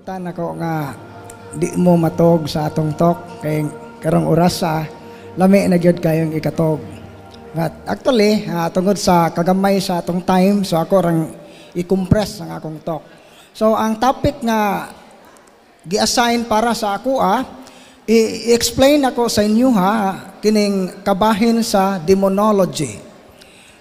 Tan ako nga di mo matog sa atong talk kay karong orasa lami na gyud kayong ikatog. But actually, tungod sa kagamay sa atong time, so ako rang i-compress ang akong talk. So ang topic nga gi-assign para sa ako i-explain ako sa inyo ha kining kabahin sa demonology.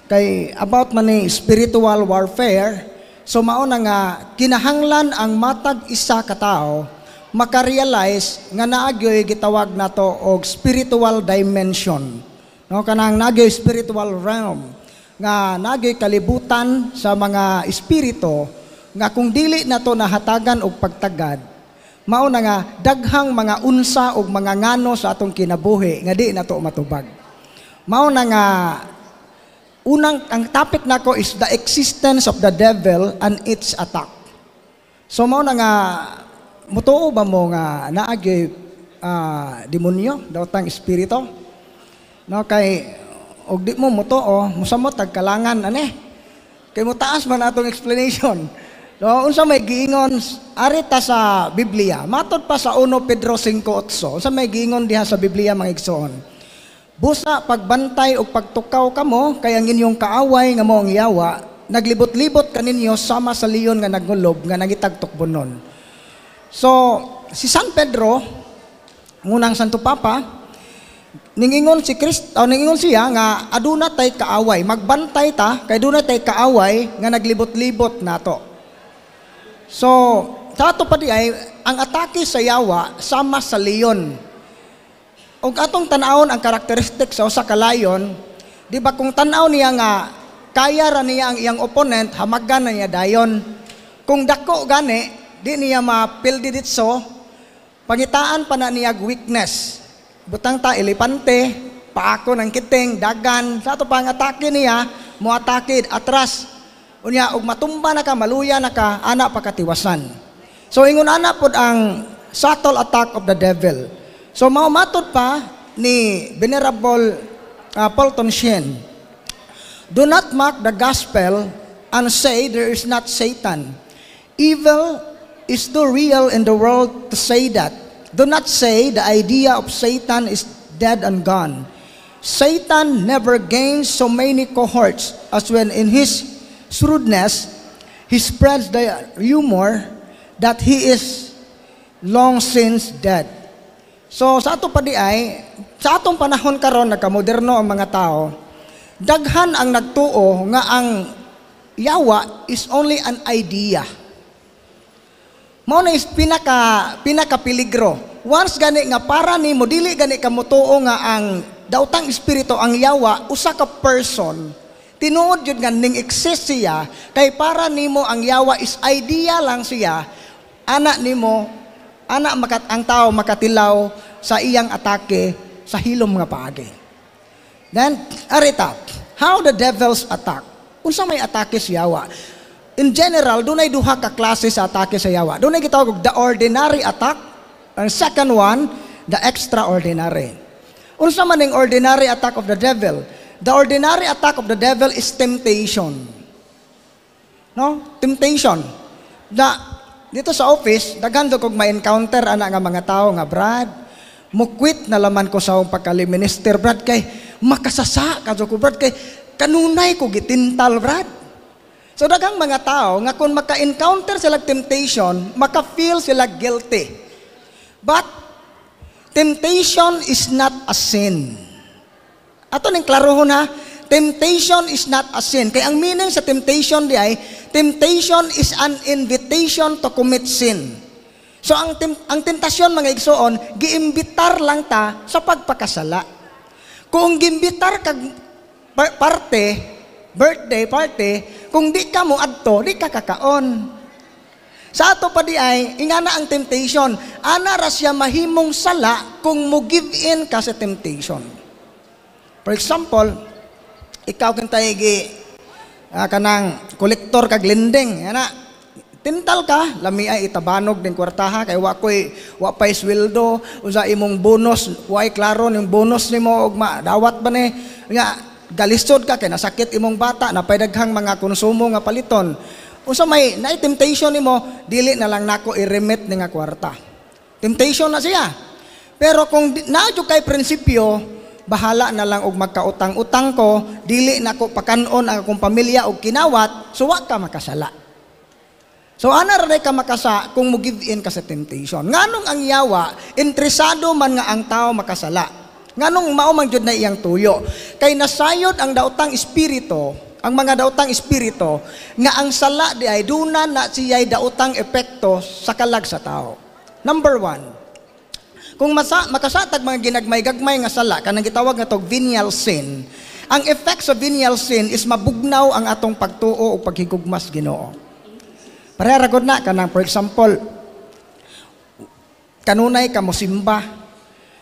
Kay about man ni spiritual warfare, so mao na nga kinahanglan ang matag isa ka tawo makarealize nga naa gyoy gitawag nato og spiritual dimension. No, kanang naa gyoy spiritual realm nga naa gyoy kalibutan sa mga espiritu nga kung dili nato nahatagan og pagtagad, mao na nga daghang mga unsa og mga ngano sa atong kinabuhi nga di nato matubag. Mao na nga unang ang topic nako is the existence of the devil and its attack. So mao na nga mutuo ba mo nga naa gyoy demonyo, daotang espiritu? No, kay og di mo mutuo, musamot tag kalangan ane. Kay mo taas man atong explanation. So unsa may giingon ari ta sa Biblia? Matod pa sa 1 Pedro 5:8. Unsa may giingon diha sa Biblia, mga igsoon? Busa pagbantay og pagtukaw kamo kay ang inyong kaaway nga mao ang yawa naglibot-libot kaninyo sama sa leon nga nagngulob nga nangitag tukbonon. So si San Pedro, ngunang Santo Papa, ningingon si Kristo, oh, ningingon siya nga aduna tay kaaway, magbantay ta kay aduna tay kaaway nga naglibot-libot nato. So, sa ato pa di ay ang atake sa yawa sama sa leon. Ug atong tan-awon ang karakteristik sa usa ka lion, di ba, kung tan-aw niya nga kaya ra niya ang iyang opponent, hamagan na niya dayon. Kung dako gani, di niya mapildi ditso, pangitaan pa na niya weakness. Butang ta elepante, paako ng kiting, dagan, sa ato pa ang atake niya, mo atake atras. Unya og matumba na ka, maluya na ka, ana pa katiwasan. So ingon ana pod ang subtle attack of the devil. So mao matod pa ni Venerable Fulton Sheen, "Do not mock the gospel and say there is not Satan. Evil is too real in the world to say that. Do not say the idea of Satan is dead and gone. Satan never gains so many cohorts as when in his shrewdness he spreads the rumor that he is long since dead." So sa ato pa di ay, sa atong panahon karon, nagkamoderno ang mga tao, daghan ang nagtuo nga ang yawa is only an idea. Mao na is pinaka pinakapeligro. Once gani nga para nimo dili gani ka motuo nga ang daotang espiritu, ang yawa, usa ka person, tinuod jud nga ning exist siya, kay para nimo ang yawa is idea lang siya, ana nimo ana makat ang tao makatilaw sa iyang atake sa hilom nga paagi. Then arita, how the devils attack. Unsa may atake sa yawa? In general, dunay duha ka klase sa atake sa yawa. Dunay gitawag og the ordinary attack, and second one, the extraordinary. Unsa man ning ordinary attack of the devil? The ordinary attack of the devil is temptation. No? Temptation. Na dito sa office, daghan do kog ma-encounter ana nga mga tao nga, "Brad, mo-quit na laman ko sa akong pagka-minister, Brad, kay makasasa ka ko, Brad, kay kanunay ko gitintal, Brad." So daghang mga tao nga kung maka-encounter sila temptation, maka-feel sila guilty. But temptation is not a sin. Ato ning klarohon ha, temptation is not a sin. Kay ang meaning sa temptation di ay, temptation is an invitation to commit sin. So ang tentasyon, mga igsoon, giimbitar lang ta sa pagpakasala. Kung giimbitar kag parte, birthday party, kung di ka mo adto, di ka kakaon. Sa ato pa di ay, ingana ang temptation, ana ra siya mahimong sala kung mo give in ka sa temptation. For example, ikaw kintay gi kanang kolektor kag lending, ana tintal ka, lami ay itabanog din kwartaha kay wa koy wa pay sweldo, unsa imong bonus, way klaro ning bonus nimo og madawat ba ni nga galisod ka kay nasakit imong bata, napay daghang mga konsumo nga paliton. Unsa may naay temptation nimo, dili na lang nako i-remit ni nga kwarta. Temptation na siya. Pero kung naa jud kay prinsipyo, bahala na lang og magkautang-utang ko, dili nako pakanon ang akong pamilya og kinawat, so wa ka makasala. So ana ra ka makasa kung mo give in ka sa temptation. Nganong ang yawa interesado man nga ang tao makasala? Nganong mao man jud na iyang tuyo? Kay nasayod ang daotang espiritu, ang mga daotang espiritu nga ang sala di ay duna na siya'y daotang epekto sa kalag sa tao. Number one, kung makasatag mga ginagmay-gagmay nga sala, kanang gitawag nga tog venial sin, ang effect sa venial sin is mabugnaw ang atong pagtuo o paghigugmas Ginoo. Pareha ra gud na kanang, for example, kanunay ka mosimba,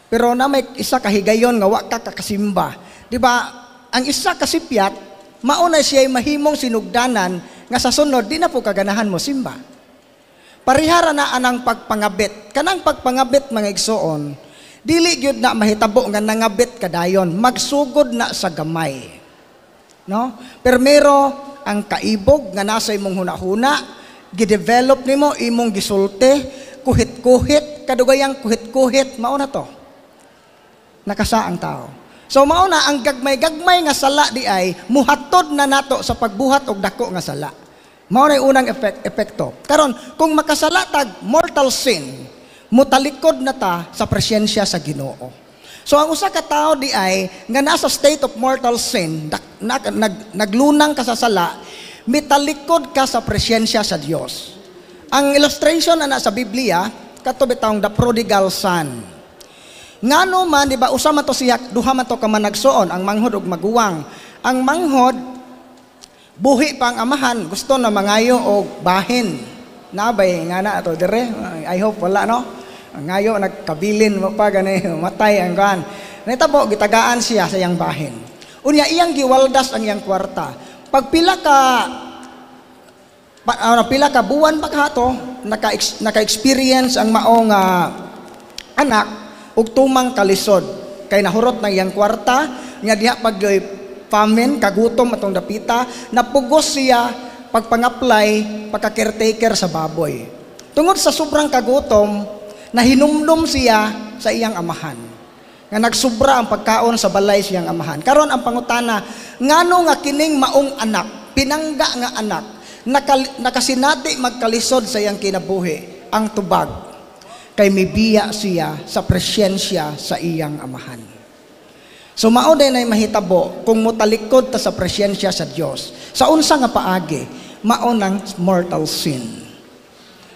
pero na may isa ka higayon nga wa ka kakasimba. Di ba? Ang isa ka sipyat, mao na siya mahimong sinugdanan nga sa sunod di na po kaganahan mo simba. Parihara na anang pagpangabit. Kanang pagpangabit, mga igsoon, dili gyud na mahitabo nga nangabit kadayon, magsugod na sa gamay. No? Permero ang kaibog nga nasa imong hunahuna, gidevelop nimo, imong gisulti, kuhit-kuhit, kadugayang kuhit-kuhit, mao na to. Nakasa ang tao. So mao na ang gagmay-gagmay nga sala di ay muhatod na nato sa pagbuhat og dako nga sala. Mao na yung unang epekto. Karon, kung makasala tag mortal sin, mutalikod na ta sa presensya sa Ginoo. So ang usa ka tawo di ay nga nasa state of mortal sin, naglunang ka sa sala, mitalikod ka sa presensya sa Dios. Ang illustration ana sa Biblia, kato bitawng the prodigal son. Ngano man, di ba, usa man to siya, duha man to ka managsuon, ang manghod ug maguwang. Ang manghod, buhi pa ang amahan, gusto na mangayo og bahin. Nabay nga na to dire, I hope wala, no. Ngayo nagkabilin mo pa gani matay ang kan. Nitabo gitagaan siya sa iyang bahin. Unya iyang giwaldas ang iyang kwarta. Pag pila ka pa, ano, pila ka buwan pa kato naka-experience ang maong anak ug tumang kalisod kay nahurot ng iyang kwarta nga diha pag famine, kagutom atong dapita, napugos siya pagpang-apply pagka-caretaker sa baboy. Tungod sa sobrang kagutom, nahinumdum siya sa iyang amahan nga nagsubra ang pagkaon sa balay siyang amahan. Karon ang pangutana, ngano nga kining maong anak, pinangga nga anak, nakasinati magkalisod sa iyang kinabuhi? Ang tubag kay mibiya siya sa presensya sa iyang amahan. So mao din ay mahitabo kung mutalikod ta sa presensya sa Dios. Sa unsa nga paagi? Mao nang mortal sin.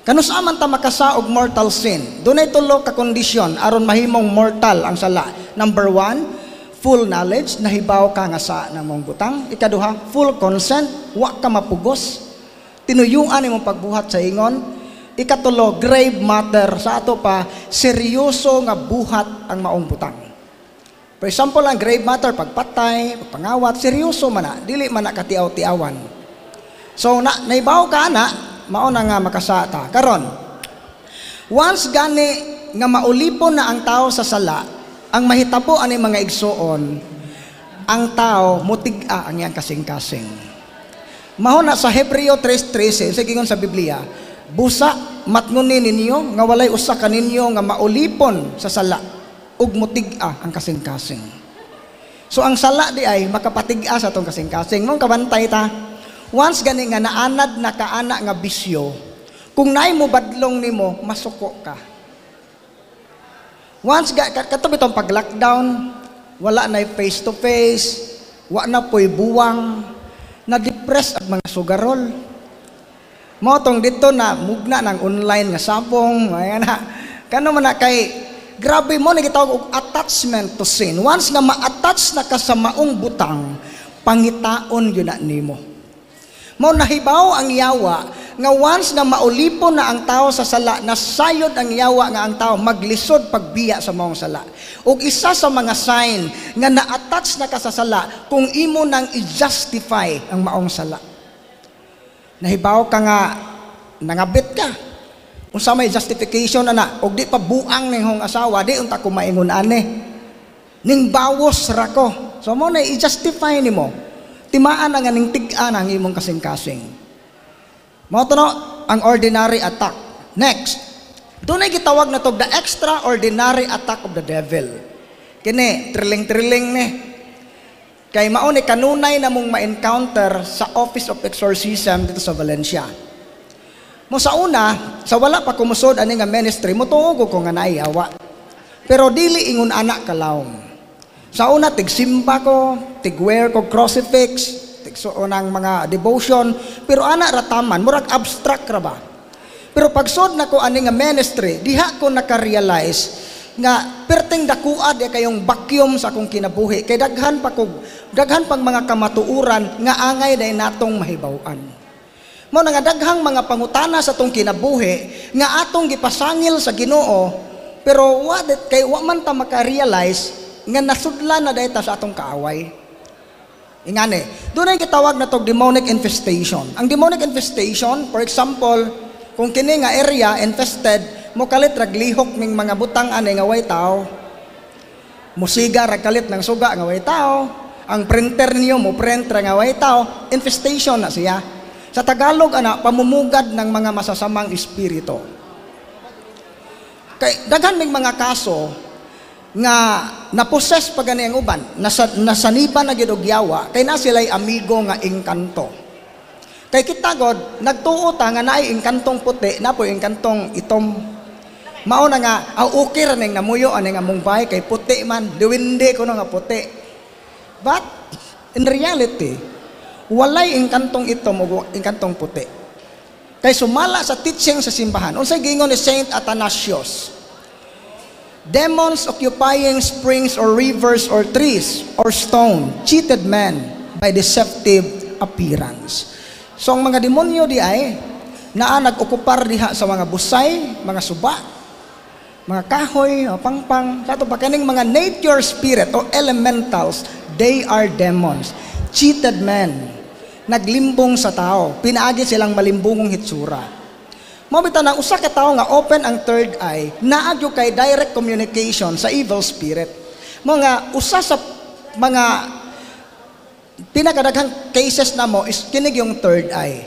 Kanus-a man ta makasa og mortal sin? Dunay tulo ka kondisyon aron mahimong mortal ang sala. Number one, full knowledge, nahibaw ka nga sa namong butang. Ikaduha, full consent, wa ka mapugos. Tinuyuan imong pagbuhat sa ingon. Ikatulo, grave matter, sa ato pa, seryoso nga buhat ang maong butang. For example, ang grave matter, pagpatay, pagpangawat, seryoso man na, dili man na katiaw-tiawan. So, naibaw ka na, mao na nga makasata. Karon, once gani nga maulipon na ang tao sa sala, ang mahitabo ani, mga igsuon, ang tao mutig-a ang iyang kasing-kasing. Mao na sa Hebreo 3:13, sa gingon sa Biblia, "Busa matngoni ninyo nga walay usa kaninyo nga maulipon sa sala ug mutig-a ang kasing-kasing." So ang sala di ay makapatig-a sa atong kasing-kasing. Mong kabantay ta. Once gani nga naanad na kaana nga bisyo, kung naay mo badlong nimo, masuko ka. Once kato bitong pag-lockdown, wala na face to face, wa na po'y buwang, na-depress ang mga sugarol. Mao tong dito na mugna ng online nga sabong, ayan na. Kano man na kay grabe mo na gitawag og attachment to sin. Once nga ma-attach na ka sa maong butang, pangitaon yun na nimo. Mao nahibaw ang yawa nga once nga maulipon na ang tao sa sala, nasayod ang yawa nga ang tao maglisod pagbiya sa maong sala. Ug isa sa mga sign nga na-attach na ka sa sala, kung imo nang i-justify ang maong sala. Nahibaw ka nga nangabit ka. Unsa may justification ana? Og di pa buang ning asawa, di unta ko maingon ani. Ning bawos ra ko. So mo na i-justify nimo. Timaan ang ning tig-a ang imong kasing-kasing. Mao to no ang ordinary attack. Next, dunay gitawag na to the extraordinary attack of the devil. Kini thrilling-thrilling ni. Kay mao ni kanunay na mong ma-encounter sa Office of Exorcism dito sa Valencia. Mo sa una, sa wala pa kumusod ani nga ministry, motuo ko nga naay yawa. Pero dili ingon ana kalawom. Sa una, tigsimba ko, tigwear ko crucifix, tigsuon ang mga devotion, pero ana rataman, murag abstract ra ba. Pero pagsod na ko ani nga ministry, diha ko naka-realize nga perting dakua di kayong vacuum sa akong kinabuhi kay daghan pa kog daghan pang mga kamatuoran nga angay day natong mahibaw-an. Mao na nga daghang mga pangutana sa atong kinabuhi nga atong gipasangil sa Ginoo, pero wa kay wa man ta maka-realize nga nasudlan na day ta sa atong kaaway. Ingani, dunay gitawag na tog demonic infestation. Ang demonic infestation, for example, kung kini nga area infested, mokalit rag lihok ning mga butang ani nga way tao. Musiga rag kalit ng suga nga way tao. Ang printer niyo mo print ra nga way tao, infestation na siya. Sa Tagalog ana, pamumugad ng mga masasamang espiritu. Kay daghan mig mga kaso nga na-possess pa gani ang uban, nasaniban na gyud og yawa kay na sila'y amigo nga engkanto. Kay kita god nagtuo ta nga naay engkantong puti, na po'y engkantong itom. Mao na nga ah, okay ra ning namuyo ani nga among bahay kay puti man, duwende kuno nga puti. But in reality, walay engkantong itom ug engkantong puti. Kay sumala sa teaching sa simbahan, unsay giingon ni Saint Athanasius? "Demons occupying springs or rivers or trees or stone cheated men by deceptive appearance." So ang mga demonyo di ay naa nag-okupar diha sa mga busay, mga suba, mga kahoy, mga pangpang, sa ato pa kaning mga nature spirit o elementals, they are demons. Cheated men. Naglimbong sa tao. Pinaagi silang malimbongong hitsura. Mao bitaw na usa ka tawo nga open ang third eye, naa gyud kay direct communication sa evil spirit. Mao nga usa sa mga pinakadaghang cases na mo is kinig yung third eye.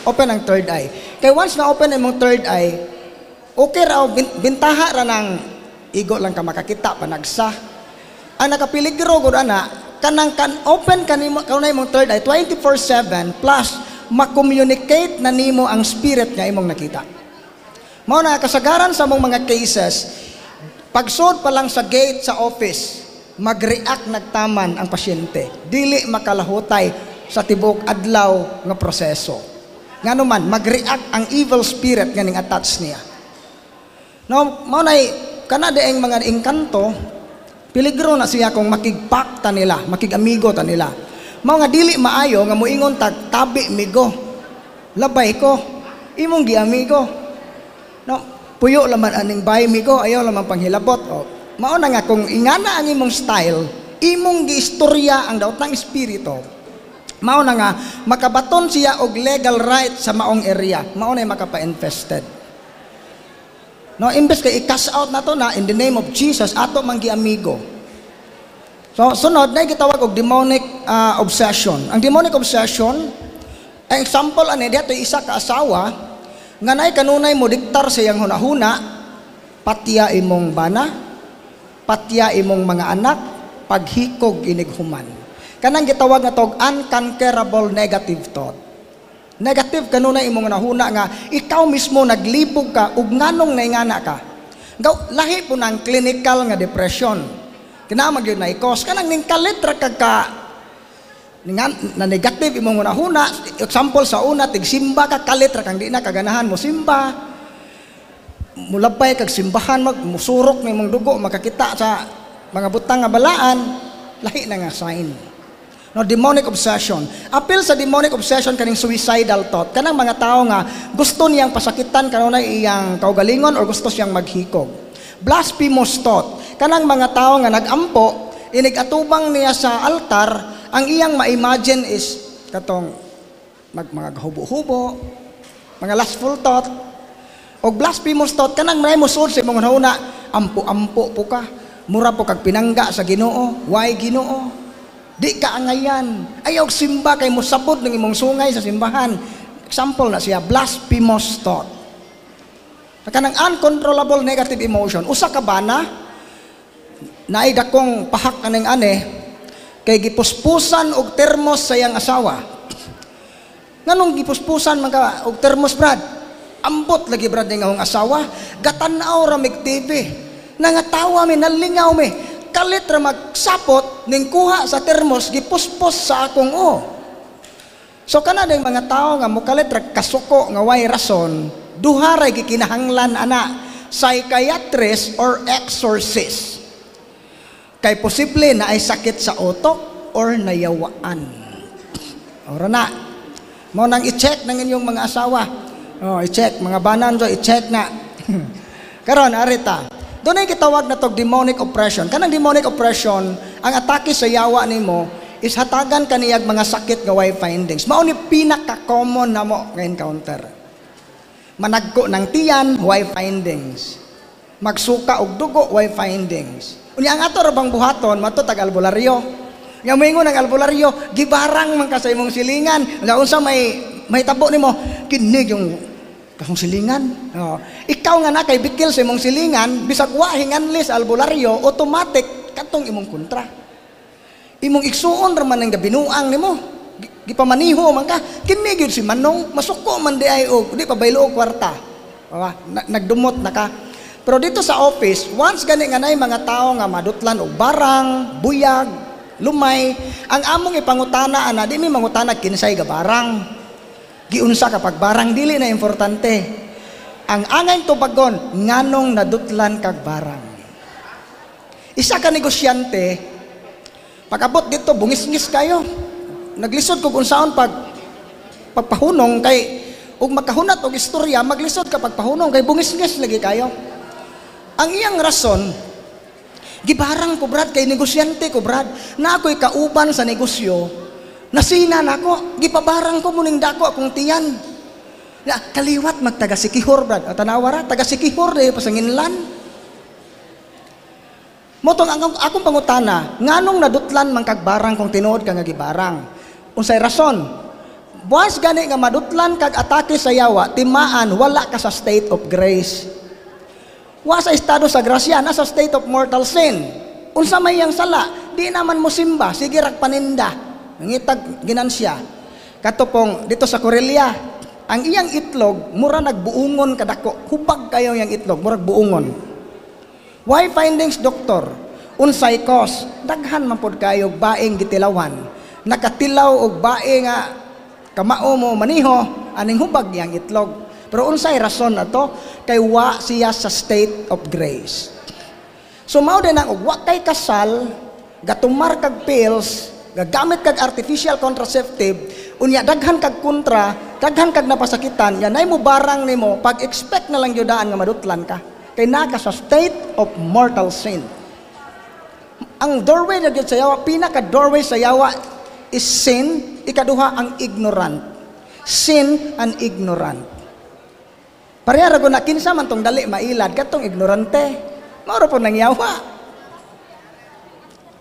Open ang third eye. Kay once na open imong third eye, okay ra, bintaha ra ng igo lang ka makakita panagsa. Ang nakapiligro gud ana kanang kan open kanimo kanunay imong third eye 24/7 plus ma-communicate na nimo ang spirit nga imong nakita. Mao na kasagaran sa mong mga cases, pagsod pa lang sa gate sa office, mag-react nagtaman ang pasyente. Dili makalahutay sa tibuok adlaw nga proseso. Ngano man, mag-react ang evil spirit nga ning attach niya. No, mao nay kana dieng mga engkanto, peligro na siya kung makigpakta nila, makig-amigo ta nila. Mao nga dili maayo nga moingon tag tabi migo. Labay ko, imong giamigo. No, puyo laman aning bahay migo, ayaw laman panghilabot. O, mao na nga kung ingana ang imong style, imong giistorya ang daot ng espiritu. Mao na nga makabaton siya og legal right sa maong area. Mao na makapa-infested. No, imbes kay i-cast out na to na in the name of Jesus, ato man giamigo. So sunod na gitawag og demonic obsession. Ang demonic obsession, ang example ani diha isa ka asawa nga naay kanunay mo diktar sa iyang hunahuna, patya imong bana, patya imong mga anak, paghikog inighuman. Kanang gitawag na tog unconquerable negative thought. Negative kanunay imong hunahuna nga ikaw mismo naglibog ka ug nganong naingana ka. Gaw, lahi po ng clinical nga depression. Kinamag yun na ikos. Kanang ning kalit ra kag ka na negative imong hunahuna. Example, sa una, tigsimba ka, kalit ra kang di na kaganahan mo simba. Mulabay kag simbahan, mag musurok na imong dugo, makakita sa mga butang nga balaan, lahi na nga sign. No, demonic obsession. Apil sa demonic obsession kaning suicidal thought. Kanang mga tao nga gusto niyang pasakitan kanunay iyang kaugalingon or gusto siyang maghikog. Blasphemous thought. Kanang mga tao nga nagampo, inig-atubang niya sa altar, ang iyang ma-imagine is katong mga hubo-hubo, mga lustful thought. O blasphemous thought, kanang may musulod sa imong hunahuna, ampo-ampo po ka, mura po kag pinangga sa Ginoo, why Ginoo? Di ka angayan. Ayaw simba kay mosabod ng imong sungay sa simbahan. Example na siya, blasphemous thought. Kanang uncontrollable negative emotion. Usa ka bana, naay dakong pahak aning ane, kay gipuspusan og termos sa iyang asawa. Nganong gipuspusan man ka og termos, Brad? Ambot lagi, Brad, ning akong asawa, gatan-aw ra mig TV. Nangatawa mi, nalingaw mi. Kalit ra magsapot ning kuha sa termos, gipuspos sa akong o. So kana ding mga tao nga mukalit ra kasuko nga way rason, duha ra gikinahanglan ana, psychiatrist or exorcist. Kay posible na ay sakit sa utok or nayawaan. Ora na. Mao nang i-check ng inyong mga asawa. Oh, i-check mga banan jo, i-check na. Karon arita. Dunay gitawag na tog demonic oppression. Kanang demonic oppression, ang atake sa yawa nimo is hatagan kaniyag mga sakit nga way findings. Mao ni pinaka-common namo nga encounter. Managko ng tiyan, way findings. Magsuka og dugo, way findings. Unya ang ato ra bang buhaton, mato tag albularyo. Nga moingon ang albularyo, gibarang man ka sa imong silingan. Unya unsa may mahitabo nimo, kini yung akong silingan. Oh. Ikaw nga na kay bikil sa imong silingan, bisag wa hinganli sa albularyo, automatic katong imong kontra. Imong igsuon ra man ang gabinuang nimo. Gipamaniho man ka, kini gyud si Manong, masuko man di ay og di pa baylo og kwarta. Diba? Nagdumot na ka. Pero dito sa office, once gani nga nay mga tao nga madutlan og barang, buyag, lumay, ang among ipangutana ana, di mi mangutana kinsay gabarang. Giunsa kapag barang, dili na importante. Ang angay tubagon, nganong nadutlan kag barang. Isa ka negosyante, pag-abot dito, bungis-ngis kayo. Naglisod kog unsaon pag pagpahunong kay ug makahunat og istorya, maglisod ka pagpahunong kay bungis-ngis lagi kayo. Ang iyang rason, gibarang ko, Brad, kay negosyante ko, Brad, na ako'y kauban sa negosyo, nasina nako, gipabarang ko muning dako akong tiyan. Na, kaliwat magtaga Siquijor, Brad. At tanawa ra, taga Siquijor dahil pasanginlan. Motong ang akong pangutana, nganong nadutlan man kag barang kung tinuod ka nga gibarang? Unsay rason? Buwas gani nga madutlan kag atake sa yawa, timaan wala ka sa state of grace. Wa sa estado sa grasya, nasa state of mortal sin. Unsa may iyang sala? Di naman mo simba, sige rag paninda. Ngitag ginansya. Kato pong dito sa Corelia, ang iyang itlog mura nagbuungon kadako. Hubag kayo iyang itlog, murag buungon. Why findings, doktor? Unsay cause? Daghan man pod kayo baing gitilawan. Nakatilaw og bae nga kamao mo maniho aning hubag iyang itlog. Pero unsay rason ato? Kay wa siya sa state of grace. So mao din ang og wa kay kasal, gatumar kag pills, gagamit kag artificial contraceptive, unya daghan kag kontra, daghan kag napasakitan, yan ay mo barang nimo, pag-expect na lang gyudaan nga madutlan ka. Kay naka sa state of mortal sin. Ang doorway na gyud sa yawa, pinaka doorway sa yawa is sin, ikaduha ang ignorant. Sin and ignorant. Pareha ra na kinsa man tong dali mailad katong ignorante. Mao ra po nang yawa.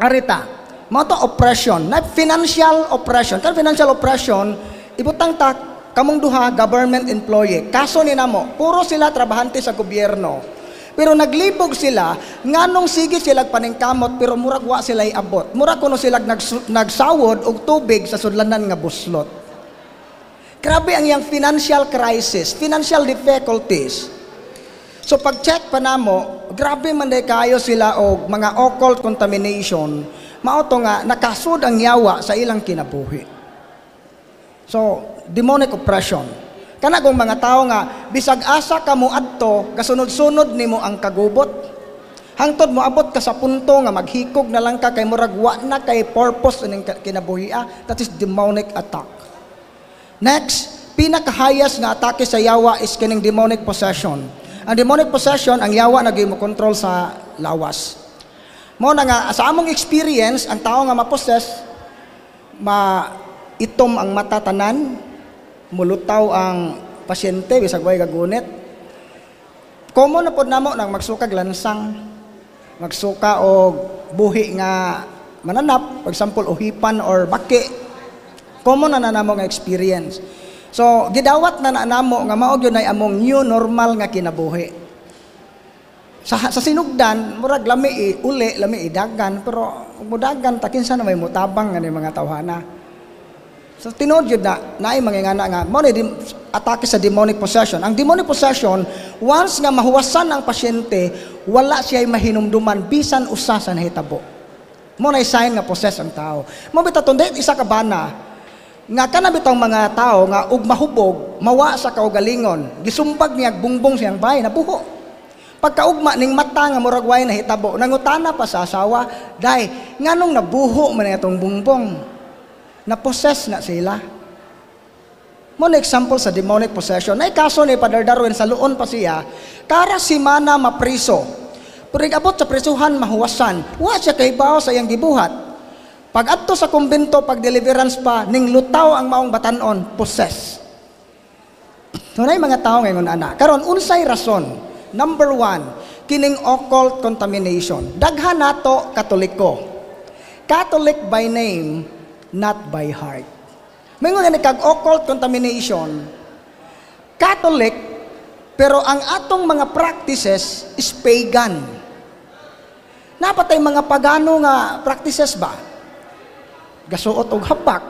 Arita, mao to oppression, na financial oppression. Kan financial oppression, ibutang ta kamong duha government employee. Kaso ni namo, puro sila trabahante sa gobyerno. Pero naglibog sila, nganong sige sila paningkamot pero murag wa sila iabot. Murag kuno sila nagsawod og tubig sa sudlanan nga buslot. Grabe ang iyang financial crisis, financial difficulties. So pag-check pa namo, grabe man day kayo sila og mga occult contamination. Mao to nga nakasud ang yawa sa ilang kinabuhi. So, demonic oppression. Kana kung mga tao nga bisag asa ka mo adto, gasunod-sunod nimo ang kagubot. Hangtod mo abot ka sa punto nga maghikog na lang ka kay murag wa na kay purpose ining kinabuhi. That is demonic attack. Next, pinakahayas nga atake sa yawa is kining demonic possession. Ang demonic possession, ang yawa naging mo control sa lawas. Mao na nga sa among experience, ang tao nga ma-possess, ma itom ang mata tanan, mulutaw ang pasyente bisag way gagunit. Common na pod namo nang magsukag lansang, magsuka og buhi nga mananap, for example uhipan or baki. Common na namo nga experience. So, gidawat na na namo nga mao gyud nay among new normal nga kinabuhi. Sa sinugdan, murag lami uli, lami idagan, pero mudagan ta, kinsa na may mutabang nga ni mga tawhana? So tinuod yun na, naay mga ngana nga, mo ni atake sa demonic possession. Ang demonic possession, once nga mahuwasan ang pasyente, wala siya mahinumduman bisan usa sa nahitabo. Mo na sign nga possess ang tao. Mo bitaw tong isa ka bana, nga kana bitong mga tao nga ug mahubog, mawa sa kaugalingon, gisumbag niya bungbong siyang bay, nabuho. Pagkaugma ning mata nga murag way nahitabo, nangutana pa sa asawa, "Day, nganong nabuho man atong bungbong?" Na-possess na sila. Mo na example sa demonic possession. Nay kaso ni Father Darwin, sa luon pa siya, kara simana mapriso. Pero abot sa prisuhan, mahuwasan. Wa siya kahibaw sa iyang gibuhat. Pag adto sa kumbento, pag deliverance pa, ning lutaw ang maong batanon, possess. So nay mga tao ngayon ana. Karon, unsay rason? Number one, kining occult contamination. Daghan nato Katoliko. Catholic by name, not by heart. May nga kag occult contamination, Catholic, pero ang atong mga practices is pagan. Napatay mga pagano nga practices ba? Gasuot og habak,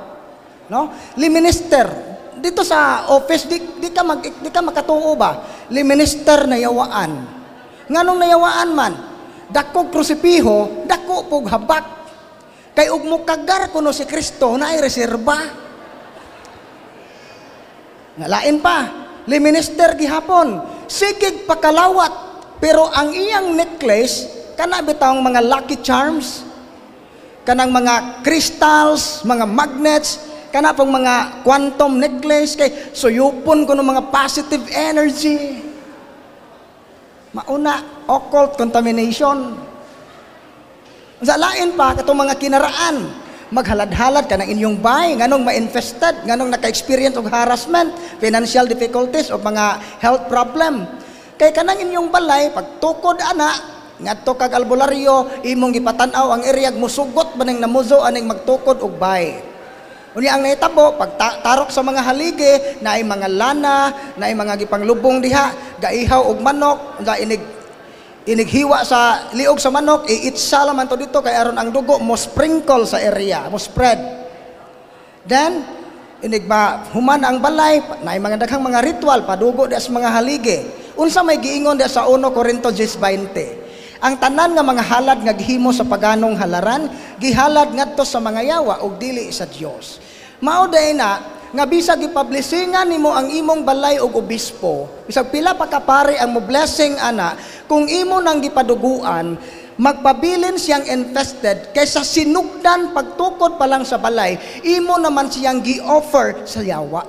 no? Liminister dito sa office, di ka makatuo ba? Liminister na yawaan. Nganong nayawaan man? Dako krusipiho, dako pog habak. Kay ug mokagar kuno si Kristo, naay reserba. Nga lain pa, liminister gihapon, sigig pakalawat, pero ang iyang necklace kana bitawng mga lucky charms, kanang mga crystals, mga magnets, kana pong mga quantum necklace kay suyupon kuno mga positive energy. Mauna occult contamination. Sa lain pa, katong mga kinaraan, maghalad-halad ka ng inyong bahay, nganong ma-infested, nganong naka-experience og harassment, financial difficulties, o mga health problem. Kay kanang inyong balay, pagtukod ana, ngadto kag albularyo, imong gipatan-aw ang area, musugot ba ning namuzo aning magtukod og bay. Unya ang nahitabo, pag tarok sa mga haligi, naay mga lana, naay mga gipanglubong diha, gaihaw og manok, unsa inig inighiwa sa liog sa manok, iitsa man to dito kay aron ang dugo mo sprinkle sa area, mo spread. Then inig ba human ang balay, naay mga daghang mga ritual, padugo di sa mga haligi. Unsa may giingon di sa 1 Corinto 10:20? Ang tanan nga mga halad nga gihimo sa paganong halaran, gihalad ngadto sa mga yawa ug dili sa Dios. Mao day na nga bisag gipablessingan nimo ang imong balay og obispo, bisag pila pa ka pare ang mo blessing ana, kung imo nang gipaduguan, magpabilin siyang infested kaysa sinugdan pagtukod pa lang sa balay, imo naman siyang gi-offer sa yawa.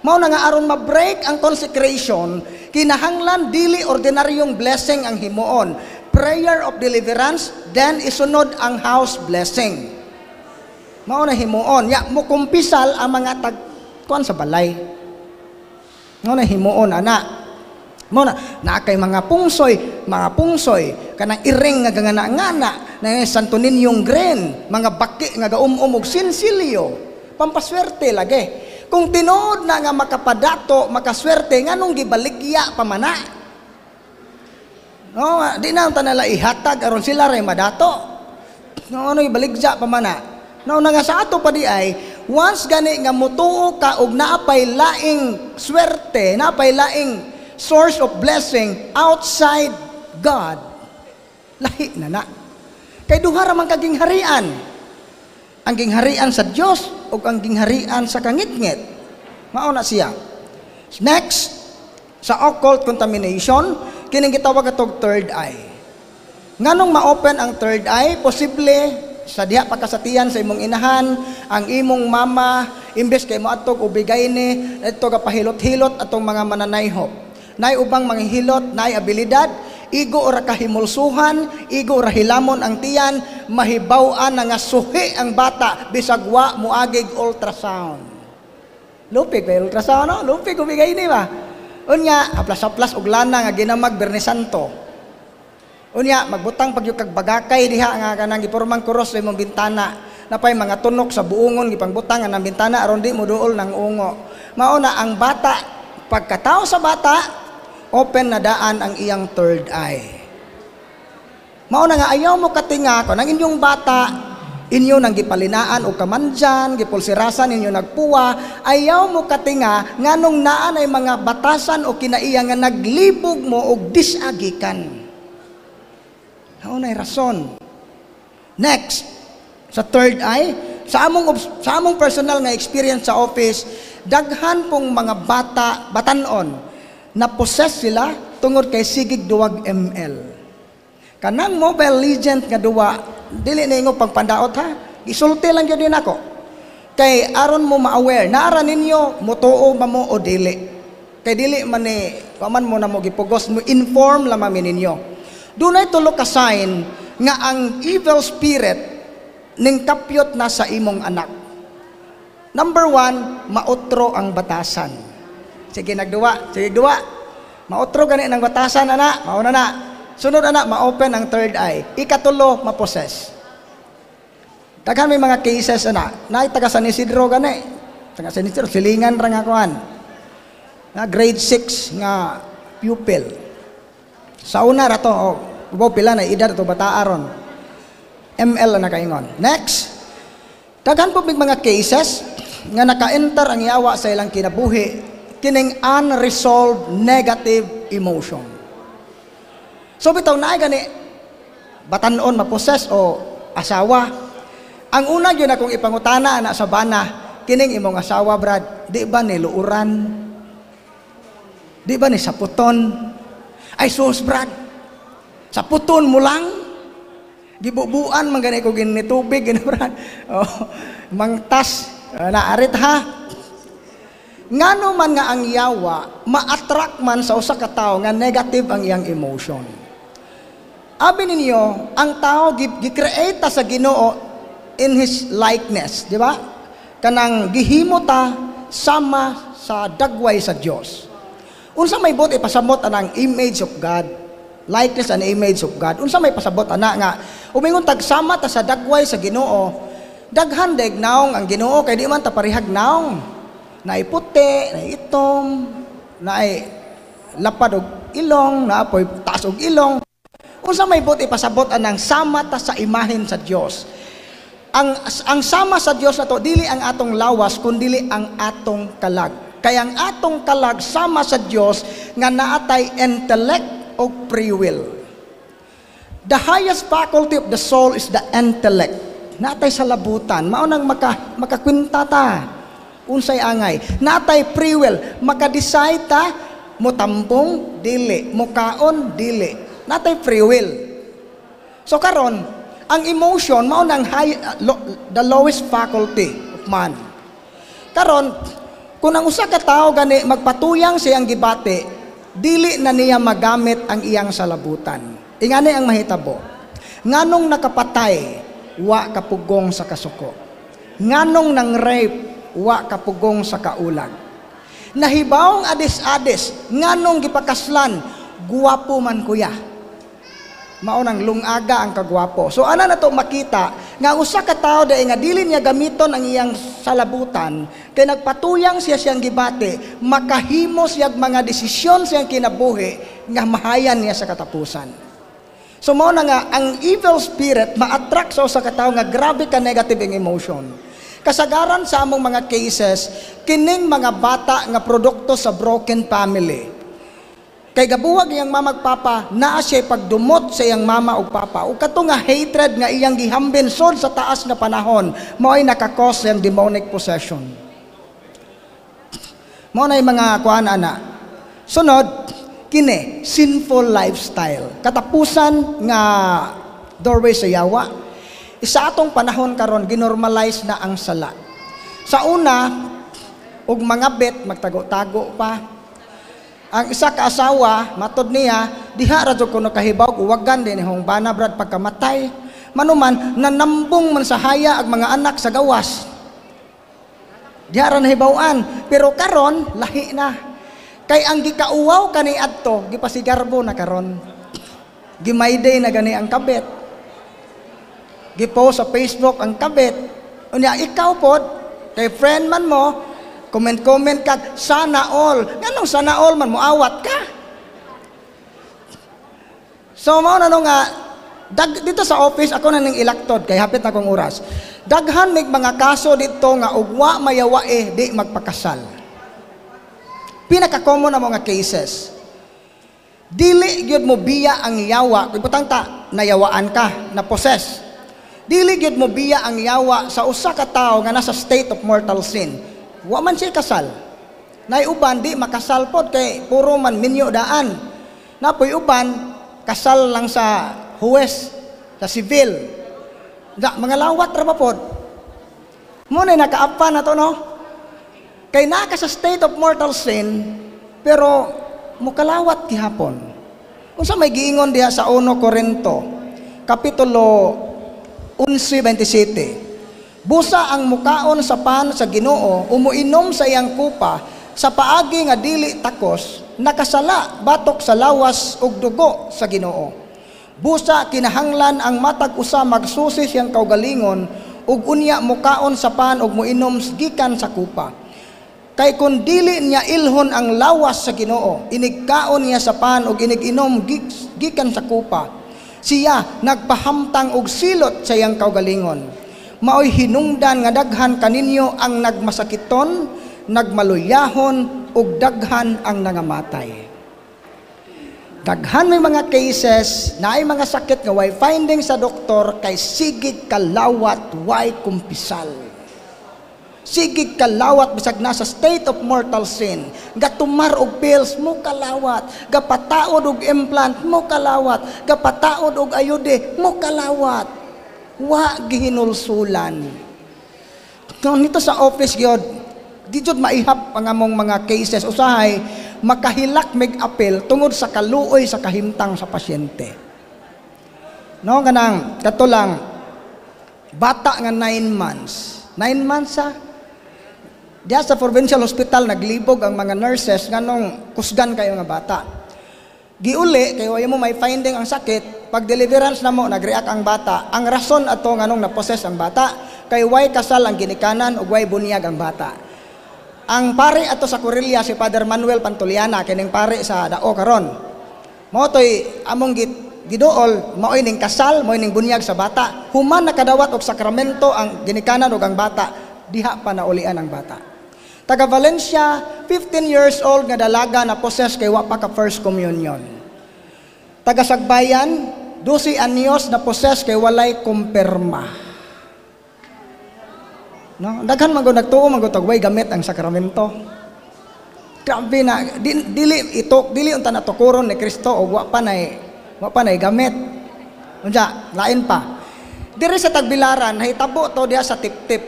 Mao na nga aron ma-break ang consecration, kinahanglan dili ordinaryong blessing ang himuon. Prayer of deliverance, then isunod ang house blessing. Mao na himuon. Ya mukumpisal ang mga tag kuan sa balay. Mao na himuon ana. Mao na naa kay mga pungsoy kanang iring nga gangana-ngana na Santo Niñong green, mga baki nga gaum-um og sinsilyo. Pampaswerte lagi. Kung tinuod na nga makapadato, makaswerte, nganong gibaligya pa man na? No, di na tanala ihatag aron sila ray madato. No, ano ibaligya pa man na? No, na nga sa ato pa di ay, once gani nga mutuo ka og naapay laing swerte, naapay laing source of blessing outside God, lahi na na. Kay duha ra man ka gingharian. Ang gingharian sa Dios ug ang gingharian sa kangitngit. Mao na siya. Next, sa occult contamination, kining gitawag atog third eye. Nganong ma-open ang third eye? Posible sa diha pagkasatian sa imong inahan, ang imong mama, imbes kay mo adtog ubigay ni, adto ka pahilot-hilot atong mga mananayhop. Nay ubang mga hilot, nay abilidad, igo ora kahimulsuhan, igo ora hilamon ang tiyan, mahibaw-an na nga suhi ang bata bisag wa moagig ultrasound. Lupig ba ultrasound, no? Lupig ubigay ni ba? Unya, aplas-aplas og lana nga ginamag Biyernes Santo. Unya, magbutang pag kag bagakay diha nga kanang gipormang kuros sa imong bintana. Napay mga tunok sa buongon gipangbutang ang bintana aron di mo duol ng ungo. Mao na ang bata, pagkatao sa bata, open na daan ang iyang third eye. Mao na nga ayaw mo katinga kon ang inyong bata inyo nang gipalinaan o kamandyan, gipulsirasan inyo nagpuwa, ayaw mo katinga nganong naa nay mga batasan o kinaiya nga naglibog mo og disagikan. Mao nay rason. Next, sa third eye, sa among personal nga experience sa office, daghan pong mga bata, batanon, na possess sila tungod kay sigig duwag ML. Kanang Mobile Legend nga duwa, dili na ingo pagpandaot ha. Isulti lang gyud nako. Kay aron mo ma-aware, naara ninyo motuo ba mo o dili. Kay dili man ni, wa man mo na mo gipugos, mo inform lamang mi ninyo. Dunay tulo ka sign nga ang evil spirit ning kapyot na sa imong anak. Number one, maotro ang batasan. Sige, nagduwa. Sige, duwa. Maotro gani ng batasan, ana. Mauna na. Sunod, ana, ma-open ang third eye. Ikatulo, ma-possess. Daghan may mga cases, ana. Naay taga San Isidro gani. Taga San Isidro, silingan ra nga kuan. Nga grade 6 nga pupil. Sa una ra to, oh, ubaw pila na edad to bata aron. ML na nakaingon. Next, daghan po mig mga cases nga naka-enter ang yawa sa ilang kinabuhi kining unresolved negative emotion. So bitaw naay gani batanon ma-possess o asawa. Ang una gyud akong ipangutana ana sa bana, kining imong asawa, Brad, di ba ni luuran? Di ba ni saputon? Ay sus, Brad. Saputon mo lang. Gibubuan man gani ko gini tubig gini, Brad. Oh, mangtas na arit ha. Ngano man nga ang yawa ma-attract man sa usa ka tawo nga negative ang iyang emotion. Abi ninyo, ang tao gi-create ta sa Ginoo in His likeness, di ba? Kanang gihimo ta sama sa dagway sa Dios. Unsa may buot ipasabot anang image of God? Likeness and image of God. Unsa may pasabot ana nga umingon tag sama ta sa dagway sa Ginoo? Daghan deg naong ang Ginoo kay di man ta parehag naong. Naay puti, naay itom, naay lapad og ilong, naapoy taas og ilong. Unsa may buot ipasabot anang sama ta sa imahen sa Dios? Ang sama sa Dios na to dili ang atong lawas kundili ang atong kalag. Kay ang atong kalag sama sa Dios nga naatay intellect o free will. The highest faculty of the soul is the intellect. Naatay sa labutan, mao nang makakwinta ta. Unsay angay? Naatay free will, maka-decide ta motambong dili, mokaon dili. Naatay free will. So karon, ang emotion mao nang high, the lowest faculty of man. Karon, kung ang usa ka tawo gani magpatuyang siyang gibati, dili na niya magamit ang iyang salabutan. Ingani ang mahitabo. Nganong nakapatay, wa kapugong sa kasuko. Nganong nang rape, wa kapugong sa kaulag. Nahibawong adis-adis, nganong gipakaslan, guwapo man kuya. Mao nang lungaga ang kagwapo. So ana na to makita nga ang usa ka tawo dai nga dili niya gamiton ang iyang salabutan kay nagpatuyang siya siyang gibati, makahimo siyag mga desisyon siyang kinabuhi nga mahayan niya sa katapusan. So mao na nga ang evil spirit ma-attract sa usa ka tawo nga grabe ka negative ang emotion. Kasagaran sa among mga cases, kining mga bata nga produkto sa broken family. Kay gabuwag iyang mama ug papa, naa siya pagdumot sa iyang mama ug papa. Ug kato nga hatred nga iyang gihambin sod sa taas nga panahon, mao'y naka-cause iyang demonic possession. Mao na mga kuan ana. Sunod, kini sinful lifestyle. Katapusan nga doorway sa yawa. Isa atong panahon karon ginormalize na ang sala. Sa una, og mga bet magtago-tago pa. Ang isa ka asawa, matod niya, diha ra jud kuno kahibaw uwagan din ihong bana, Brad, pagkamatay. Manuman nanambong man sa haya ang mga anak sa gawas. Diha ra nahibaw-an, pero karon lahi na. Kay ang gikauwaw kani adto, gipasigarbo na karon. Gimayday na gani ang kabit. Gipost sa Facebook ang kabit. Unya ikaw pod, kay friend man mo, comment-comment ka, "Sana all." Nganong sana all man, muawat ka? So mao na no nga dito sa office, ako na ning ilaktod kay hapit na kong oras. Daghan mig mga kaso dito nga ugwa mayawae, di magpakasal. Pinaka-common na mga cases. Dili gyud mo biya ang yawa, ibutang ta nayawaan ka, na possess. Dili gyud mo biya ang yawa sa usa ka tawo nga nasa state of mortal sin. Wa man siya kasal. Nay uban di makasal pod kay puro man minyo daan. Napoy uban kasal lang sa huwes, sa civil. Da, mga lawat ra ba pod? Mo na nakaapan na to, no? Kay naa ka sa state of mortal sin, pero mukalawat gihapon. Unsa may giingon diha sa 1 Corinto, Kapitulo 11:27? "Busa ang mukaon sa pan sa Ginoo, umuinom sa iyang kupa, sa paagi nga dili takos, nakasala batok sa lawas ug dugo sa Ginoo. Busa kinahanglan ang matag usa magsusi siyang kaugalingon ug unya mukaon sa pan ug muinom gikan sa kupa. Kay kung dili niya ilhon ang lawas sa Ginoo, inigkaon niya sa pan ug inig-inom gikan sa kupa, siya nagpahamtang og silot sa iyang kaugalingon. Maoy hinungdan nga daghan kaninyo ang nagmasakiton, nagmaluyahon ug daghan ang nangamatay." Daghan may mga cases na ay mga sakit nga way finding sa doktor kay sigig kalawat, way kumpisal. Sigig kalawat bisag nasa state of mortal sin. Gatumar og pills, mo kalawat. Gapataod og implant, mo kalawat. Gapataod og IUD, mo kalawat. Wa gihinulsulan. No, nito sa office gyud, di jud maihap ang among mga cases. Usahay makahilak mig apel tungod sa kaluoy sa kahimtang sa pasyente. No, kanang kato lang bata nga 9 months. 9 months sa diya sa provincial hospital, naglibog ang mga nurses nganong kusgan kayo nga bata. Giuli kay way mo may finding ang sakit, pag deliverance na mo, nagreact ang bata. Ang rason ato nganong na-possess ang bata kay way kasal ang ginikanan ug way bunyag ang bata. Ang pare ato sa Corella si Father Manuel Pantuliana, kining pare sa Dao karon. Mao toy among giduol, maoy ning kasal, maoy ning bunyag sa bata. Human nakadawat og sakramento ang ginikanan ug ang bata, diha pa naulian ang bata. Taga Valencia, 15 years old nga dalaga na possess kay wa pa ka first communion. Taga Sagbayan, 12 anyos na possess kay walay kumpirma. No, daghan man gud nagtuo man gud way gamit ang sakramento. Grabe na dili ito, dili unta natukuron ni Kristo og wa pa nay gamit. Unsa lain pa. Diri sa Tagbilaran nahitabo to diha sa Tip-Tip.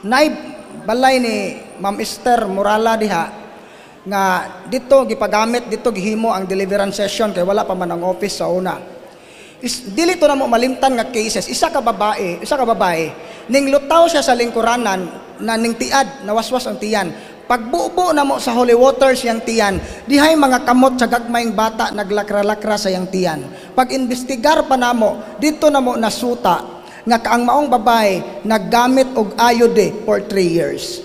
Nay balay ni Ma'am Esther Murala diha nga dito gipagamit, dito gihimo ang deliverance session kay wala pa man ang office sa una. Dili to na mo malimtan nga cases. Isa ka babae, ning lutaw siya sa lingkuranan na ning tiad, nawaswas ang tiyan. Pagbubo na mo sa holy water siyang tiyan, dihay mga kamot sa gagmayng bata naglakra-lakra sa iyang tiyan. Pag investigar pa namo, dito na mo nasuta nga kaang maong babae naggamit og IUD for 3 years.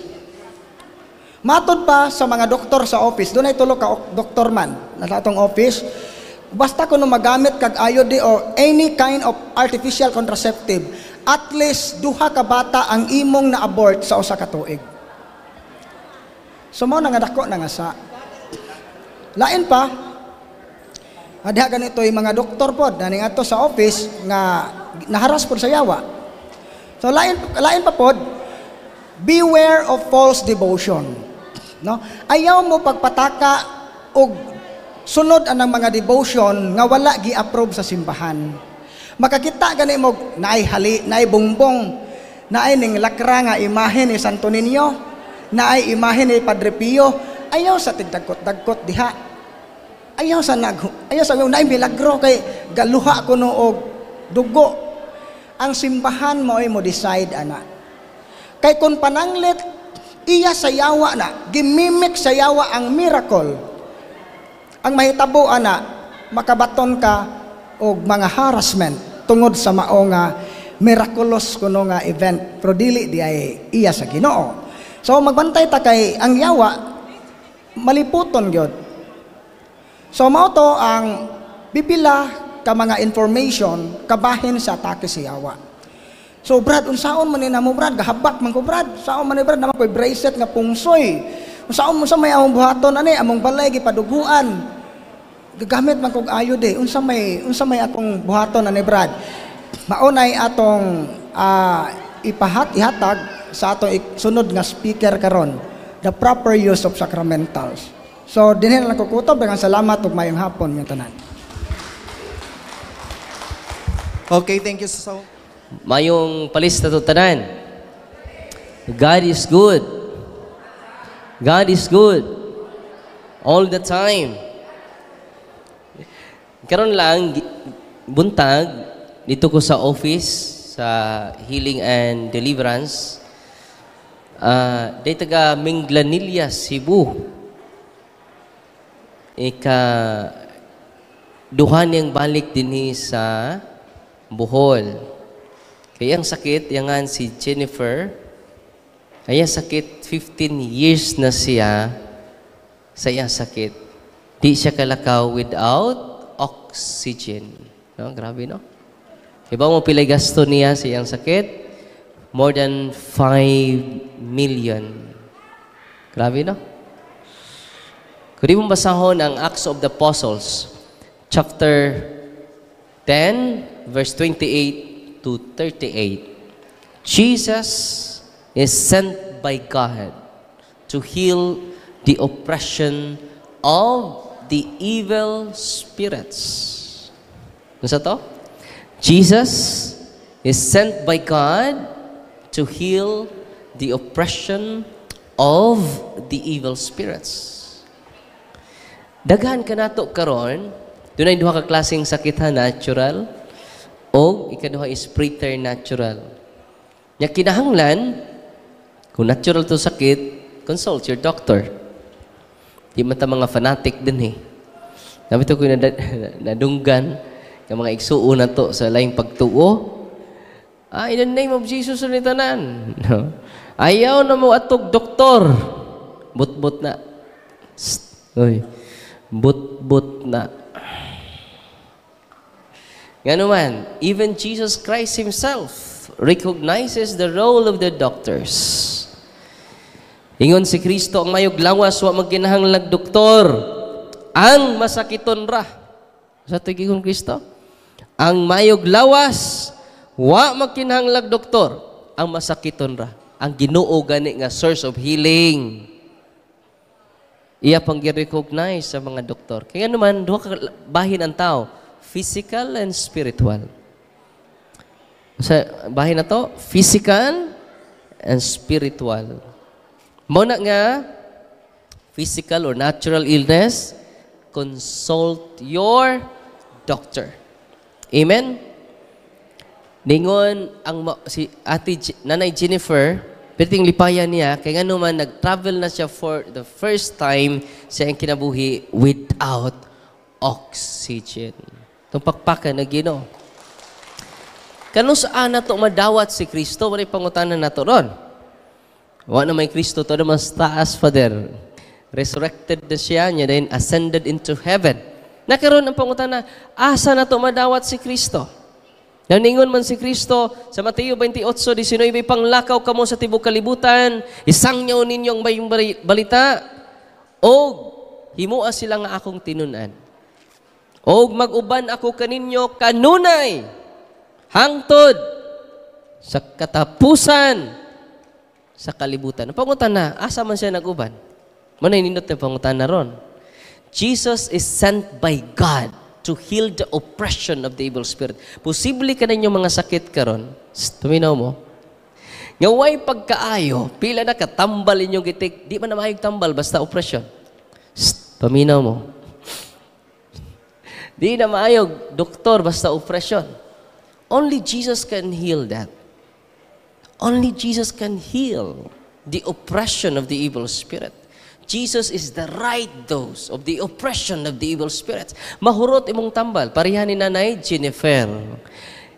Matod pa sa mga doktor sa office, doon ay tulo ka doktor man nasa atong office, basta kuno magamit kag IUD or any kind of artificial contraceptive, at least duha ka bata ang imong na-abort sa usa ka tuig. So mao na nga dako na nga sa. Lain pa, adha ganito yung mga doktor pod na ato sa office nga naharas pod sa yawa. So lain lain pa pod, beware of false devotion. No? Ayaw mo pagpataka og sunod anang mga devotion nga wala gi-approve sa simbahan. Makakita gani mo naay hali, naay bongbong, naay ning lakra nga imahe ni Santo Niño, naay imahe ni Padre Pio, ayaw sa tigdagkot-dagkot diha. Ayaw sa naay milagro kay galuha kuno og dugo. Ang simbahan mo ay mo decide ana. Kay kung pananglit iya sa yawa na, gimimik sa yawa ang miracle. Ang mahitabo ana, makabaton ka og mga harassment tungod sa mao nga miraculous kuno nga event, pero dili di ay iya sa Ginoo. So magbantay ta kay ang yawa maliputon gyud. So mao to ang pipila ka mga information kabahin sa atake sa yawa. So Brad, unsaon man ni namo, Brad? Gahabak man ko, Brad. Saon man ni, Brad? Naa man ko'y bracelet nga pungsoy. Unsaon mo sa may among buhaton ani? Among balay gipaduguan. Gagamit man kog ayod eh. Unsa may akong buhaton ani, Brad? Mao nay atong ipahat ihatag sa atong sunod nga speaker karon, the proper use of sacramentals. So dinhi na lang ko kutob. Daghang salamat ug maayong hapon inyong tanan. Okay, thank you so Mayong palis na tanan. God is good. God is good. All the time. Karon lang, buntag, dito ko sa office, sa Healing and Deliverance, day taga Minglanilla, Cebu. Ika duha niyang balik dinhi sa Bohol. Kaya ang sakit, yangan si Jennifer, kaya sakit, 15 years na siya sa iyang sakit. Di siya kalakaw without oxygen. No? Grabe, no? Iba mo pilay gasto niya sa iyang sakit? More than 5 million. Grabe, no? Kung di mo basahon ang Acts of the Apostles, chapter 10, verse 28 to 38. Jesus is sent by God to heal the oppression of the evil spirits. Ano sa to? Jesus is sent by God to heal the oppression of the evil spirits. Daghan kanato karon, dunay duha ka klaseng sakit ha, natural o ikaduha is preternatural. Nya kinahanglan kung natural to sakit, consult your doctor. Di man ta mga fanatic din eh. Sabi to ko nadunggan ng mga igsuon na to sa laing pagtuo. Ah, in the name of Jesus ni tanan. No? Ayaw na mo atog doktor. But-but na. Psst. Uy. But-but na. Ngano man, even Jesus Christ Himself recognizes the role of the doctors. Ingon si Kristo, ang mayog lawas wa magkinahanglag doktor. Ang masakiton ra. Sa ito Kristo? Ang mayog lawas wa magkinahanglag doktor. Ang masakiton ra. Ang Ginoo gani nga source of healing. Iya pang gi-recognize sa mga doktor. Kaya naman, duha ka bahin ang tao, physical and spiritual. Sa bahin na to, physical and spiritual. Mao na nga physical or natural illness, consult your doctor. Amen? Ningon ang si Ate Nanay Jennifer, perting lipayan niya kay ngano man nag-travel na siya for the first time sa iyang kinabuhi without oxygen. Itong pakpakan na Ginoo. Kano saan na to madawat si Kristo? Wala pangutanan nato ron. Wa na may Kristo to naman sa taas, Father. Resurrected na siya niya, then ascended into heaven. Nakaroon ang pangutana, asa na to madawat si Kristo? Naningon man si Kristo sa Mateo 28:19, "Panglakaw kamo sa tibok kalibutan, isangyaw ninyo ang mayong balita, og himua sila nga akong tinun-an. Og mag-uban ako kaninyo kanunay, hangtod sa katapusan sa kalibutan." Ang pangutana, asa man siya nag-uban? Manay nindot ang pangutana ron. Jesus is sent by God to heal the oppression of the evil spirit. Posible ka ninyo mga sakit karon. Tuminaw mo. Nga way pagkaayo, pila na katambal inyong gitik. Di man na maayog tambal, basta oppression. Shh, paminaw mo. Di na maayog, doktor, basta oppression. Only Jesus can heal that. Only Jesus can heal the oppression of the evil spirit. Jesus is the right dose of the oppression of the evil spirit. Mahurot imong tambal. Pareha ni Nanay Jennifer.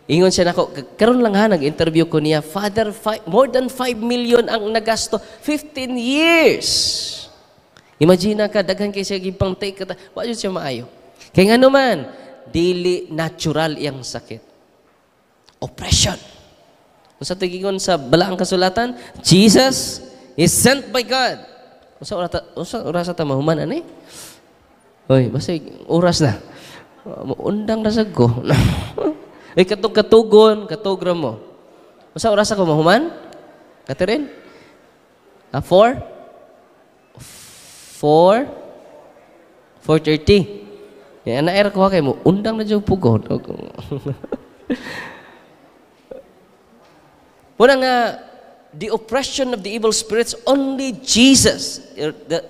Ingon siya nako, karon lang ha, nag-interview ko niya, "Father, more than 5 million ang nagasto, 15 years." Imagine ka, daghan kay siya gipang take, wa jud siya maayo. Kay ngano man, dili natural iyang sakit. Oppression. Kung sa tigingon sa balaang kasulatan, Jesus is sent by God. Unsa oras ta mahuman ani? Hoy, basta oras na. Undang ra sad ko. Ay, katong katugon, katugra mo. Unsa oras ako mahuman? Catherine? Ah, 4? 4? 4:30. Yan, na ko kay mo. Undang na jud pugon. Muna nga, the oppression of the evil spirits, only Jesus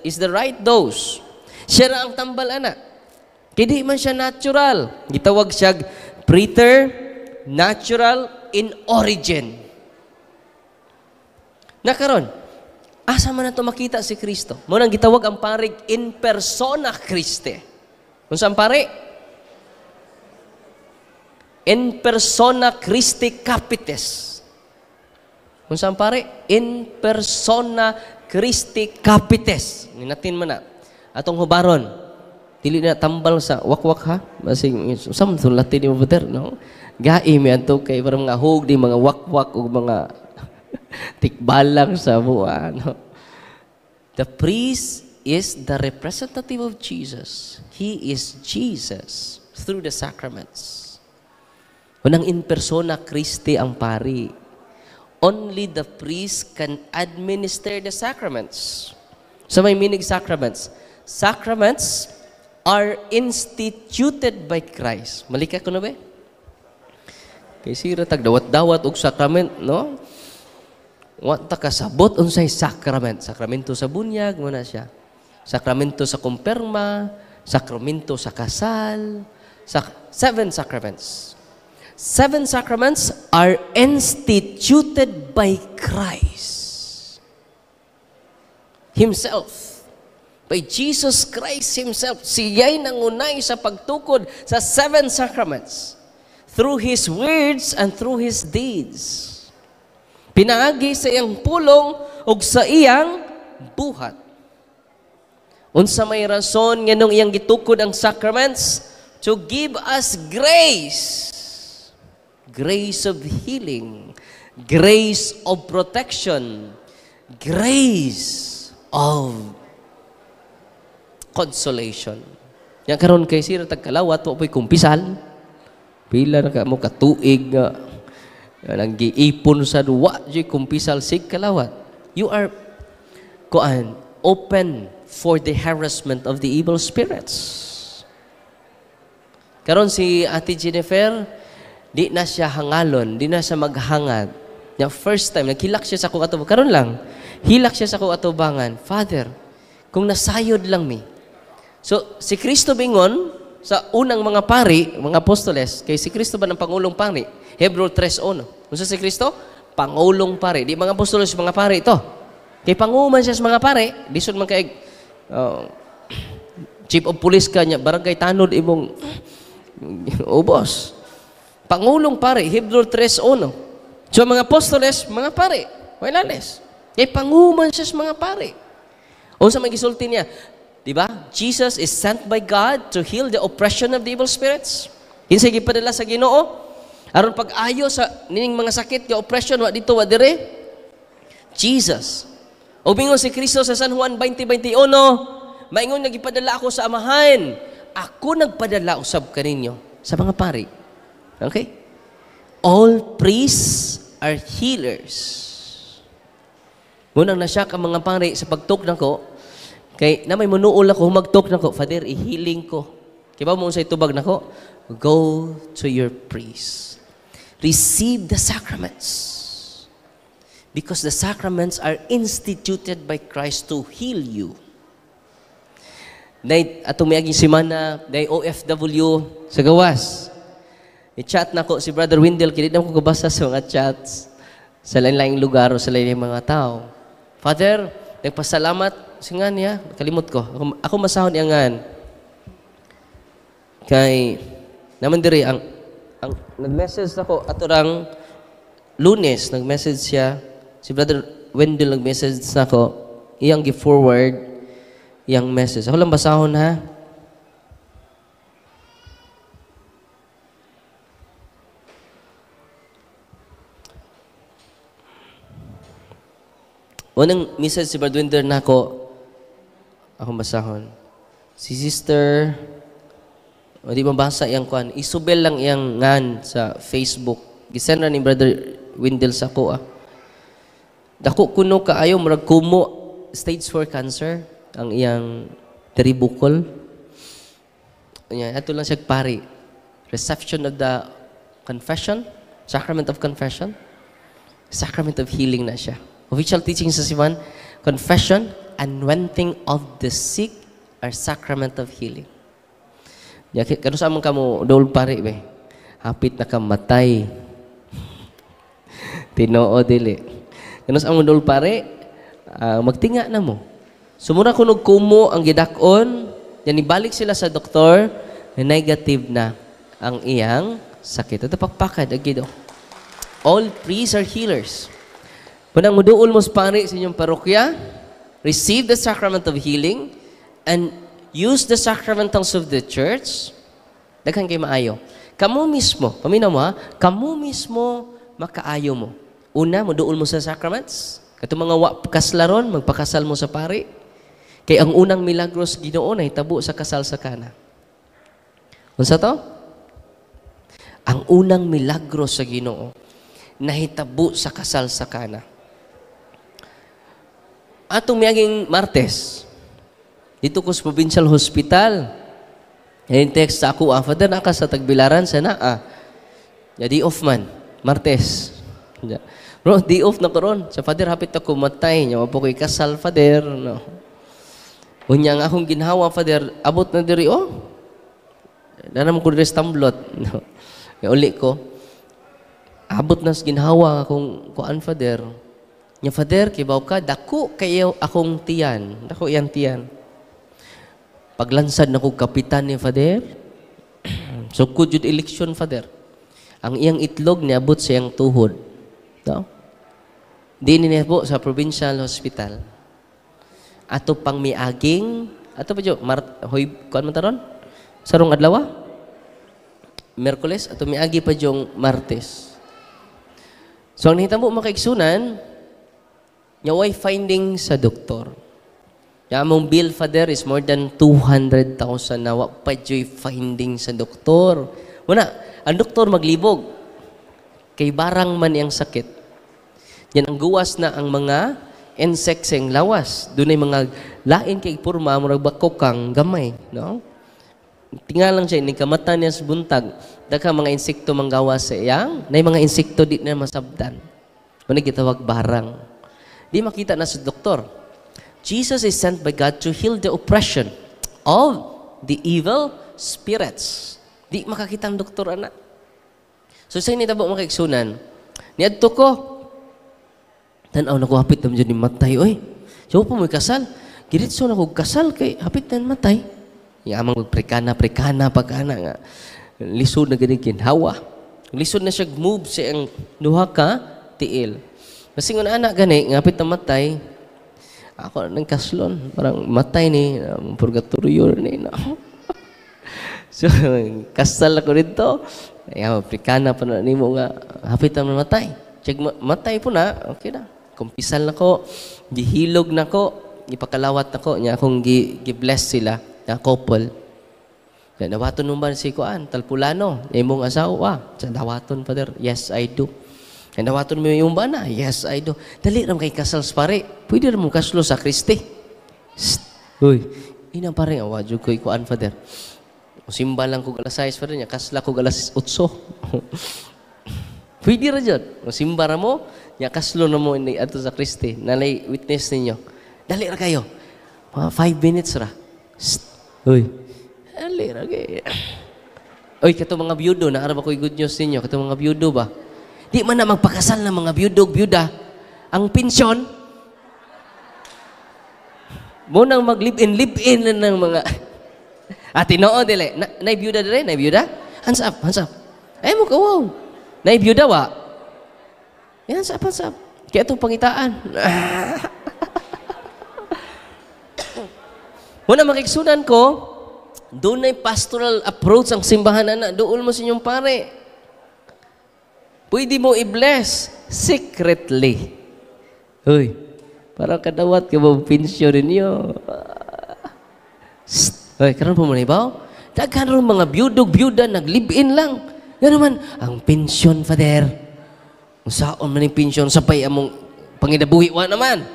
is the right dose. Siya ra ang tambal ana. Kay di man siya natural. Gitawag siya preternatural in origin. Nakaron, asa man nato makita si Kristo? Mo nang gitawag ang parig in persona Christi. Unsa ang pari? In persona Christi capitis. Unsa ang pare? In persona Christi capitis. Ninatin man na. Atong hubaron. Dili na tambal sa wakwak ha. Basig sa man Latin ni mo, brother, no? Gai mi anto kay parang mga hug di mga wakwak ug mga tikbalang sa buwa, no? The priest is the representative of Jesus. He is Jesus through the sacraments. Unang in persona Christi ang pari. Only the priest can administer the sacraments. So may meaning sacraments. Sacraments are instituted by Christ. Malika ko na ba? Kay sira tag dawat-dawat og sacrament, no? Wa ta kasabot unsay sacrament. Sakramento sa bunyag mo na siya. Sakramento sa kumpirma, sakramento sa kasal, seven sacraments. Seven sacraments are instituted by Christ Himself. By Jesus Christ Himself. Siya'y nangunay sa pagtukod sa seven sacraments. Through His words and through His deeds. Pinaagi sa iyang pulong ug sa iyang buhat. Unsa may rason nganong iyang gitukod ang sacraments? To give us grace. Grace of healing, grace of protection, grace of consolation. Yang karon kay sira tag kalawat wa po'y kumpisal. Pila na ka mo katuig nga nang giipon sa duwa jud kumpisal sig kalawat. You are kuan open for the harassment of the evil spirits. Karon si Ate Jennifer, di na siya hangalon, di na siya maghangad. Yung first time, naghilak siya sa akong atubangan. Karon lang, hilak siya sa akong atubangan. "Father, kung nasayod lang mi." So, si Kristo bingon, sa unang mga pari, mga apostoles, kay si Kristo ba ng Pangulong Pari? Hebreo 3:1. Unsa si Kristo? Pangulong Pari. Di mga apostoles, mga pari ito. Kay panguman siya sa mga pari, lisod man kay chief of police ka niya, barangay tanod imong ubos. Pangulong Pari, Hebreo 3:1. So mga apostoles, mga pari, wailales. Kay panguman siya sa mga pari. Unsa may gisulti niya? Di ba? Jesus is sent by God to heal the oppression of the evil spirits. Kinsay gipadala sa Ginoo? Aron pag-ayo sa nining mga sakit nga oppression wa dito wa dire. Jesus. O bingon si Kristo sa San Juan 20:21, maingon nga gipadala ako sa Amahan. Ako nagpadala usab kaninyo sa mga pari. Okay? All priests are healers. Munang nasyak ang mga pari sa pagtuk nako, kay na may munuol ako, humagtok nako, "Father, i-healing ko." Kay ba mo unsay tubag nako? "Go to your priest. Receive the sacraments. Because the sacraments are instituted by Christ to heal you." Day, atong miaging semana, day OFW sa gawas. I-chat na ko si Brother Wendell, kaya di na ko kabasa sa mga chats sa lain-laing lugar o sa lain mga tao. "Father, nagpasalamat." Singan nga niya, kalimot ko. Ako masahon niya ngan. Kay, naman diri ang Ang nag-message nako ato rang Lunes, nag-message siya si Brother Wendell, nag-message nako, iyang gi-forward iyang message. Ako lang basahon ha. Unang message si Brother Wendell nako, akong basahon. Si Sister, o di mabasa iyang kuan, Isabel lang iyang ngan sa Facebook. Gisend ra ni Brother Wendell sa ko ah. Dako kuno kaayo, murag kumo, stage 4 cancer ang iyang tribukol. Nya ato lang siya pari. Reception of the confession, sacrament of confession, sacrament of healing na siya. Official teaching sa Siman, confession, anointing of the sick are sacrament of healing. Ya, kano sa among kamo dol pare be. Hapit na ka matay. Tinoo dili. Kano sa among dol pare, magtinga na mo. Sumura kunog kumo ang gidak-on, yan ibalik sila sa doktor, negative na ang iyang sakit. Ito pakpakad, agido. All priests are healers. Kung ang muduol mo sa pari sa inyong parokya, receive the sacrament of healing and use the sacramentals of the church, daghan kay maayo. Kamu mismo, paminaw mo ha, kamu mismo makaayo mo. Una, muduol mo sa sacraments. Katong mga wa kaslaron, magpakasal mo sa pari. Kay ang unang milagros Ginoo nahitabo sa kasal sa Kana. Unsa to? Ang unang milagro sa Ginoo nahitabo sa kasal sa Kana. Atong miaging Martes, dito ko sa Provincial Hospital. Ngayon text sa ako, Father, naka sa Tagbilaran, sa naa. Ya, di off man, Martes. Ya. Bro, di off na karon. Sa Father, hapit ako matay. Nya, wapo ko'y kasal, Father. No. Unya nga akong ginhawa, Father, abot na diri, oh. Dana mo ko diri sa tamblot. No. Kaya uli ko, abot na sa ginhawa akong kuan, Father. Nya, Father, kibaw ka, dako kayo akong tiyan. Dako iyang tiyan. Paglansad na kong kapitan ni Father, sukod yun election, Father. Ang iyang itlog niabot sa iyang tuhod. No? Di niya po sa provincial hospital. Ato pang miaging, ato pa dyo, hoy, kuan man taron? Sarong adlaw? Merkules, ato miagi pa dyong Martes. So, ang nahitabo makaigsunan, nya way finding sa doktor. Ya, among bill, Father, is more than 200,000 na wa pa dyo'y finding sa doktor. Muna, ang doktor maglibog. Kay barang man iyang sakit. Yan ang guwas na ang mga insects sa iyang lawas. Doon ay mga lain kay purma, murag bakokang gamay. No? Tinga lang siya, nagkamata niya sa buntag. Dagka mga insekto manggawas sa iyang, na mga insekto di na masabtan. Muna gitawag barang. Di makita na sa doktor. Jesus is sent by God to heal the oppression of the evil spirits. Di makakita ang doktor, anak. So, sa initabo makaigsunan, niadto ko, tanaw na ko, hapit na dyan ni matay, oy. So, po mo'y kasal. Giritso na ko, kasal kay hapit na matay. Yamang magprekana, prekana, pagkana nga. Lisod na ganyan ginhawa. Lisod na siya move sa iyang duha ka, tiil. Masingon anak gani, nga hapit na matay, ako nang kaslon, parang matay ni, purgatorio ni. No? So, kasal ako dito. Ayaw, Afrikana pa na nimo nga, hapit na matay. Check, matay po na, okay na. Kumpisal na ko, gihilog na ko, gipakalawat na ko, niya akong gi-bless sila, na couple. Kaya nawaton mo ba si Kuan, Talpulano, imong asawa? Sa dawaton, Father, yes, I do. Kaya nawaton mo yung bana? Yes, I do. Dali ram kay kasal sa pare. Pwede ram mo kaslo sa Kristi. Shh. Uy, ina pare, awa, jud ko'y kuan, Father. Simba lang ko alas 6, Father, niya, kasla ko alas 8. Pwede ra jud. Simba ra mo, niya, kaslo na mo ini ato sa Kristi. Nalay witness ninyo. Dali ra kayo. Mga 5 minutes ra. Shh. Uy, dali ra kayo. Uy, kato mga byudo, naara ba ko'y good news ninyo? Kato mga byudo ba? Di man na magpakasal ng mga byudog, byuda. Ang pensyon, munang mag-live-in, live-in na ng mga... Ah, tinoo, dili. Nay byuda dili? Nay byuda? Hands up, hands up. Ay mo kawaw. Naibiyuda wa. Yan sa pa sa kaya itong pangitaan. Muna makiksunan ko, doon ay pastoral approach ang simbahan na dool mo sa inyong pare. Pwede mo i-bless secretly. Uy, parang kadawat ka mo pensyon ninyo. Uy, karon po mo na ibaw? Daghan ron mga biyudog-biyuda, nag-live-in lang. Nga naman, ang pensyon, Father. Saon man yung pensyon, sapay among pangidabuhi, wa naman.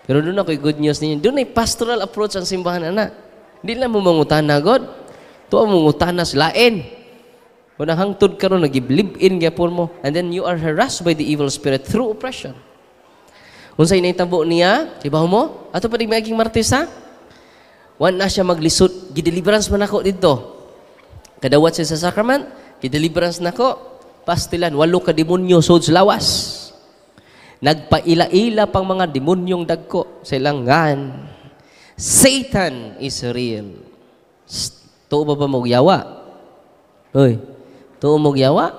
Pero doon ako'y good news ninyo. Doon ay pastoral approach ang simbahan, anak. Hindi lang mo mangutana, God. Tuwa mo mangutana sa lain. Kung hangtod karon nag-live-in gyapon mo, and then you are harassed by the evil spirit through oppression. Unsay nahitabo niya, ibaw mo? Ato pa di maging Martes, ha? Wan na siya maglisod, gideliverance man ako dito. Kadawat siya sa sacrament, gideliverance nako. Pastilan, 8 ka demonyo sud sa lawas. Nagpaila-ila pang mga demonyong dagko sa ilangan. Satan is real. Tuo ba ba mogyawa? Uy, tuo mogyawa?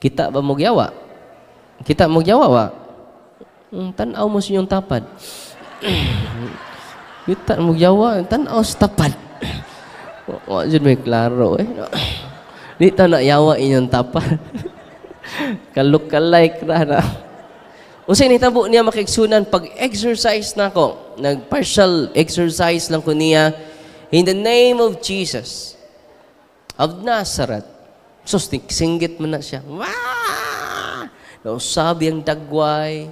Kita ba mogyawa? Kita mogyawa wa? Tan-aw mo sa inyong tapad. Kita mogyawa, tan-aw sa tapad. Wa jud may klaro eh. Di ta na yawa inyong tapad. Kaluk-kalike ra na. Unsay nahitabo niya makigsunan pag-exercise nako, nag-partial exercise lang ko niya in the name of Jesus of Nazareth. Sus, singgit man na siya. Wah! Nausabi ang dagway.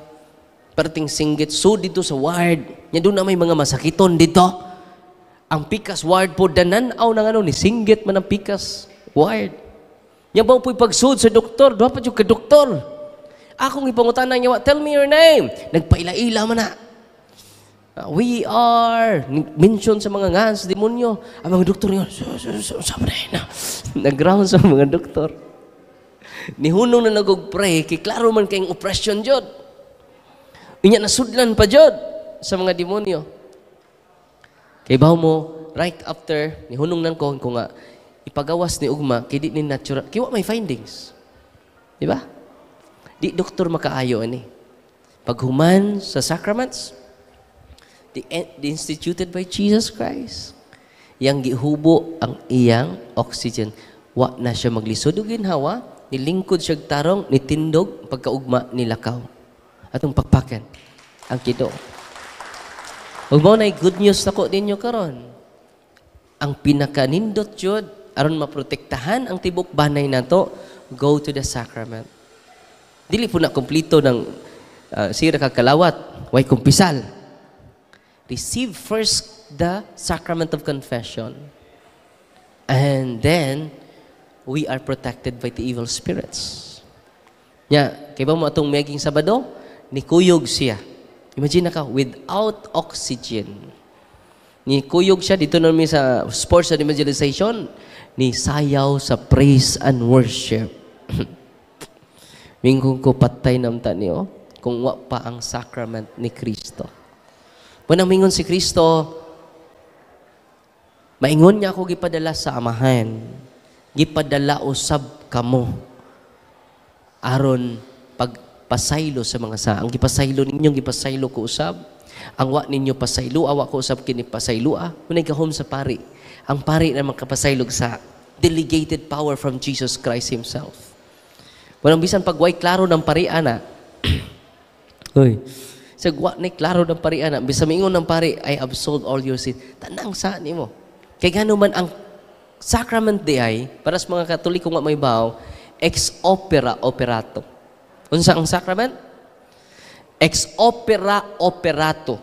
Perting singgit. So, dito sa ward. Nya doon na may mga masakiton dito. Ang pikas ward po, dananaw ng ano, ni singgit man ang pikas ward. Nya ba po'y pagsud sa doktor? Doha pa jud ka doktor. Akong ipangutana niya, tell me your name. Nagpaila-ila man na. We are, mention sa mga ngan sa demonyo. Ang mga doktor yun, na. Nag-round sa mga doktor. Nihunong na nag-pray, kay klaro man kayong oppression jud. Inya nasudlan pa jud sa mga demonyo. Kay bawo mo, right after, nihunong nang ko, kung nga, ipagawas ni Ugma, kay di ni natural, kay wa may findings. Di ba? Di doktor makaayo ani. Paghuman sa sacraments, the instituted by Jesus Christ, yang gihubo ang iyang oxygen. Wa na siya maglisod og ginhawa, nilingkod siya tarong, nitindog, pagkaugma nilakaw. Atong pakpakan ang kido. Ug mao nay good news nako ninyo karon. Ang pinakanindot jud aron maprotektahan ang tibok banay nato, go to the sacrament. Dili po na kumplito ng sira kakalawat, way kumpisal. Receive first the sacrament of confession. And then, we are protected by the evil spirits. Nya, kay ba mo atong meging Sabado? Nikuyog siya. Imagine na ka, without oxygen. Nikuyog siya, dito namin sa sports and evangelization, ni sayaw sa praise and worship. Mingkong ko patay namta niyo kung wa pa ang sacrament ni Kristo. Munang mingon si Kristo, maingon niya ako gipadala sa amahan, gipadala usab kamo aron pagpasaylo sa mga sa. Ang gipasaylo ninyo, gipasaylo ko usab. Ang wa ninyo pasaylo, awa ko usab kini pasayloa. Munay gahom sa pari. Ang pari na makapasaylog sa delegated power from Jesus Christ Himself. Walang bisan pag way klaro ng pari ana. Uy. Sa wa ni klaro ng pari ana, bisan mingon ng pari, I absolve all your sin. Tanang sa nimo. Kay gano man ang sacrament di ay, para sa mga Katoliko nga may baw, ex opera operato. Unsa ang sacrament? Ex opera operato.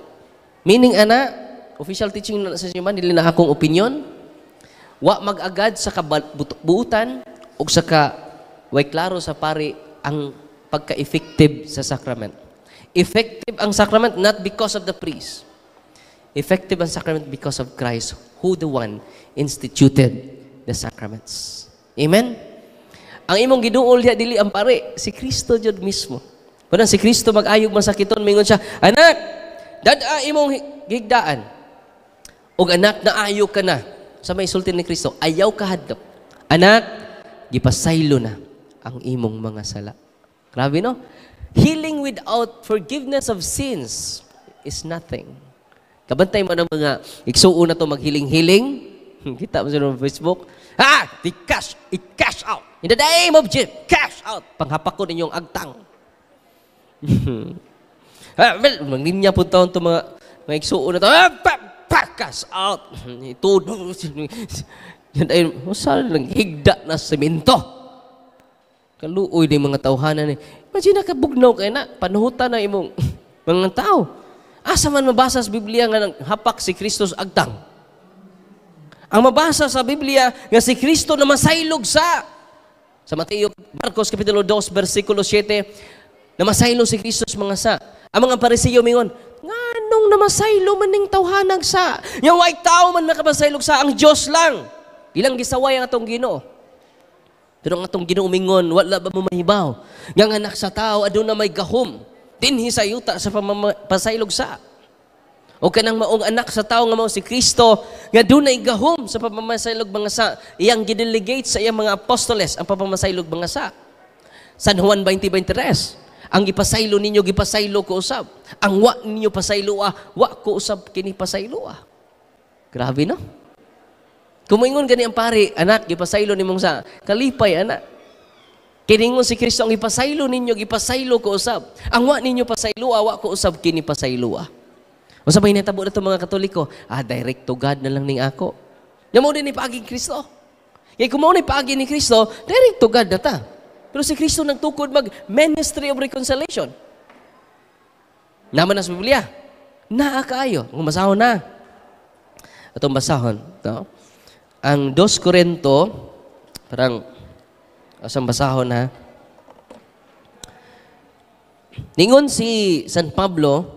Meaning ana, official teaching na sa inyo man, dili na akong opinion, wa mag-agad sa kabuutan ug sa ka way klaro sa pari ang pagka-effective sa sacrament. Effective ang sacrament not because of the priest. Effective ang sacrament because of Christ, who the one instituted the sacraments. Amen? Ang imong giduol diha dili ang pare, si Kristo jud mismo. Kunan si Kristo mag-ayog masakiton, mingon siya, anak, dad-a imong gigdaan. Og anak, naayo ka na. Sa may sulti ni Kristo, ayaw ka hadlok. Anak, Gipasaylo na ang imong mga sala. Grabe, no? Healing without forgiveness of sins is nothing. Kabantay mo ng mga igsuon na to maghiling-hiling. Kita mo sa Facebook. Ha! Di cash! I-cash out! In the name of Jesus, cash out! Panghapak ko ninyong agtang. Well, manglinya po taon to mga igsuon na to. Cash out! Ito. Yan ay, saan lang higda na semento. Kaluoy din mga tawhanan ni. Imagine na kabugnaw kayo na, panuhutan na imong mga tao. Asa man mabasa sa Biblia nga hapak si Kristo sa agtang? Ang mabasa sa Biblia nga si Kristo na masaylog sa Mateo, Marcos Kapitulo 2, versikulo 7, na masaylog si Kristo sa mga sa. Ang mga Parisiyo mingon, nganong namasaylo man ning tawhanag sa? Nga way tao man makapasaylog sa, ang Dios lang. Ilang gisaway ang atong Ginoo. Pero ang atong Ginoo mingon, wala ba mo mahibaw? Nga ang anak sa tao aduna may gahom dinhi sa yuta sa pamapasaylog sa. O kanang maong anak sa tao nga mao si Kristo nga dunay gahom sa pamamasaylog mga sa, iyang gidelegate sa iyang mga apostoles ang pamamasaylog mga sa. San Juan 20:23, ang gipasaylo ninyo gipasaylo ko usab. Ang wa ninyo pasayloa, wa ko usab kini pasayloa. Grabe, no? Kumuingon gani ang pari, anak gipasaylo nimong sa, kalipay anak. Kiningon si Kristo ang ipasaylo ninyo gipasaylo ko usab. Ang wa ninyo pasayloa, wa ko usab kini pasayloa. Unsa may nahitabo na itong mga Katoliko? Direct to God na lang ning ako. Nga mao din ni paagi Kristo. Kaya kung mao ni paagi ni Kristo, direct to God na ta. Pero si Kristo nagtukod mag ministry of reconciliation. Naman na sa Biblia. Naa kaayo. Kung basahon na. Atong basahon. No? Ang 2 Corinto, parang, asang basahon ha. Ningon si San Pablo,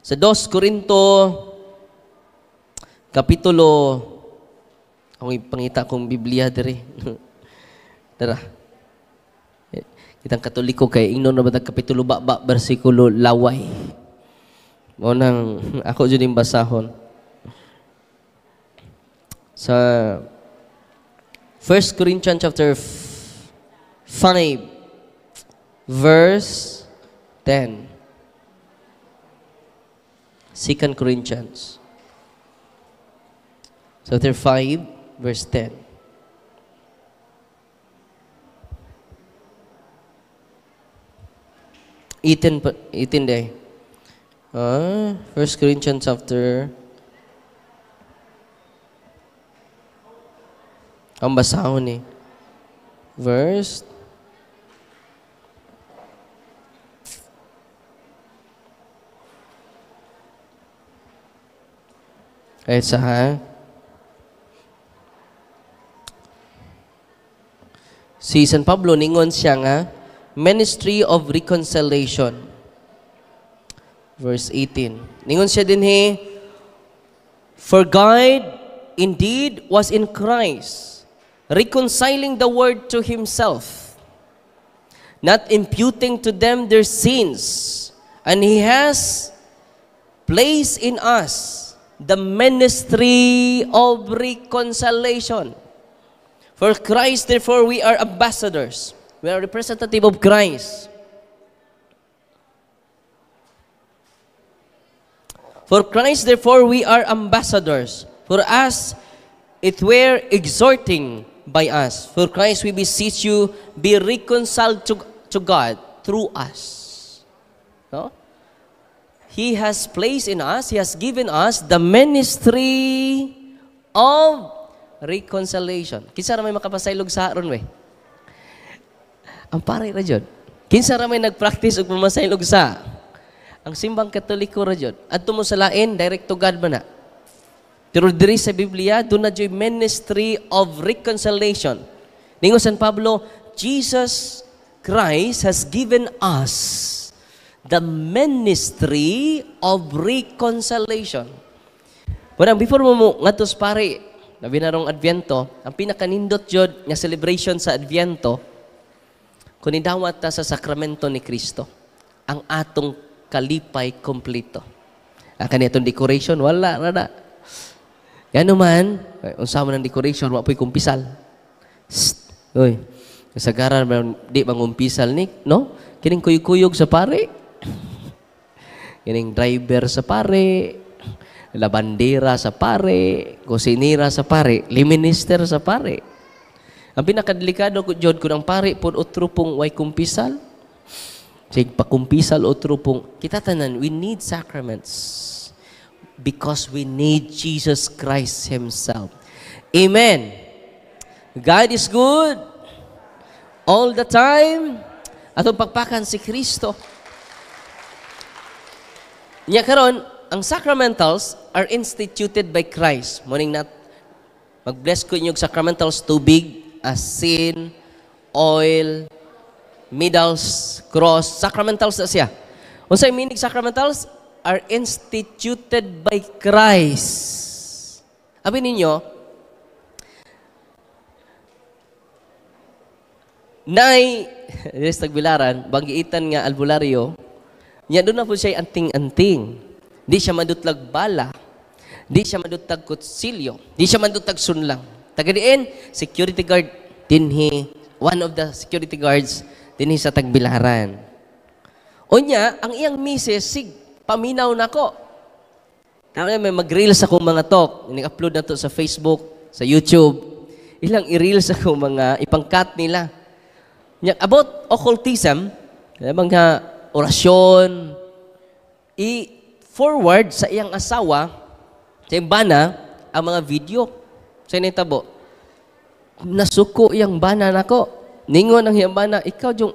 sa 2 Corinto, Kapitulo, akong ipangita kong Biblia diri. Tara. Kitang Katoliko kay ingnon na ba Kapitulo ba bersikulo laway. Mao nang ako jud ning basahon. Sa 1 Corinthians chapter 5 verse 10. 2 Corinthians chapter 5 verse 10. Eighteen day. 1 Corinthians chapter ang basahon ni verse 8 sa ha. Si San Pablo ningon siya nga ministry of reconciliation. Verse 18. Ningon siya dinhi, for God indeed was in Christ, reconciling the world to Himself, not imputing to them their sins, and He has placed in us the ministry of reconciliation. For Christ, therefore, we are ambassadors. We are representative of Christ. For Christ, therefore, we are ambassadors. For us, it were exhorting by us. For Christ, we beseech you, be reconciled to God through us. No? He has placed in us, He has given us the ministry of reconciliation. Kinsa ra may makapasaylog sa aron we? Ang pare ra jud. Kinsa ra may nagpractice og pamasaylog sa? Ang simbang Katoliko ra jud. Adto mo sa lain, direct to God man na. Pero diri sa Biblia, doon na jud ministry of reconciliation. Ningon San Pablo, Jesus Christ has given us the ministry of reconciliation. Pero before mo ngadto sa pare, labi na rong Adviento, ang pinakanindot jud nga celebration sa Adviento, kun idawat ta sa sakramento ni Kristo, ang atong kalipay kompleto. Ang kanitong decoration, wala ra na. Gano man, unsa man ang decoration, wa po'y kumpisal. Shh. Uy, kasagaran ba di mangumpisal ni, no? Kining kuyog-kuyog sa pare. Kining driver sa pare, labandera sa pare, kusinira sa pare, liminister sa pare. Ang pinakadelikado ko jud kun ang pare pod otro pong way kumpisal. Sig pakumpisal otro pong kita tanan, we need sacraments because we need Jesus Christ himself. Amen. God is good all the time. Atong pagpakan si Kristo. Nya karon, ang sacramentals are instituted by Christ. Morning na mag-bless ko inyong sacramentals: tubig, asin, oil, medals, cross, sacramentals na siya. Unsay meaning sacramentals? Are instituted by Christ. Abi ninyo, nay, des tagbilaran, banggiitan nga albularyo, niya doon na po siya anting-anting. Di siya madutlag bala. Di siya madutlag kutsilyo. Di siya madutlag sunlang. Taga diin, security guard dinhi, one of the security guards dinhi sa Tagbilaran. Unya, ang iyang misis, sig, paminaw nako. Na may mag-reels akong mga talk. Ini-upload na to sa Facebook, sa YouTube. Ilang i-reels akong mga ipangkat nila. Nya, about occultism, mga orasyon, i-forward sa iyang asawa, sa iyang bana, ang mga video. Sa initabo, nasuko iyang bana nako. Ningon ang iyang bana, ikaw yung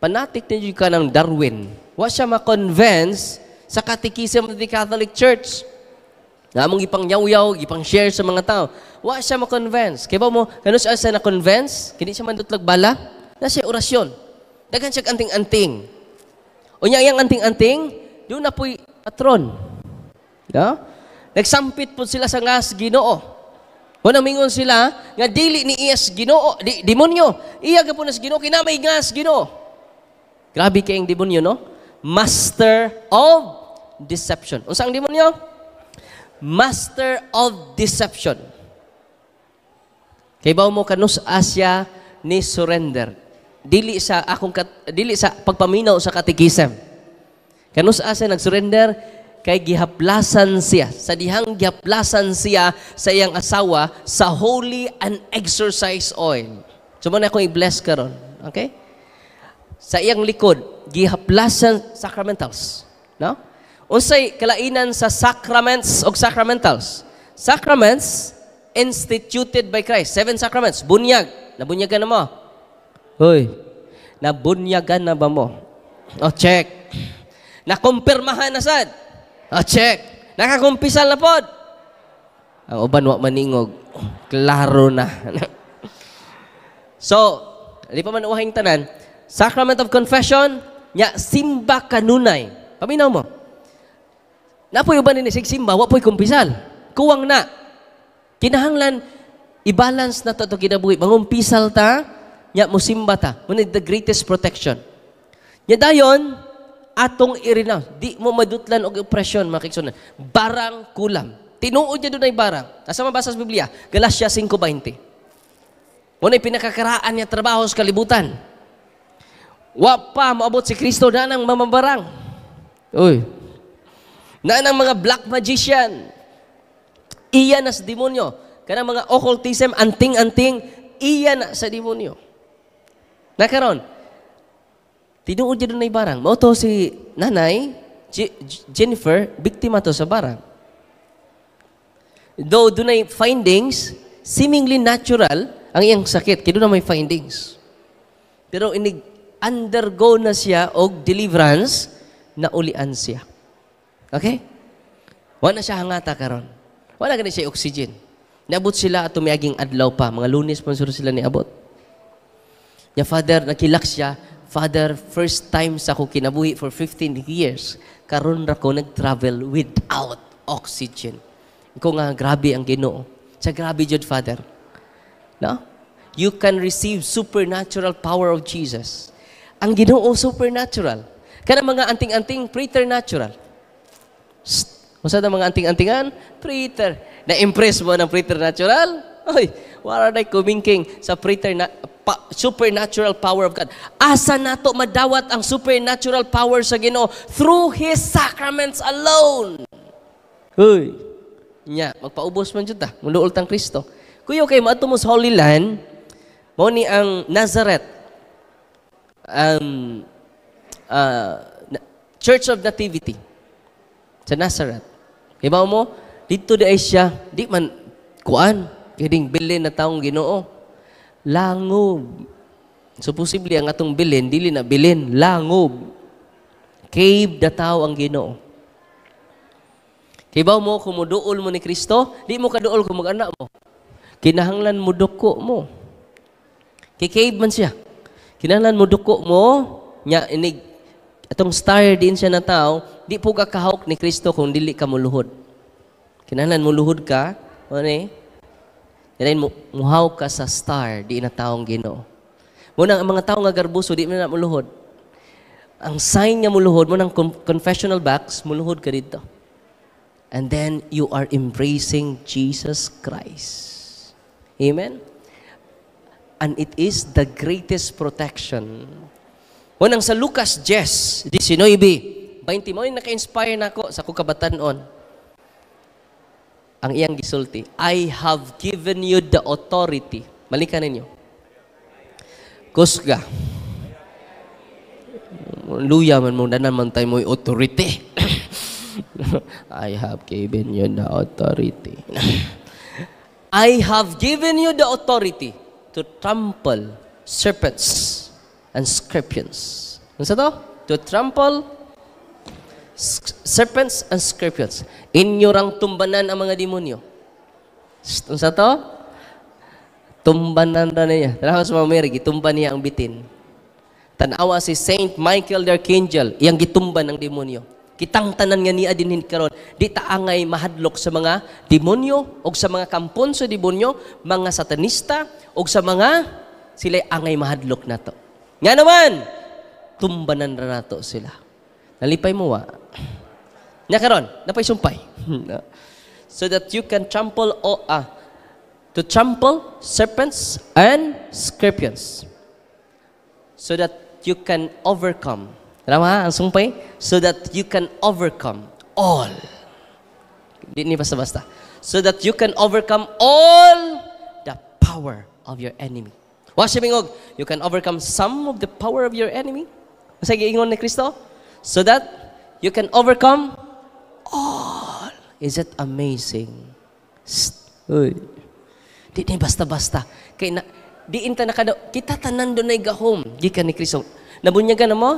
panatik na ka ng Darwin. Wa siya ma-convince sa Catechism of the Catholic Church. Nga among ipang yaw-yaw, ipang share sa mga tao. Wa siya ma-convince. Kaya ba mo, kano siya sa na-convince? Kini siya mandutlag bala? Na siya orasyon. Daghan siya anting-anting. Unya iyang anting-anting, doon na po'y patron. No? Nagsampit po sila sa ngas Ginoo. Wala mingon sila nga dili ni iyas Ginoo, di, demonyo. Iya ka po nas Ginoo, kinamay ngas Ginoo. Grabe kayong demonyo, no? Master of deception. Unsa ang demonyo? Master of deception. Kay bawo mo kanus Asia ni surrender. Dili sa akong dili sa pagpaminaw sa katikisem. Kanus Asia nagsurrender kay gihaplasan siya. Sa dihang gihaplasan siya sa iyang asawa sa holy and exorcise oil. So mo na akong i-bless karon. Okay? Sa iyang likod, gihaplasan sacramentals. No? Unsay kalainan sa sacraments og sacramentals? Sacraments instituted by Christ. 7 sacraments. Bunyag. Nabunyagan na mo? Hoy. Nabunyagan na ba mo? O, check. Nakumpirmahan na sad? O, check. Nakakumpisal na pod? Ang uban wa maningog. Klaro na. So, di pa man uwahing tanan. Sacrament of confession, nya simba kanunay. Paminaw mo. Napoy uban ni sig simba, wa poy kumpisal. Kuwang na. Kinahanglan i-balance na to kinabuhi. Mangumpisal ta, nya mo simba ta. Muna the greatest protection. Nya dayon atong i-renounce. Di mo madutlan og oppression, mga kaigsuonan. Barang kulam. Tinuod niya dunay barang. Asa mabasa sa Biblia? Galatia 5:20. Muna pinakakaraan niya trabaho sa kalibutan. Wa pa moabot si Kristo na nang mamabarang. Uy. Na nang mga black magician. Iya na sa demonyo. Kanang mga occultism, anting-anting, iya na sa demonyo. Nakaron, tinuod niya dunay barang. Mao to si nanay, Jennifer, biktima to sa barang. Though dunay findings, seemingly natural ang iyang sakit. Kaya doon na may findings. Pero inig undergo na siya og deliverance, naulian siya. Okay? Wala na siya hangata karon. Wala gani siya oxygen. Niabot sila at tumiaging adlaw pa. Mga Lunes pa sila niabot. Nya Father, nakilak siya. Father, first time sa ako kinabuhi for 15 years, karon ra ko nag-travel without oxygen. Ikaw nga, grabe ang Ginoo. Sa grabe jud, Father. No? You can receive supernatural power of Jesus. Ang Ginoo supernatural. Kana mga anting-anting preternatural. Psst. Unsa na mga anting-antingan? Preter. Na-impress mo ng preternatural? Oy, wala na kumingking sa supernatural power of God. Asa nato madawat ang supernatural power sa Ginoo? Through His sacraments alone. Uy. Nya, magpaubos man jud ta. Muduol tang Kristo. Kuyo kay maadto mo sa Holy Land, mao ni ang Nazareth. Church of Nativity sa Nazareth. Ibaw mo, dito di ay siya, di man kuan, kining bilin na taong Ginoo. Langob. So posible ang atong bilin, dili na bilin, langob. Cave da tao ang Ginoo. Kibaw mo, kung muduol mo ni Kristo, di mo kaduol kung mag-anak mo. Kinahanglan mo duko mo. Kay cave man siya. Kinahanglan mo duko mo, nya inig atong star din siya na tao, di po ka kahawk ni Kristo kung dili ka muluhod. Kinahanglan muluhod ka, ano eh? Yan mo muhaw ka sa star, di na taong Ginoo. Muna ang mga tao nga garbuso, di man na muluhod. Ang sign nga muluhod mo ng confessional box, muluhod ka dito. And then you are embracing Jesus Christ. Amen? And it is the greatest protection. Unang sa Lucas 10, 19, 20 mo yung naka-inspire nako sa akong kabatanon. Ang iyang gisulti, "I have given you the authority." Balikan ninyo. Kusga. Luya man mo, danan man tayo mo'y authority. I have given you the authority. I have given you the authority to trample serpents and scorpions. Ano sa to? To trample serpents and scorpions. Inyo rang tumbanan ang mga demonyo. Ano sa to? Tumbanan ra niya. Tanawa sa Mama Mary, gitumban niya ang bitin. Tanawa si Saint Michael the Archangel, iyang gitumban ang demonyo. Kitang tanan nga niya dinhin karon, di ta angay mahadlok sa mga demonyo o sa mga kampon sa demonyo, mga satanista o sa mga sila angay mahadlok nato. Nga naman, tumbanan ra nato sila. Nalipay mo wa. Nya karon, napay sumpay. So that you can trample o to trample serpents and scorpions. So that you can overcome. Alam ha, ang sumpay? So that you can overcome all. Di ni basta-basta. So that you can overcome all the power of your enemy. Wa siya mingog, you can overcome some of the power of your enemy. Sa giingon ni Kristo? So that you can overcome all. Is it amazing? Shh. Uy. Di ni basta-basta. Kay na, di inta nakada, kita tanan dunay gahom gikan ni Kristo. Nabunyagan na mo?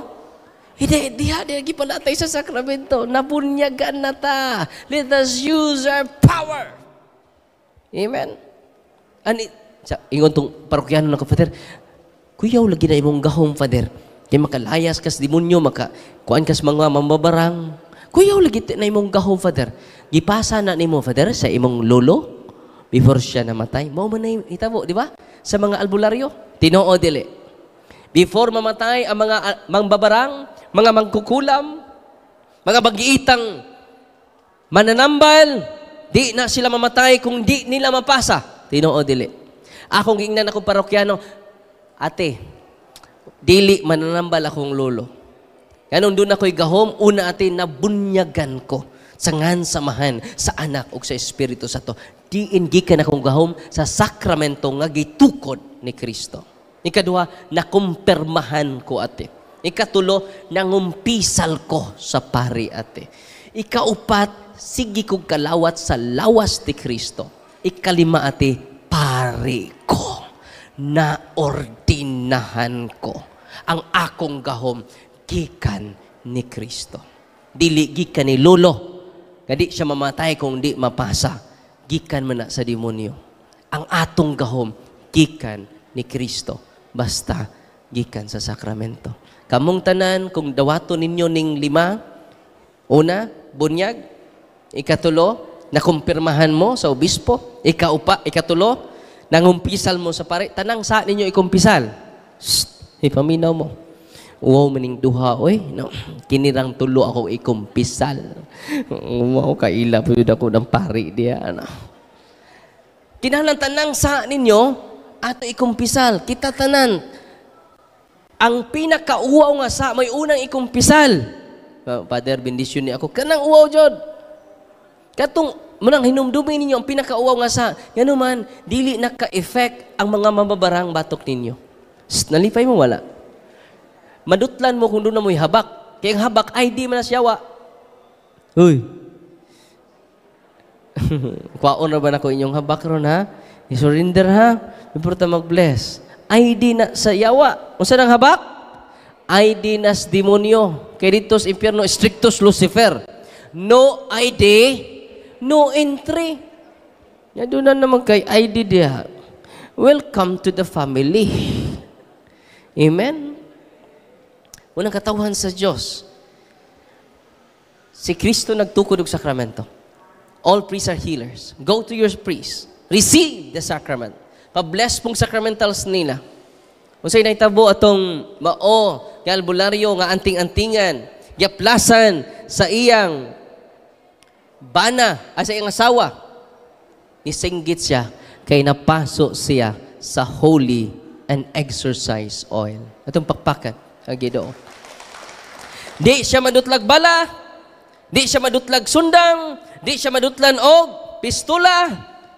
Hindi, diha, diha, gipalatay sa sakramento. Nabunyagan na ta. Let us use our power. Amen. Ani, sa, ingon tong parokyano na ko, "Father, kuyaw lagi na imong gahom, Father. Kay makalayas kas demonyo, maka, kuan kas mga mambabarang. Kuyaw lagi na imong gahom, Father. Gipasa na nimo, Father, sa imong lolo before siya namatay." Mao man na hitabo, di ba? Sa mga albularyo, tinoo dili. Before mamatay ang mga mangbabarang, mga mangkukulam, mga bagiitang mananambal, di na sila mamatay kung di nila mapasa. Tinoo dili. Akong gingnan akong parokyano, "Ate, dili mananambal akong lolo. Ganun doon ako'y gahom, una ate, nabunyagan ko sa ngan samahan sa Anak ug sa Espiritu Santo. Diin gikan akong gahom? Sa sakramento nga gitukod ni Kristo. Ikaduha, nakumpirmahan ko, ate. Ikatulo, nangumpisal ko sa pari, ate. Ikaupat, sige kong kalawat sa lawas ni Kristo. Ikalima, ate, pari ko. Naordinahan ko ang akong gahom gikan ni Kristo. Dili gikan ni lolo. Nga di siya mamatay kung di mapasa. Gikan man na sa demonyo. Ang atong gahom gikan ni Kristo. Basta gikan sa sakramento. Kamong tanan, kung dawato ninyo ning lima, una, bunyag, ikatulo, nakumpirmahan mo sa obispo, ikaupa, ikatulo, nangumpisal mo sa pare, tanang sa ninyo ikumpisal. Shh, ipaminaw mo. Wow, maning duha, oy. No, kinirang tulo ako ikumpisal. Wow, kaila po ako ng pari diya. Ano. Kinahanglan tanang sa ninyo ato ikumpisal. Kita tanan ang pinakauwaw nga sa may unang ikumpisal. Father, bendisyon ni ako. Kanang uwaw jud. Katong munang hinumdumi ninyo ang pinakauwaw nga sa ngano man dili naka-effect ang mga mababarang batok ninyo. Shh, nalipay mo wala. Madutlan mo kung doon na mo'y habak. Kaya ang habak ay di man na siyawa. Uy. Kwaon na ba nako inyong habak ron ha? I-surrender ha? Before ta mag-bless. ID na sa yawa. Unsa nang habak? ID na sa demonyo. Kay dito sa impyerno, strictus Lucifer. No ID, no entry. Ya doon na naman kay ID diha. Welcome to the family. Amen? Unang katawhan sa Diyos. Si Kristo nagtukod og sakramento. All priests are healers. Go to your priest. Receive the sacrament. Pa-bless pong sacramentals nila. Unsay nahitabo atong mao nga albularyo nga anting-antingan, giaplasan sa iyang bana, ay sa iyang asawa. Nisinggit siya kay napaso siya sa holy and exorcised oil. Atong pakpakan ang Ginoo. Di siya madutlag bala, di siya madutlag sundang, di siya madutlan og pistola,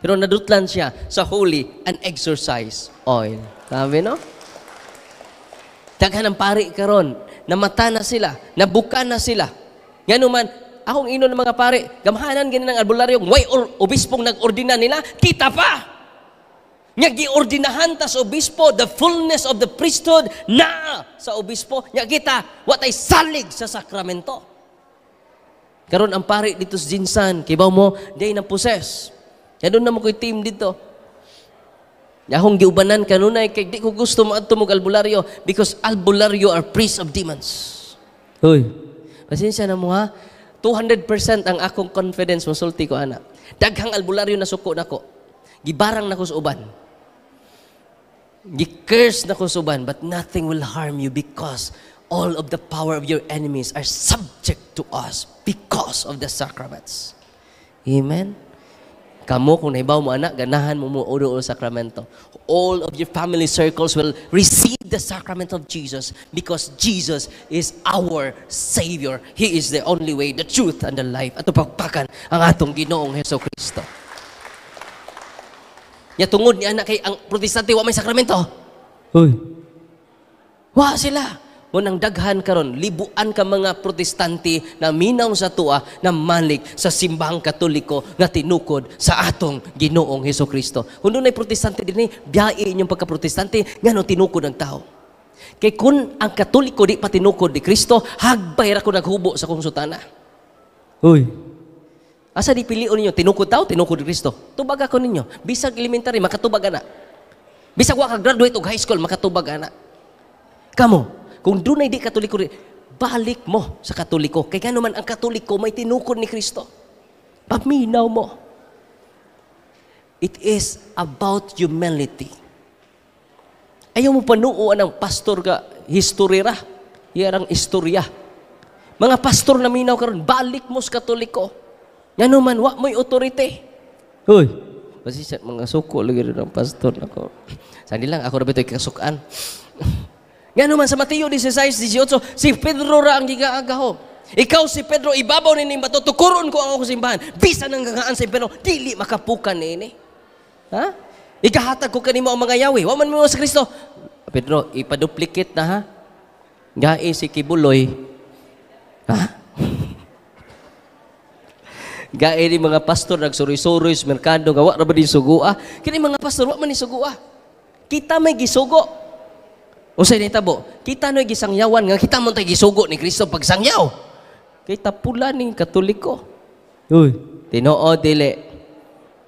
pero nadutlan siya sa holy and exorcised oil. Sabi no? Daghan ang pari karon, namata na sila, nabuka na sila. Ngano man, akong ino ng mga pari, gamhanan gani ng albularyo, way or obispong nag-ordina nila, kita pa! Nga giordinahan ta sa obispo, the fullness of the priesthood na sa obispo, nga kita, watay salig sa sakramento. Karon ang pari dito sa GenSan, kibaw mo, day na poses. Kaya doon na mo ko'y team dito. Akong giubanan kanunay, kay di ko gusto moadto mo albularyo because albularyo are priests of demons. Hoy, pasensya na mo ha. 200% ang akong confidence mosulti ko ana. Daghang albularyo na suko nako. Gibarang nako sa uban. Gi-curse nako sa uban, but nothing will harm you because all of the power of your enemies are subject to us because of the sacraments. Amen? Kamo, kung nahibaw mo anak, ganahan mo mo udo o sakramento. All of your family circles will receive the sacrament of Jesus because Jesus is our Savior. He is the only way, the truth, and the life. Ato pagpakan ang atong Ginoong Heso Kristo. Ya tungod ni anak kay ang Protestante wa may sakramento. Uy. Wa sila. Munang daghan karon, libuan ka mga Protestante na minaw sa tuwa na malik sa simbahang Katoliko nga tinukod sa atong Ginoong Heso Kristo. Kung dunay Protestante dinhi, biyai inyong pagka-Protestante ngano tinukod ang tao. Kay kun ang Katoliko di pa tinukod ni Kristo, hagbay ra ko naghubo sa kong sutana. Uy. Asa di pilion ninyo, tinukod tao, tinukod ni Kristo? Tubag ako ninyo. Bisag elementary, makatubag ana. Bisag wa ka graduate og high school, makatubag ana. Kamo, kung dunay di Katoliko, balik mo sa Katoliko. Kay ngano man ang Katoliko may tinukod ni Kristo. Paminaw mo. It is about humility. Ayaw mo panuoan ang pastor ka, history ra. Yarang istorya. Mga pastor na minaw karon, balik mo sa Katoliko. Ngano man, wa mo'y authority. Hoy, basi sa mga suko lagi rin ang pastor nako. Sandi lang, ako ra bito'y kasukan. Ngano man sa Mateo 16:18, si Pedro ra ang gigaagaho. Ikaw si Pedro, ibabaw ni bato, tukuron ko ang akong simbahan. Bisan ang gagaan sa impyerno, dili makapukan niini. Ha? Ikahatag ko kanimo ang mga yawi. Wa man mo sa Kristo. Pedro, ipaduplicate na ha. Gae si Kibuloy. Ha? Gae ni mga pastor nagsuroy-suroy sa merkado nga wa ra ba ni sugua? Kini mga pastor wa man ni sugua. Kita may gisugo. Unsay nahitabo? Kita no'y gisangyawan nga kita mo tay gisugo ni Kristo pagsangyaw. Kay tapula ning Katoliko. Uy, tinuod dili.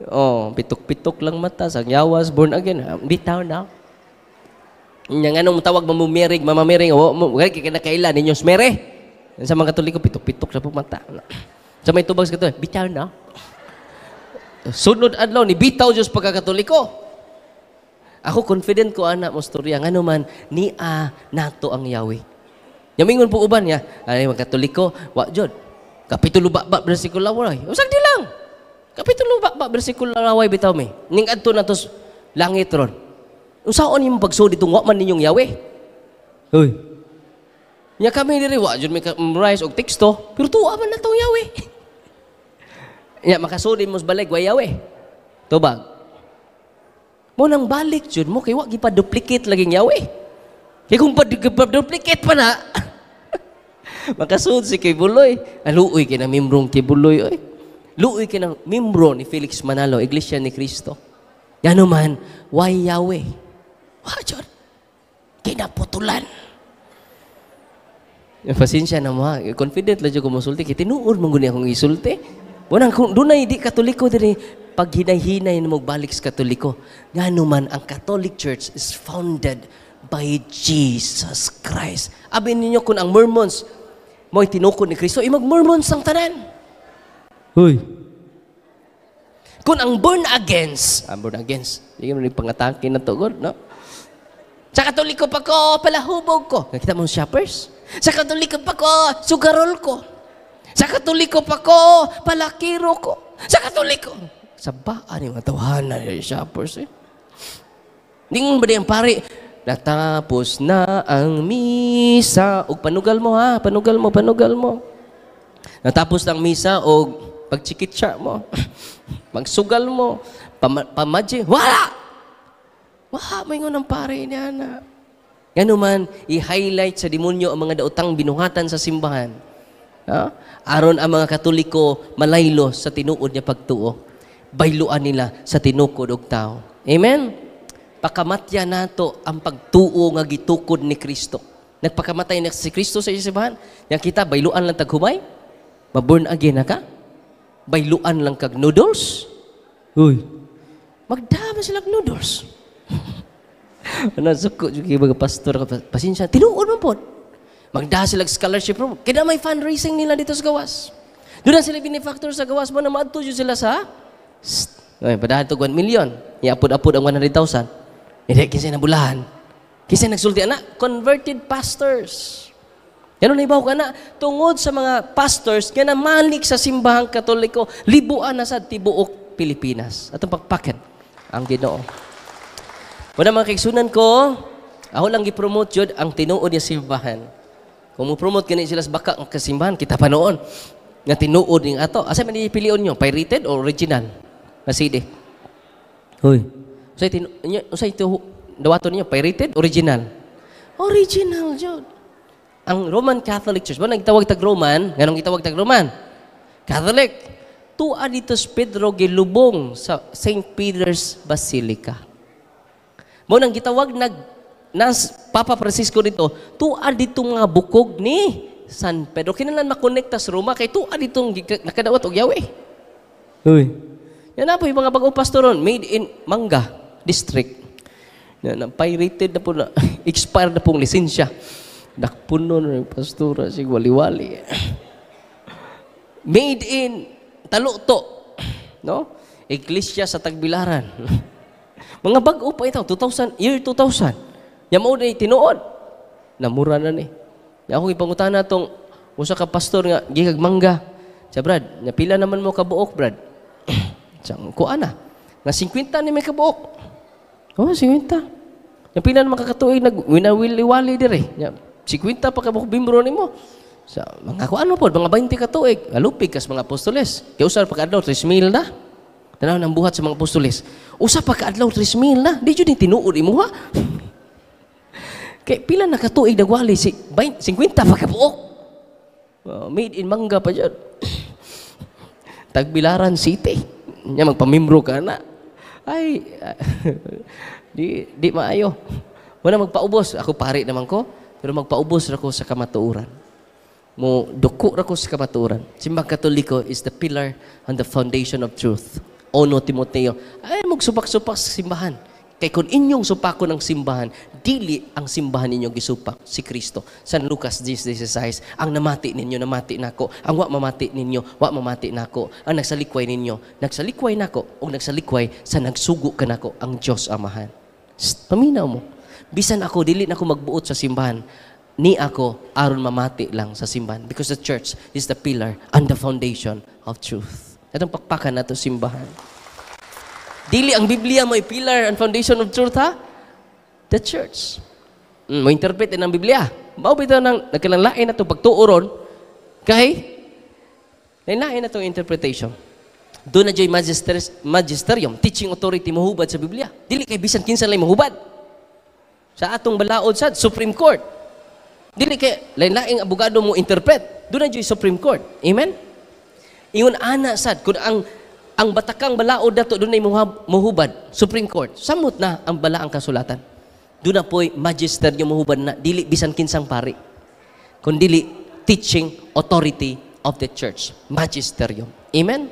Oh, pitok-pitok lang mata, sangyawas, born again. Bitaw na. Nya nganong tawag mamumirig, mamamiring, oh, mo kay kinakailan ninyo smere. Sa mga Katoliko pitok-pitok sa mata. Sa may tubag sa Katoliko, bitaw na. Sunod adlaw ni bitaw Diyos pagkakatoliko. Ako confident ko ana mo storya ngano man niya nato ang Yahweh. Yamingon po uban niya, ay mga Katoliko, wa jud. Kapitulo ba ba bersikulo wala. Usag di lang. Kapitulo ba, ba bersikulo laway bitaw mi. Ning adto na tos langit ron. Unsaon imong pagsud ditong wa man ninyong Yahweh? Hoy. Nya kami diri wa jud may memorize og teksto, pero tuwa man na tong Yahweh. Nya makasudi mo sa balik wa Yahweh. Tubag. Mo nang balik jud mo kay wa gipa-duplicate laging Yahweh. Kay kung pa-duplicate pa na, makasud si Quiboloy. Aluoy kay na membrong Quiboloy oy. Luoy kay na membro ni Felix Manalo, Iglesia ni Cristo. Ngano man, why Yahweh? Wa jud. Kinaputulan. Pasensya na mo ha. Confident lang jud ko mosulti. Kay tinuod man guni akong isulti. Wanang kung dunay di Katoliko diri, paghinay-hinay na magbalik sa Katoliko. Ngano man, ang Catholic Church is founded by Jesus Christ. Abi ninyo kung ang Mormons mo'y tinukod ni Kristo, imag Mormons ang tanan. Huy. Kung ang born against, ang born against, hindi mo pangatake na tugod, no? Sa Katoliko pa ko, palahubog ko. Nakita mo shoppers? Sa Katoliko pa ko, sugarol ko. Sa Katoliko pa ko, palakiro ko. Sa Katoliko. Sa baan yung mga tawhana yung shoppers eh. Hindi mo ba di ang pare, natapos na ang misa. Og panugal mo ha, panugal mo, panugal mo. Natapos na ang misa og pagchikitsa mo. Magsugal mo, pamadye, wala! Wala, may ng pare niya na. Ngano man, i-highlight sa demonyo ang mga daotang binuhatan sa simbahan. Ha? Aron ang mga Katoliko malaylo sa tinuod niya pagtuo. Bayluan nila sa tinukod og tao. Amen? Pakamatya nato ang pagtuo nga gitukod ni Kristo. Nagpakamatay na si Kristo sa simbahan. Yang kita, bayluan lang taghumay. Maborn again na ka? Bayluan lang kag noodles? Uy. Magdama sila noodles. Ano, suko, yung mga pastor, pasensya, tinuod man po. Magdaha sila scholarship program. Kaya may fundraising nila dito sa gawas. Doon na sila benefactor sa gawas mo na maadto sila sa, ay, padahan ito 1 million. Iapod-apod ang 100,000. Hindi, kinsa nabulahan. Kinsa nagsulti, anak, converted pastors. Yan na ibaw ka na, tungod sa mga pastors, nga namalik sa simbahang Katoliko, libuan na sa tibuok Pilipinas. Atong pagpakan ang Ginoo. Wala mga kaigsunan ko, ako lang gi-promote jud ang tinuod nga simbahan. Kung mo-promote gani sila sa baka ang kasimbahan, kita pa noon nga tinuod ning ato. Asa man ipilion nyo? Pirated or original? Na CD. Hoy. Usay tinu usay dawaton niyo pirated, original? Original jud. Ang Roman Catholic Church, ba nagtawag tag Roman? Nganong gitawag tag Roman? Catholic. Tua dito si Pedro gilubong sa St. Peter's Basilica. Mo nang gitawag nag nas Papa Francisco dito, tua dito mga bukog ni San Pedro. Kinahanglan makonekta sa Roma kay tua ditong nakadawat og Yahweh. Uy. Yan na po yung mga bagong pastor ron, made in Manga District. Na, na pirated na po na expired na pong lisensya. Nakpuno na yung pastora si wali-wali. Made in Taluto, no? Iglesia sa Tagbilaran. Mga bag-o pa ito, 2000, year 2000. Yan mo na tinuod. Namura na ni. Ya ako ipangutana tong usa ka pastor nga gikag mangga. Sa Brad, nya pila naman mo kabuok, Brad? Sa kuan na. Nga 50 ni may kabuok. Oh, 50. Nya pila naman kakatuig nag winawili-wali dire. Nya 50 pa kabuok bimbro nimo. Sa mga kuan mo pod, mga 20 ka tuig, alupig kas mga apostoles. Kay usa pa kaadlaw 3,000 na. Tanaw nang buhat sa mga apostoles. Usa pa kaadlaw 3,000 na. Di jud ni tinuod imuha. Kay pila na katuig nagwali si 50 pa kabuok. Made in Mangga pa jud. Tagbilaran City. Nya magpamimbro ka na. Ay, di maayo. Wala magpaubos. Ako pari naman ko, pero magpaubos ra ko sa kamatuoran. Mo duko ra ko sa kamatuoran. Simbang Katoliko is the pillar and the foundation of truth. Ono Timoteo, ay magsupak-supak sa simbahan. Kay kung inyong supakon ang simbahan, dili ang simbahan ninyong gisupak, si Kristo. San Lucas 10:16, ang namati ninyo, namati nako. Ang wa mamati ninyo, wa mamati nako. Ang nagsalikway ninyo, nagsalikway nako, o nagsalikway sa nagsugo kanako, ang Diyos Amahan. Shh, paminaw mo. Bisan ako, dili nako magbuot sa simbahan. Ni ako, aron mamati lang sa simbahan. Because the church is the pillar and the foundation of truth. Atong pakpakan nato simbahan. Dili ang Biblia may pillar and foundation of truth, ha? The church. Mo interpret ang Biblia. Mao bitaw nang nagkalanlain na to pagtuo ron kay lain na tong interpretation. Doon na joy magisterium, teaching authority mohubad sa Biblia. Dili kay bisan kinsa lang mohubad. Sa atong balaod sa Supreme Court. Dili kay lain-laing abogado mo interpret. Doon na joy Supreme Court. Amen? Ingon ana sad kung ang batakang balaod dato doon ay mohubad Supreme Court. Samot na ang balaang kasulatan. Doon na po'y magisterium mohubad na dili bisan kinsang pari. Kun dili teaching authority of the church, magisterium. Amen?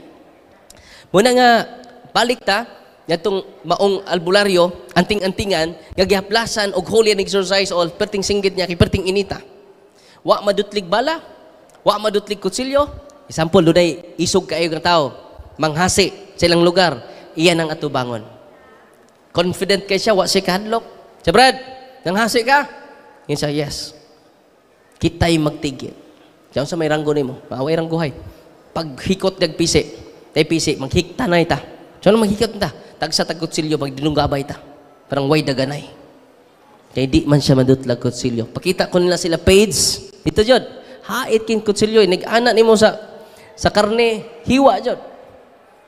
Muna nga balik ta ngadtong maong albularyo, anting-antingan nga gihaplasan og holy and exorcise oil, perting singgit niya kay perting inita. Wa madutlig bala, wa madutlig kutsilyo. Example, dunay isog kaayo nga tao, manghasi sa ilang lugar, iyan ang atubangon. Confident kay siya, wa siya kahadlok. Siya, Brad, nanghasi ka? Yun siya, yes. Kita'y magtigil. Diyan sa may ranggo nimo, maaway rangguhay. Paghikot dag pisi, tay pisi, maghiktanay ta. So, ano maghikot ta? Tagsa tag kutsilyo, magdinunggabay ta. Parang way daganay. Kaya di man siya madutlag kutsilyo. Pakita ko nila sila page. Dito jud. Hait king kutsilyo. Nag-ana nimo sa karne, hiwa jud.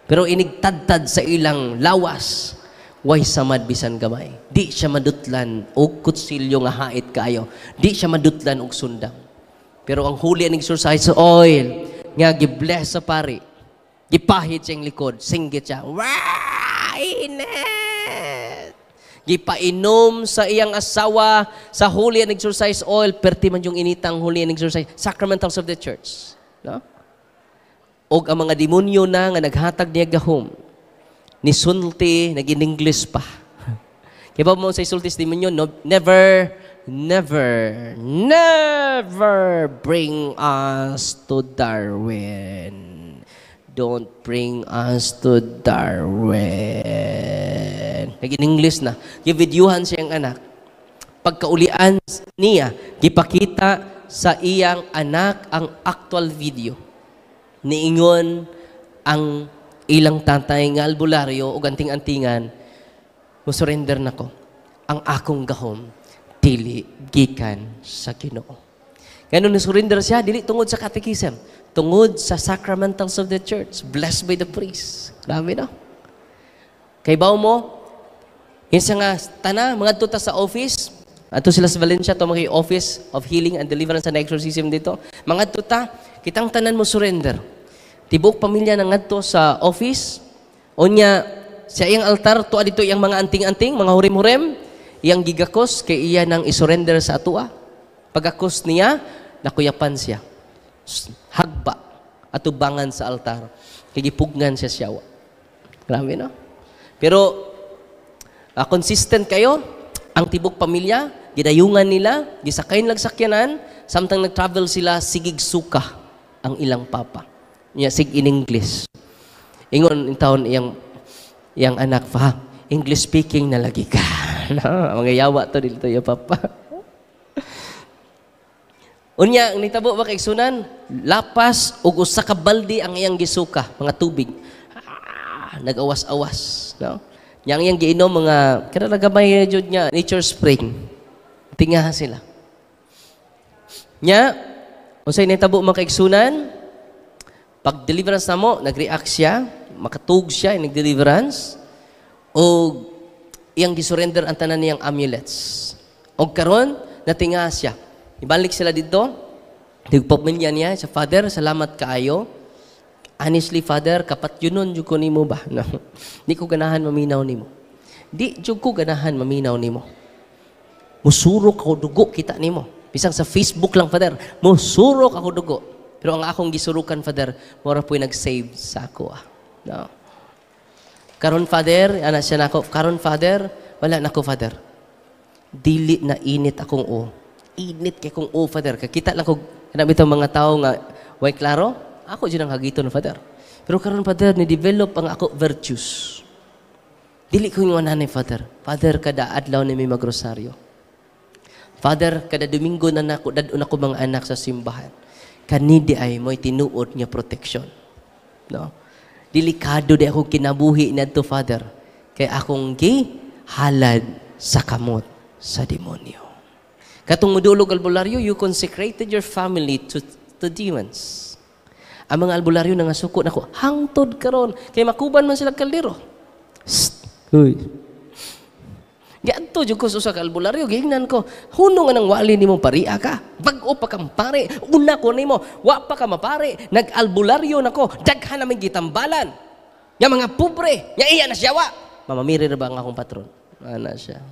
Pero inigtadtad sa ilang lawas, way samad bisan gamay. Di siya madutlan og kutsilyo nga hait kaayo. Di siya madutlan og sundang. Pero ang holy and exorcise oil nga gibless sa pari, gipahid siyang likod, singgit siya, wah, init! Gipainom sa iyang asawa sa holy and exorcise oil, perti man yung initang holy and exorcise, sacramentals of the church. No? Og ang mga demonyo na nga naghatag niya gahom, ni sulti, nag-in-English pa. Kaya ba mo sa sulti sa demonyo, no, never, never, never bring us to Darwin. Don't bring us to Darwin. Nag-in-English na. Givideohan siyang anak. Pagkaulian niya, gipakita sa iyang anak ang actual video. Niingon ang ilang tatay nga albularyo o anting-antingan, musurrender nako. Ang akong gahom, dili gikan sa Ginoo. Ganun ni-surrender siya, dili tungod sa catechism, tungod sa sacramentals of the church, blessed by the priest. Grabe, no? Kay baw mo, kinsa nga tana, mga ta sa office, ato sila sa Valencia, to mga Office of Healing and Deliverance and Exorcism dito. Mga ta, kitang tanan mo surrender. Tibok pamilya na ngadto sa office, unya sa iyang altar, tuwa dito iyang mga anting-anting, mga hurim-hurim, iyang gigakos, kay iya nang isurrender sa atua. Pagakos niya, nakuyapan siya. Hagba, atubangan sa altar. Kay gipugnan siya siyawa. Grabe, no? Pero, consistent kayo, ang tibok pamilya, gidayungan nila, gisakayin lang sakyanan, samtang nag-travel sila, sigig suka ang ilang papa. Niya, sig in English. Ingon in taon iyang anak, fa, English speaking na lagi ka. No, mga yawa to dito yung papa. Unya, ang nitabo ba kay Sunan? Lapas og usa ka balde ang iyang gisuka, mga tubig. Nag-awas-awas, no? Yang iyang giinom mga kada gamay jud niya Nature Spring. Tingaha sila. Nya, unsay nitabo mga kaigsunan? Pag deliverance namo, nag-react siya, makatug siya, nag-deliverance, o iyang gisurrender ang tanan niyang amulets. O karon natinga siya. Ibalik sila dito, tigpamilya niya, sa Father, salamat kaayo. Honestly, Father, kapat yunon jud ko nimo ba? No. Di ko ganahan maminaw nimo. Di jud ko ganahan maminaw nimo. Musurok ako dugo kita nimo. Bisan sa Facebook lang, Father, musurok ako dugo. Pero ang akong gisurukan, Father, mora po'y nag-save sa ako. No. Karon, Father, ana siya nako. Karon, Father, wala nako, Father. Dili na init akong o. Init kay kong o, Father. Kakita lang ko, kanang bitong mga tao nga, way klaro, ako dyan ang hagiton, Father. Pero karon, Father, ni-develop ang ako virtues. Dili ko yung nanay, Father. Father, kada adlaw ni may magrosaryo. Father, kada Domingo na nako, dadon ako mga anak sa simbahan. Kanidi ay mo'y tinuod nga protection. No? Delikado di ako kinabuhi nadto, Father. Kay akong gihalad sa kamot sa demonyo. Katong mudulog albularyo, you consecrated your family to demons. Ang mga albularyo nangasuko nako hangtod karon kay makuban man sila kaldero. Sst. Huy. Giadto jud ko sa usa ka albularyo, giingnan ko, "Huno nga nang wali nimo, paria ka. Bag-o pa kang pare, una ko nimo, wa pa ka mapare, nag-albularyo nako, daghan namin gitambalan. Nga mga pobre, nga iya na siya wa." Mama Mary ra ba ang akong patron? Ana siya.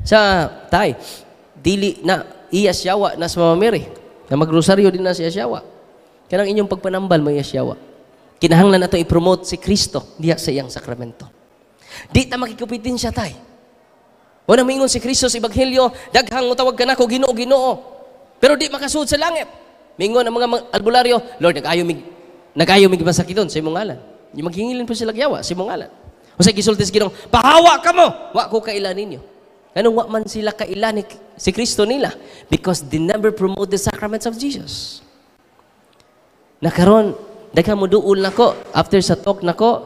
Sa tay, dili na iya siyawa na sa Mama Mary. Na magrosaryo din na siya siyawa. Kanang inyong pagpanambal mo iya siyawa. Kinahanglan nato i-promote si Kristo diha sa iyang sakramento. Di ta makikupit siya, tay. Wala mingon si Kristo sa Ebanghelyo, "Daghang mutawag kanako, 'Ginoo, Ginoo,' pero di makasud sa langit." Mingon ang mga albularyo, "Lord, nag-ayo mig masakiton sa imong ngalan." Yung maghingilin po sila yawa sa imong ngalan. Unsay gisulti sa Ginoo? "Pahawa kamo! Wa ko kaila ninyo." Anong wa man sila kaila ni si Kristo nila? Because they never promote the sacraments of Jesus. Nakaron, daghan mo duol nako after sa talk nako,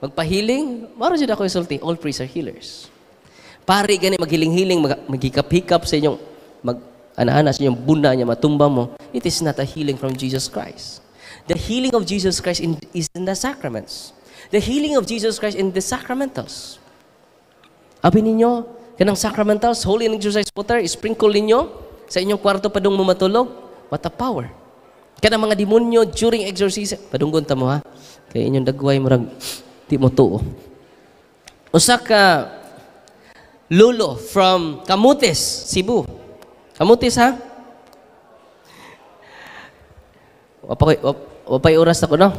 magpahiling, maro jud ako isulti, all priests are healers. Pari gani maghiling-hiling, maghikap-hikap sa inyong mag ana-ana sa inyong buna niya matumba mo. It is not a healing from Jesus Christ. The healing of Jesus Christ is in the sacraments. The healing of Jesus Christ in the sacramentals. Abi ninyo, kanang sacramentals, holy and exorcised water, sprinkle ninyo sa inyong kwarto padung mo matulog. What a power. Kanang mga demonyo during exorcism. Padunggon ta mo ha. Kay inyong dagway murag di mo tuo. Usa ka lolo from Camotes, Cebu. Camotes ha? Wapay oras ako, no?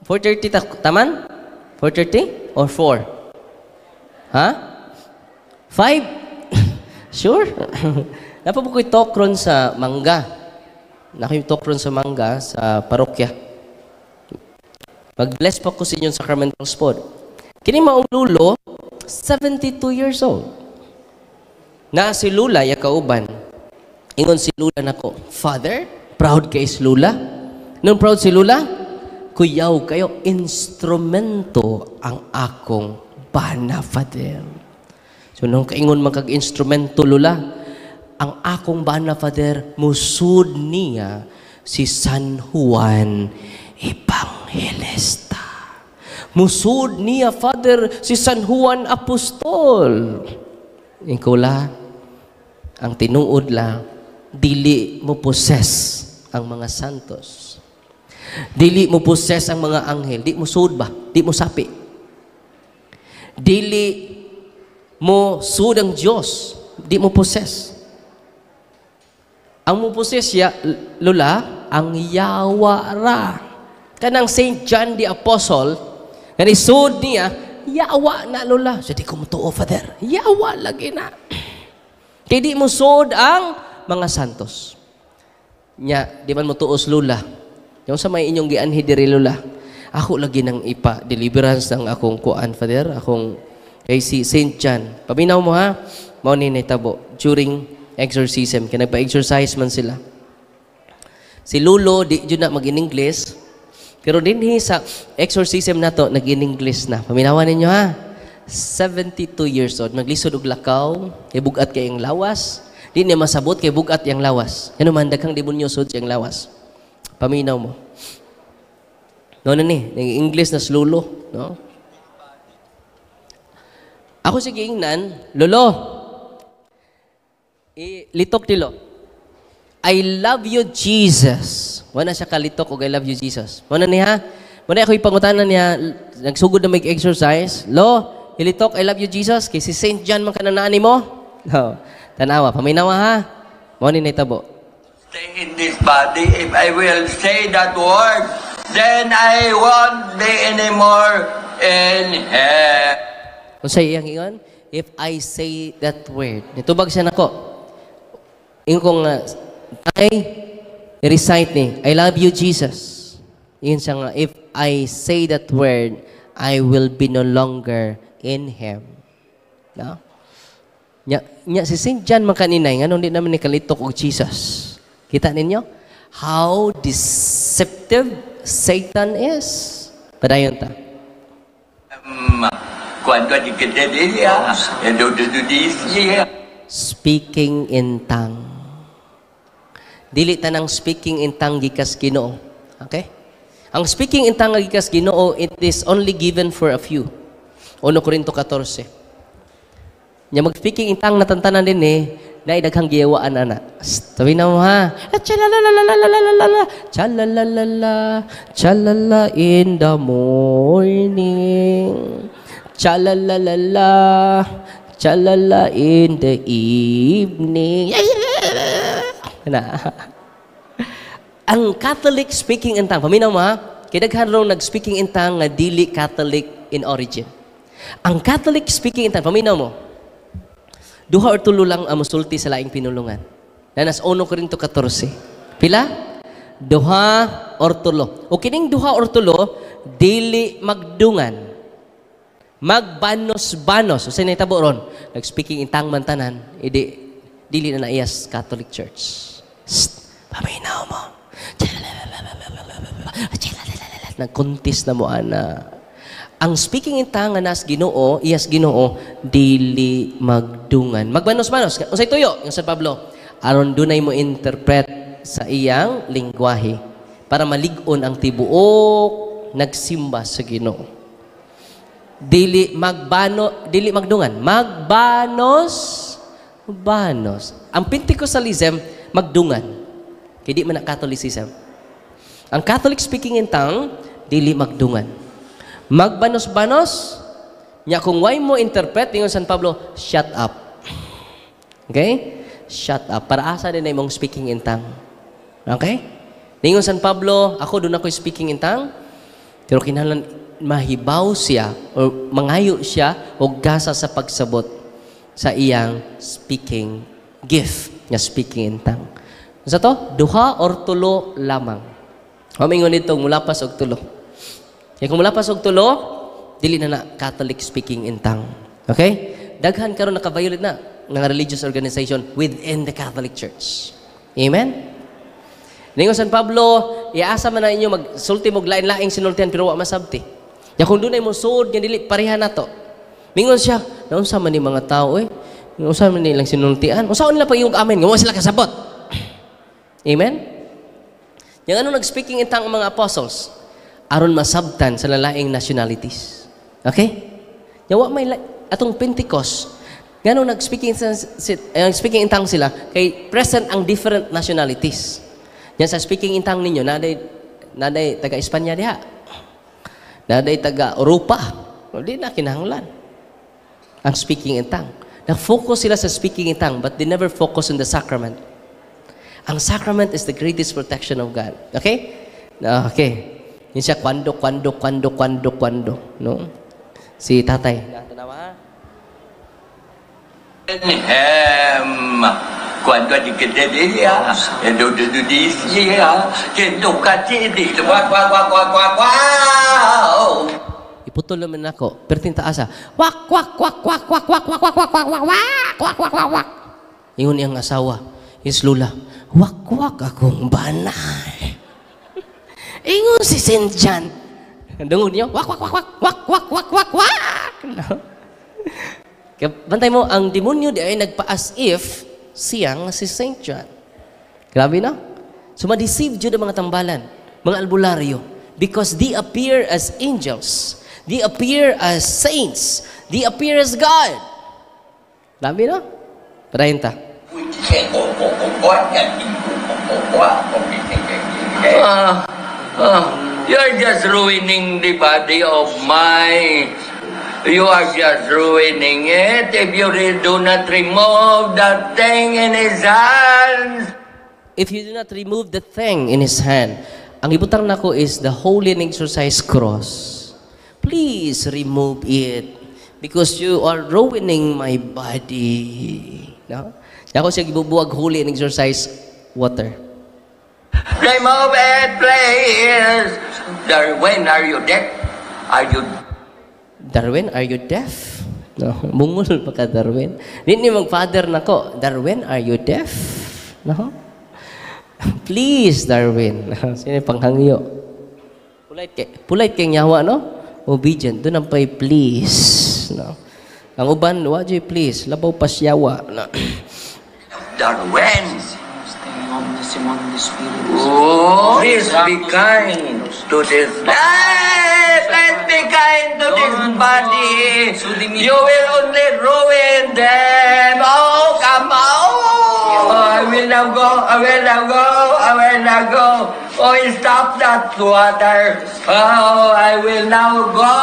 4:30 ta, taman? 4:30 or 4? Ha? 5? Sure? Napa po ko'y talk ron sa Mangga. Naka talk ron sa Mangga sa parokya. Mag-bless pa ko sa inyong sacramental spot. Kini maong lulo, 72 years old. Na si Lula ya kauban. Ingon si Lula nako, "Father, proud kay si Lula." Nung proud si Lula, "Kuyaw kayo, instrumento ang akong bana, Father." So nung kaingon man kag instrumento, Lula, ang akong bana, Father, musud niya si San Juan Evangelista. Musud niya, Father, si San Juan Apostol. Ikaw la, ang tinuod la, dili mo possess ang mga santos. Dili mo possess ang mga anghel. Di mo sud ba? Di mo sapi. Dili mo sud ang Diyos. Di mo possess. Ang mo possess ya, lula, ang yawa ra. Kanang Saint John the Apostle, kani sud niya, yawa na, lula. So di ko mo tuo, Father. Yawa lagi na. Kay di mo sud ang mga santos. Nya, di man mo tuos, lula. Yung sa may inyong gianhi diri, lula. Ako lagi nang ipa deliverance ng akong kuan, Father, akong kay si Saint John. Paminaw mo ha, mao ni nahitabo during exorcism kay nagpa-exorcise man sila. Si Lulo di jud na mag-in-English, pero dinhi sa exorcism nato nag-in-English na. Paminawan ninyo ha. 72 years old, maglisod og lakaw, kay bugat kay ang lawas. Di niya masabot kay bugat yang lawas. Ano man daghang demonyo sud siyang lawas. Paminaw mo. No na ni, nag-English na si Lulo, no? Ako si giingnan, "Lolo, litok nilo. 'I love you, Jesus.'" Wala siya kalitok og 'I love you, Jesus." Wala niya. Wala ako ipangutanan niya, nagsugod na mag-exorcise. "Lo, ilitok, 'I love you, Jesus.' Kay si Saint John man kananaan mo." No. Tanawa, paminawa ha. Mo ni nahitabo. Stay in this body. If I will say that word, then I won't be anymore in hell. Kung sa iyang ingon, "If I say that word." Nitubag siya nako. Ingon ko nga, "Ay, recite ni, 'I love you, Jesus.'" Ingon siya nga, "If I say that word, I will be no longer in him." No? Nya, nya si St. John man kaninay, nganong di naman ni kalitok og Jesus? Kita ninyo? How deceptive Satan is. Padayon ta. Cuando di kita dia, do do do this yeah. Speaking in tongue. Dili tanang speaking in tongue gikas Ginoo. Okay? Ang speaking in tongue gikas Ginoo, it is only given for a few. 1 Corinto 14. Nya mag-speaking in tongue natantanan din eh, na daghang giyawaan ana. Sabi na mo ha. Chalalalalalalalalala, chalalala, chalala in the morning. Chalalala, chalala in the evening. Na. Ang Catholic speaking in tongue, paminaw mo ha, kay daghan raw nag-speaking in tongue nga dili Catholic in origin. Ang Catholic speaking in tongue, paminaw mo, duha or tulo lang ang musulti sa laing pinulungan. Nanas 1 Corinto 14. Pila? Duha or tulo. O kining duha or tulo, dili magdungan. Magbanos-banos. O sa nahitabo ron, nag-speaking in tongue man tanan, idi, dili na naiyas Catholic Church. Sst, paminaw mo. Nagkontis na mo, ana. Ang speaking in tongue nga nas Ginoo, iyas Ginoo, dili magdungan. Magbanos-banos. Unsay tuyo? Yung San Pablo, aron dunay mo interpret sa iyang lingwahe para malig-on ang tibuok nagsimba sa Ginoo. Dili magbano, dili magdungan, magbanos banos. Ang Pentecostalism magdungan. Kay di man na Catholicism. Ang Catholic speaking in tongue dili magdungan. Magbanos-banos, nya kung why mo interpret, ingon San Pablo, shut up. Okay? Shut up. Para asa din na imong speaking in tongue. Okay? Ningon San Pablo, ako doon ako speaking in tongue, pero kinahanglan mahibaw siya o mangayo siya o gasa sa pagsabot sa iyang speaking gift nga speaking in tongue. Sa to, duha or tulo lamang. Humingon nito, mulapas og tulo. Kaya kung mulapas og tulo, dili na na Catholic speaking in tongue. Okay? Daghan karon naka-violate na ng religious organization within the Catholic Church. Amen? Ningon San Pablo, iasa man na inyo magsulti mo lain-laing sinultihan pero wa masabti. Ya kung dunay mo suod nga dili pareha nato. Mingon siya, naunsa man ni mga tao eh. Unsa man nilang sinultian? Unsa nila pag amen nga wa sila kasabot. Amen? Yang ano nag-speaking in tongue ang mga apostles? Aron masabtan sa lalaing nationalities. Okay? Yawa may atong Pentecost, ngano nag-speaking speaking in tongue sila kay present ang different nationalities. Yan sa speaking in tongue ninyo, naday taga Espanya diha. Naday taga Europa. Di na kinahanglan ang speaking in tongue. Nag-focus sila sa speaking in tongue, but they never focus on the sacrament. Ang sacrament is the greatest protection of God. Okay? Okay. Yun siya, kwando, kwando, kwando, kwando, kwando. No? Si tatay. Hem. Cuando di kita dia, do do do this yeah, kendo kati di wak wak wak wak wak wow. Iputol naman ako. Perting taasa. Wak, wak, wak, wak, wak, wak, wak, wak, wak, wak, wak, wak, wak, wak, wak, wak. Ingon iyang asawa. Yes, Lula. Wak, wak akong banay. Ingon si Saint John. Dungog niyo, wak, wak, wak, wak, wak, wak, wak, wak, wak. No? Kaya bantay mo, ang demonyo di ay nagpa-as if siyang si Saint John. Grabe na. So ma-deceive jud ang mga tambalan, mga albularyo, because they appear as angels. They appear as saints. They appear as God. Grabe na. Padayon ta. You're just ruining the body of my. You are just ruining it if you do not remove that thing in his hands. If you do not remove the thing in his hand, ang ibutang nako is the holy and exorcised cross. Please remove it because you are ruining my body. No? Ako siya gibubuwag holy and exorcised water. Remove it, please. Darwin, are you deaf? Are you Darwin, are you deaf? No, mungol pa ka, Darwin. Di ni mag-father nako. Darwin, are you deaf? No? Please, Darwin. Sino yung panghangyo? Polite kay yawa, no? Obedient. Doon ang pay please, no? Ang uban, wa jud please, labaw pa siyawa, no? Darwin. Oh, please be kind to this. Hey, please be kind to this body. You will only ruin them. Oh, come on. Oh, I will now go. I will now go. I will now go. Oh, stop that water. Oh, I will now go.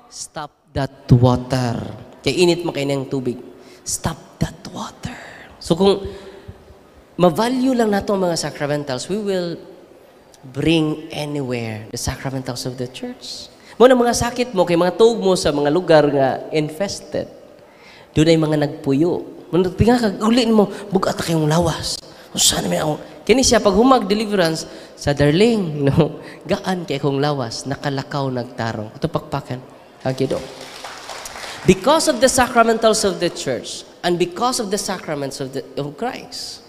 Stop that water. Kay init man kay ng tubig. Stop that water. So kung ma-value lang nato ang mga sacramentals, we will bring anywhere the sacramentals of the church. Mo na mga sakit mo, kay mga tuog mo sa mga lugar nga infested. Doon ay mga nagpuyo. Muna tinga kag ulin mo, bugat na kayong lawas. Usa na may ako. Kini siya pag humag deliverance sa darling, no. Gaan kay akong lawas, nakalakaw nagtarong. Ito pakpakan. Ang kido. Because of the sacramentals of the church and because of the sacraments of Christ,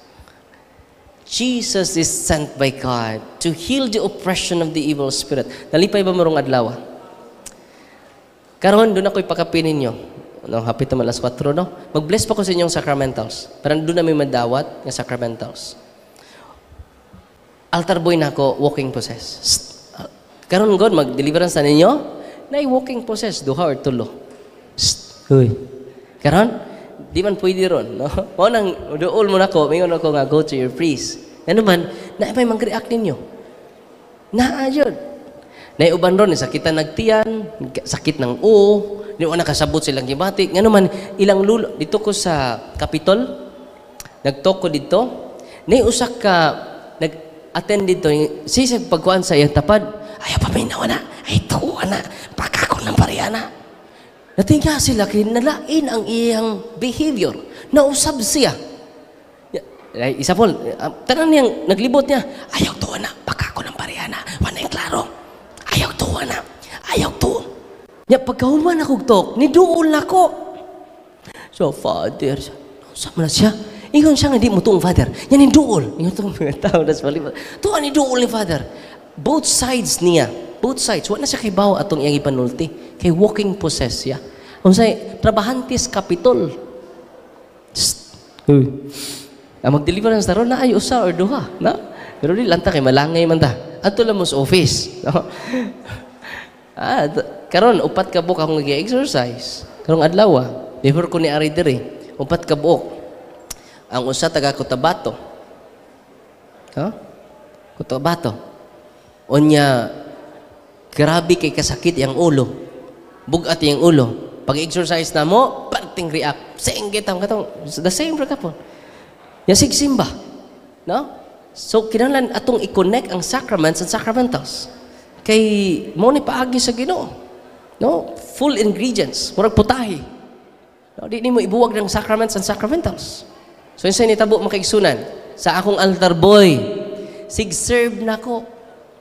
Jesus is sent by God to heal the oppression of the evil spirit. Nalipay ba marong adlaw? Karon doon ako'y pakapin ninyo. No, hapit naman alas 4, no? Mag-bless pa ko sa inyong sacramentals. Parang doon namin madawat nga sacramentals. Altar boy na ako, walking possess. Sst. Karon God, mag-deliverance na ninyo, na walking possess, duha or tulo. Sst. Huy. Karon, di man pwede ron, no? Mao nang duol mo nako, mingon ako nga go to your priest. Ano man, na may mag-react ninyo. Naa yun. Naiuban ron, sakitan nagtiyan, sakit ng uo, di mo nakasabot silang gibati. Ngano man, ilang lulo, dito ko sa Capitol, nagtalk ko dito, nay usa ka, nag-attend dito, si sa pagkuan sa iyang tapad, ayaw paminaw na, ay tuwa na, pakako ng parehana. Natingga sila, kay nalain ang iyang behavior. Nausab siya. Ay, isa po, tanan niyang, naglibot niya, ayaw tuwa na, pakako ng parehana, wanay klaro. Ayaw tuwa na, ayaw tuwa. Nya, pagkahuman ako talk, niduol na ko. So, Father, usab na siya. Ingon siya nga di mo tuong Father. Yan ni duol. Ingon tong mga tao na sa palibot. Tuwa ni duol ni Father. Both sides niya. Both sides. Wala na siya kay bawa atong iyang ipanulti. Kay walking possess siya. Unsay trabahantis Capitol. Psst. Uy. Ang mag-deliverance na ron na ay usa or duha, na? Pero di lang ta kay malangay man ta. Adto lang mo sa office, no? Ah, karon upat ka buok akong nag-exercise. Karong adlaw, before ko ni ari diri, upat ka buok. Ang usa taga Cotabato. Ha? Cotabato. Unya grabe kay kasakit yang ulo. Bugat yang ulo. Pag-exercise na mo, parting react. Senggit ang katong. The same ra kapon. Ya sigsimba. No? So kinahanglan atong i-connect ang sacraments and sacramentals. Kay mo ni paagi sa Ginoo. No? Full ingredients, murag putahe. No, di nimo ibuwag ng sacraments and sacramentals. So unsay nitabo, makaigsunan sa akong altar boy, sig-serve na ko.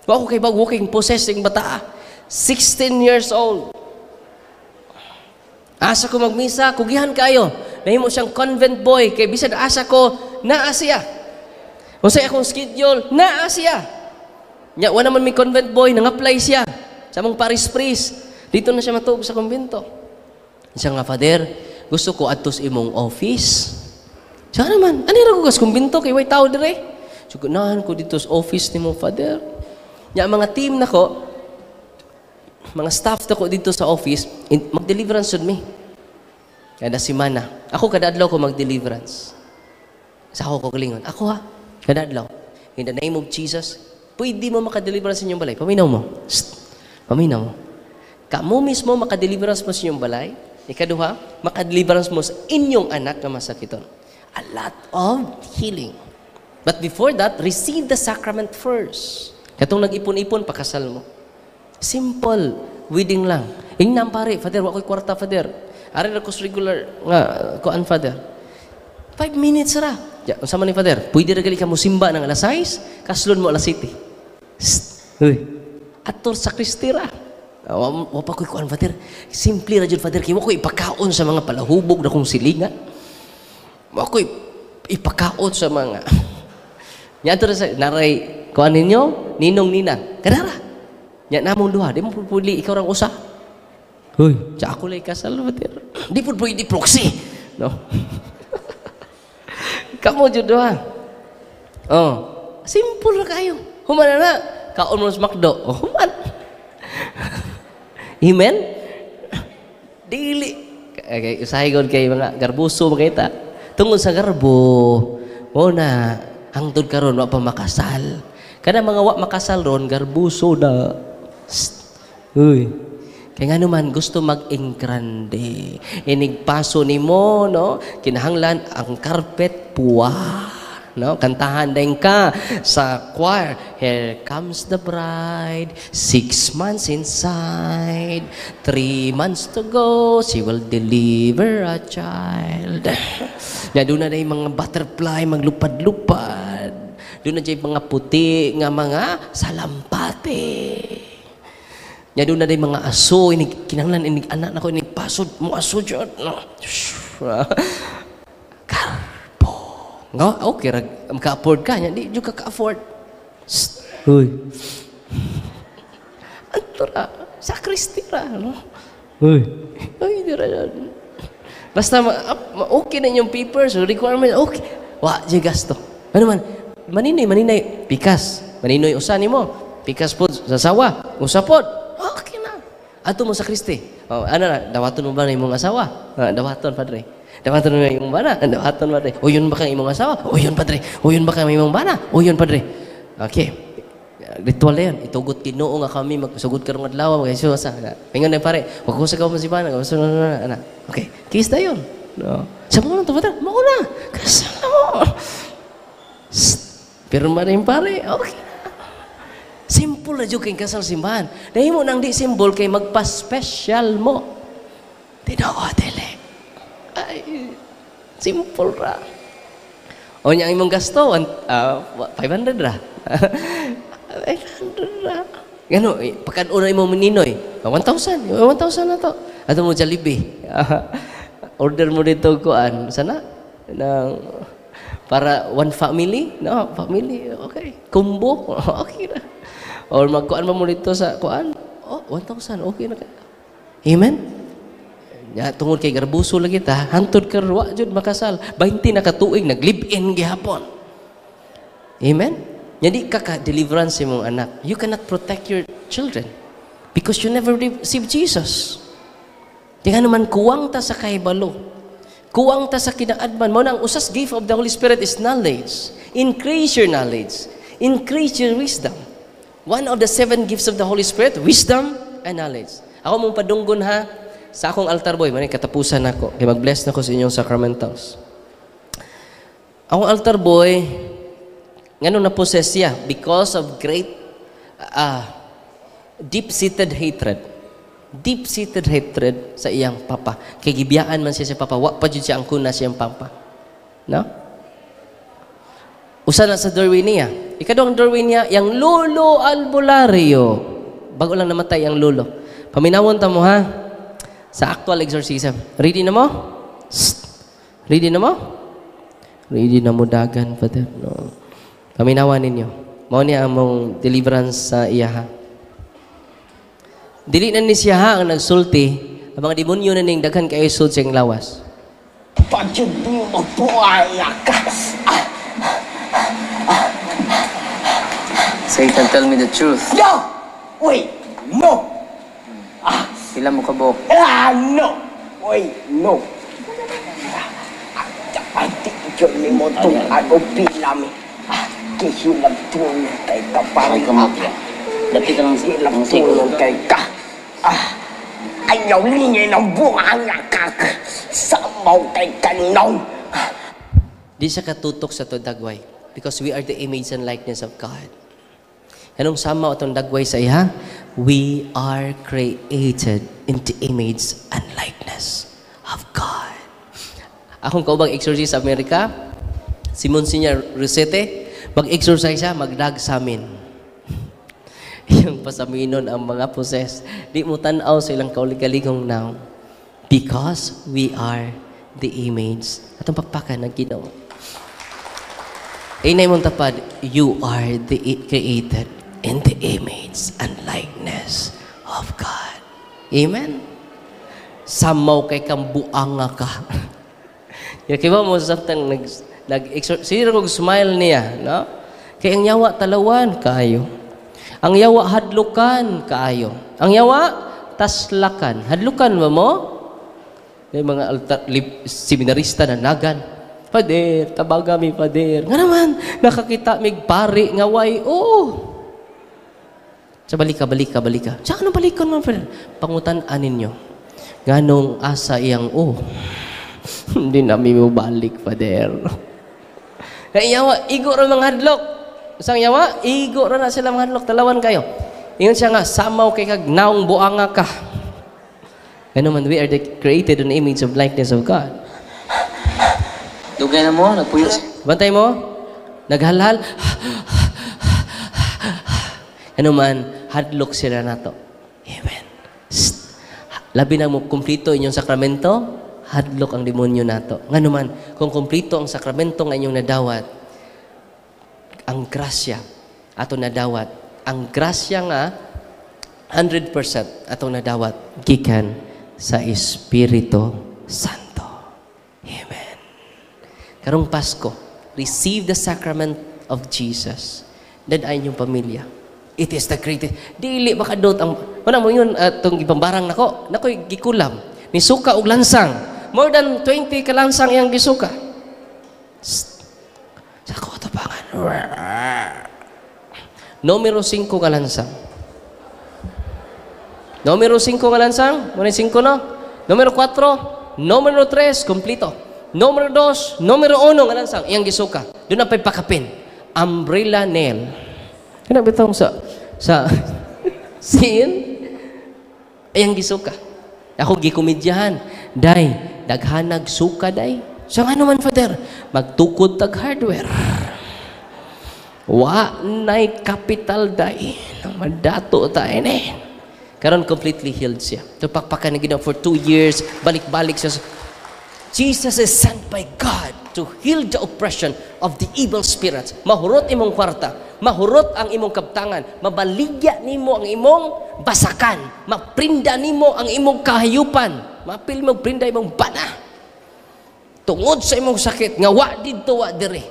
Wa ko kay bag walking possessing bata. 16 years old. Asa ko magmisa, kugihan kayo. Nahimo siyang convent boy kay bisan asa ko naa siya. Unsay akong schedule, naa siya. Nya wa naman may convent boy, nang-apply siya sa among parish priest. Dito na siya matuog sa kumbento. Siya nga, "Father, gusto ko adto sa imong office." Siya naman, ani ra ko kas kumbento kay way tao dire. So ganahan ko dito sa office nimo, Father. Nya ang mga team nako, mga staff nako dito sa office, mag-deliverance jud mi. Kada semana. Ako kada adlaw ko mag-deliverance. Sa ako kagalingon. Ako ha, kada adlaw. In the name of Jesus, pwede mo makadeliverance sa inyong balay. Paminaw mo. Shh. Paminaw mo. Kamo mismo makadeliverance mo sa inyong balay. Ikaduha, makadeliverance mo sa inyong anak na masakiton. A lot of healing. But before that, receive the sacrament first. Katong nag-ipon-ipon, pakasal mo. Simple wedding lang. Ingnan pare, "Father, wa ko'y kwarta, Father. Ari ra ko sa regular nga kuan, Father." 5 minutes ra. Ya, unsa man ni, Father? Pwede ra gali ka mosimba ng alas 6, kaslon mo alas 7. Sst. Uy. Ator sa kristira. Wa pa ko'y kuan, Father. Simple ra jud, Father, kay wa ko'y ipakaon sa mga palahubog na kong silingan. Wa ko'y ipakaon sa mga. Nya ato ra sa naray kuan ninyo, ninong ninang. Kadara. Nya namong duha, di mo pwede ikaw rang usa. Hoy, sa ako lang ikasal, Father. Di po pwede proxy. No? Kamo jud duha. Oh, simple ra kayo. Human na na. Kaon mo sa McDo. Oh, human. Amen? Dili. Okay, usahay gud kay mga garbuso mga kita. Tungod sa garbo, mo na hangtod karon wa pa makasal. Kana mga wa makasal ron garbuso na. Sst. Uy. Kay nga naman gusto mag-engrande. Inig paso nimo, no? Kinahanglan ang carpet puwa. No? Kantahan din ka sa choir. Here comes the bride, 6 months inside, 3 months to go, she will deliver a child. Ya, doon na yung mga butterfly, maglupad-lupad. Doon na yung mga puti nga mga salampate. Ya, doon na yung mga aso, inig, kinahanglan, inig anak nako, inig pasod mo aso dyan. No. Garbo. Nga, okay, rag, maka-afford ka. Nya, di jud ka ka-afford. Sst. Uy. Anto ra, sakristi ra, no? Uy. Uy, di ra yan. Basta okay na inyong papers, requirement, okay. Wa, di gasto. Ano man, maninoy, maninay, pikas. Maninoy usa nimo. Pikas pod sa sawa, usa pod. Okay na. Ato mo sa Kristi. Oh, ano na, dawaton mo ba na imong asawa? Ah, dawaton, padre. Dawaton mo na imong bana? Ah, dawaton, padre. O yun ba kang imong asawa? O yun, padre. O yun ba kang imong bana? O yun, padre. Okay. Ritual na yun. Itugot Ginoo nga kami magsugod karong adlaw kay sa. Ingon na pare, wag ko sa ka si bana, ana. Okay. Kiss na yun. No. Sa mo na to, padre. Mo na. Kasal na mo. Sst. Pirma na yung pare. Okay. Simple na jud kay kasal simbahan. Nahimo nang di simple kay magpa-special mo. Tinuod dili. Ay, simple ra. O nya ang imong gasto, 500 ra. 500 ra. Gano, eh, pagkan-una imo maninoy, 1,000, 1,000 na to. Ato mo Jollibee. Order mo dito kuan, sana ng para one family, no, family, okay. Combo, okay na. Or magkuan mo dito sa kuan, oh, 1,000, okay na kaya. Amen? Ya, tungod kay garbuso lagi ta, hantod karon wa jud makasal. 20 na ka tuig nag-live-in gihapon. Amen? Nya di ka ka deliverance imong anak. You cannot protect your children because you never receive Jesus. Di nga naman kuwang ta sa kahibalo. Kuwang ta sa kinaadman. Mao na ang usas gift of the Holy Spirit is knowledge. Increase your knowledge. Increase your wisdom. One of the seven gifts of the Holy Spirit, wisdom and knowledge. Ako mong padunggon ha, sa akong altar boy, man katapusan nako. Kay mag-bless na ko sa inyong sacramentals. Akong altar boy, ngano na possess siya? Because of great deep-seated hatred. Deep-seated hatred sa iyang papa. Kay gibiyaan man siya sa papa, wa pa jud siya ang kuna siyang papa. No? Usa na sa doorway niya. Ikaduhang doorway niya, yang lolo albulario. Bago lang namatay ang lolo. Paminawon ta mo ha sa actual exorcism. Ready na mo? Sst. Ready na mo? Ready na mo dagan, Father. No. Paminawan ninyo. Mao niya ang mong deliverance sa iya ha. Dili na ni siya ha ang nagsulti, ang mga demonyo na ning daghan kay sud sa iyang lawas. Pagod mo buaya ka. Satan, tell me the truth. No! Wait, no! Pila mo kabuok? Ah, no! Wait, no! Ati, yun ni mo itong ano pila mi. Ah, kihilag tulong kay ka Ay, kamot ya. Dapit ka ng Hilag ng siko. tulong kay ka. Ah, ayaw lingin ang buhanga ka. Samaw kay kanong. Di siya katutok sa atong dagway because we are the image and likeness of God. Anong sama atong dagway sa iya? We are created in the image and likeness of God. Akong kaubang exorcist sa Amerika, si Monsignor Rosete, mag-exorcise siya, magdag sa amin. Iyang pasaminon ang mga possessed. Di mo tan-aw sa ilang kauligaligong now. Because we are the image. Atong pakpakan ng Ginoo. Inay mong tapad, you are the created in the image and likeness of God. Amen? Samaw kay kang buanga ka. Ya kiba mo samtang nag nag sino kog smile niya, no? Kay ang yawa talawan kaayo. Ang yawa hadlukan kaayo. Ang yawa taslakan. Hadlukan ba mo? May mga altar, seminarista na nagan. "Pader, tabaga mi, Pader. Nga naman, nakakita mig pari nga way. Oh. Sa balika, balika, balika. Sa ano balikon man, Father? Pangutan-an ninyo. Nganong asa iyang oh. Hindi namin mo balik, Father. Kaya yawa, igo ra mga hadlok. Isang yawa, igo ra na sila mga hadlok. Talawan kayo. Ingon siya nga, samaw kay kag naong buanga ka. Ano man, we are the created in the image of likeness of God. Dugay na mo, nagpuyo. Bantay mo, naghalhal. Ano man, hadlok sila nato. Amen. Shh. Labi na mo, kumplito inyong sakramento, hadlok ang demonyo nato. Ngano man, kung kumplito ang sakramento nga inyong nadawat, ang grasya ato nadawat, ang grasya nga 100% atong nadawat gikan sa Espiritu Santo. Amen. Karong Pasko, receive the sacrament of Jesus. Dad ay inyong pamilya. It is the greatest. Dili makadot ang wala mo yun atong ipambarang nako. Nakoy gikulam. Nisuka og lansang. More than 20 ka lansang iyang gisuka. Sst. Sa ko tabangan. Numero 5 ka lansang. Numero 5 nga lansang, muna 5 no? Numero 4, numero 3, kompleto. Numero 2, numero 1 nga lansang, iyang gisuka. Doon na pa'y pakapin. Umbrella nail. Kana bitong sa sin iyang gisuka. Ako gikomedyahan. "Day, daghanag suka, day." "So ano man, Father?" "Magtukod tag hardware. Wa nay capital, day. Nang madato ta ini." Karon completely healed siya. So pakpakan na ginawa for 2 years, balik-balik siya. Jesus is sent by God to heal the oppression of the evil spirits. Mahurot imong kwarta, mahurot ang imong kabtangan, mabaligya nimo ang imong basakan, maprinda nimo ang imong kahayupan, mapil mo prinda imong bana. Tungod sa imong sakit nga wa didto wa diri.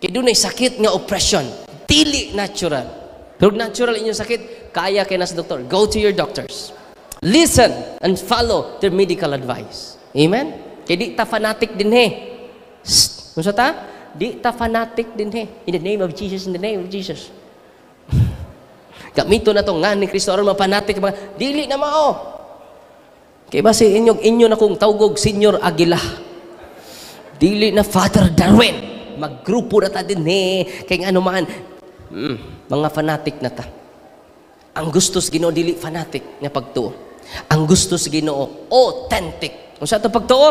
Kay dunay sakit nga oppression, dili natural. Pero natural inyong sakit, kaya kay na sa doktor. Go to your doctors. Listen and follow their medical advice. Amen? Kay di ta fanatic din he. Shh. Unsa ta? Di ta fanatic din he. In the name of Jesus, in the name of Jesus. Gamito na to nga ni Kristo aron mapanatic mga dili na mao. Kay basi inyong inyo na kong tawgog Senior Aguila. Dili na Father Darwin. Maggrupo na ta din he. Kay ano man, mga fanatic na ta. Ang gusto sa Ginoo dili fanatic nga pagtuo. Ang gusto sa Ginoo authentic. Unsa to pagtuo?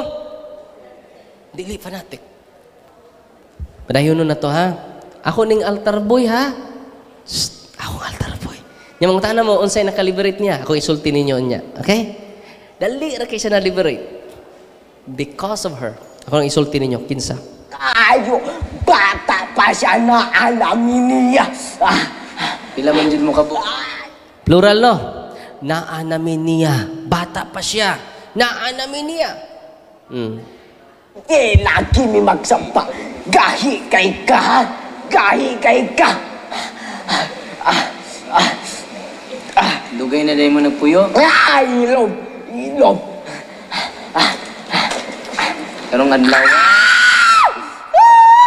Dili fanatic. Padayon na to ha. Ako ning altar boy ha. Shh, ako altar boy. Nya mga tanan mo unsay nakaliberate niya. Ako isulti ninyo niya. Okay? Dali ra kay siya na-liberate. Because of her. Ako ang isulti ninyo kinsa. Kayo, bata pa siya na alamin niya. Ah, Pila man jud mo ka? Plural no? Naa namin niya. Bata pa siya. Naa namin niya. Di lagi mi magsampa. Gahi kay ka, ha? Gahi kay ka. Dugay na day mo nagpuyo. Ah, ilog, ilog. Karong adlaw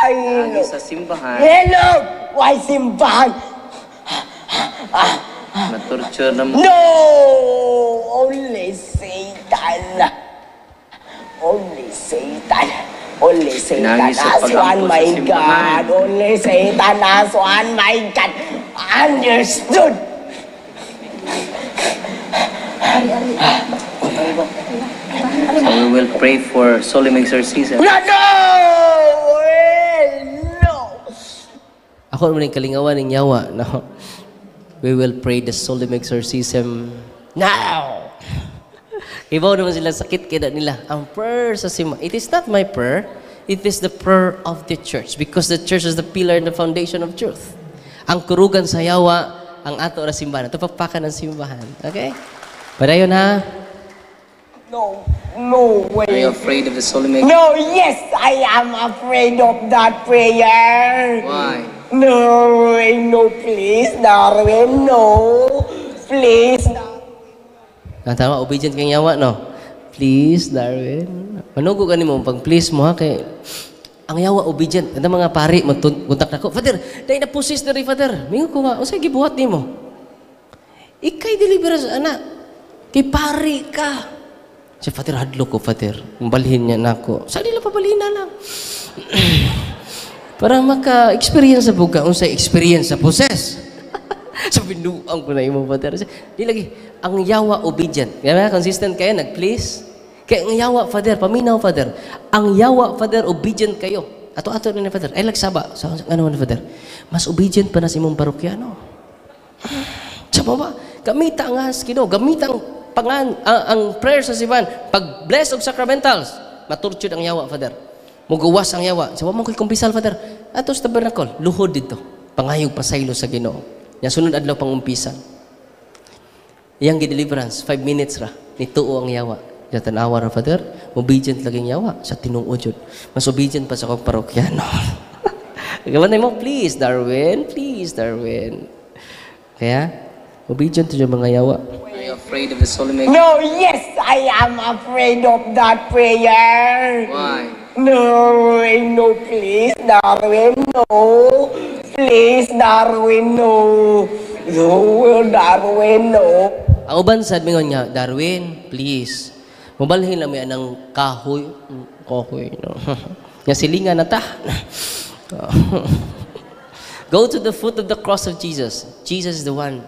Ay, lagi ilog. Sa simbahan, Ilog! Why simbahan? Matorture na mo. No! Only Satan. Only Satan. Only Satan. Pinagi sa Aswan, pag-ampo sa my simbahan. God. Only Satan. Aswan, my God. Understood. So we will pray for solemn exorcism. No! No! Eh, no! Ako naman yung kalingawan ng yawa. No? We will pray the solemn exorcism now. Ibaw naman sila sakit kaya nila. Ang prayer sa simba. It is not my prayer. It is the prayer of the church. Because the church is the pillar and the foundation of truth. Ang kurugan sa yawa, ang ato ra simbahan. Ato pakpakan ang simbahan. Okay? Padayon ha. No, no Are way. you afraid of the solemn No, yes, I am afraid of that prayer. Why? No, no, please, Darwin, no. Please. Ah, tama, obedient kang yawa, no? Please, Darwin. Manugo ka nimo pag please mo ha kay ang yawa obedient. Ang mga pari magkontak nako. "Father, dai na possess diri, Father." Mingon ko nga, "Unsay gibuhat nimo?" "Ikay deliverance ana. Kay pari ka." "Siya, Father, hadlok ko, Father. Balhin niya nako." Sa nila pabalhin na lang. Para maka-experience sa buka, unsay experience sa possess. Sa binuang ko na imo, Father. Di lagi, ang yawa obedient. Kaya consistent kayo, nag-please. Kaya ang yawa, Father, paminaw, Father. Ang yawa, Father, obedient kayo. Ato-ato na ni Father. Ay, lagsaba. Sa ano man, Father? Mas obedient pa na sa imong parokyano. Sa ba? Gamita ang Ginoo, gamita ang pangan ang prayer sa simbahan. Pag bless og sacramentals, matortured ang yawa, Father. Mugawas ang yawa. Sa mo ko'y kumpisal, Father. Ato sa tabernacle, luhod dito. Pangayog pasaylo sa Ginoo. Nya sunod adlaw pang umpisan. Iyang gi-deliverance, 5 minutes ra. Nituo ang yawa. Ya tanawa ra, Father, obedient laging yawa sa tinuod jud. Mas obedient pa sa akong parokyano. Gawan mo, "Please, Darwin, please, Darwin." Kaya, obedient to yung mga yawa. Are you afraid of the solemn No, yes, I am afraid of that prayer. Why? No, no, please, Darwin, no. Please, Darwin, no. No, Darwin, no. Ang uban sad mingon nga, "Darwin, please. Mubalhin lang may anang kahoy." Kahoy, no? Nga silingan na ta. Go to the foot of the cross of Jesus. Jesus is the one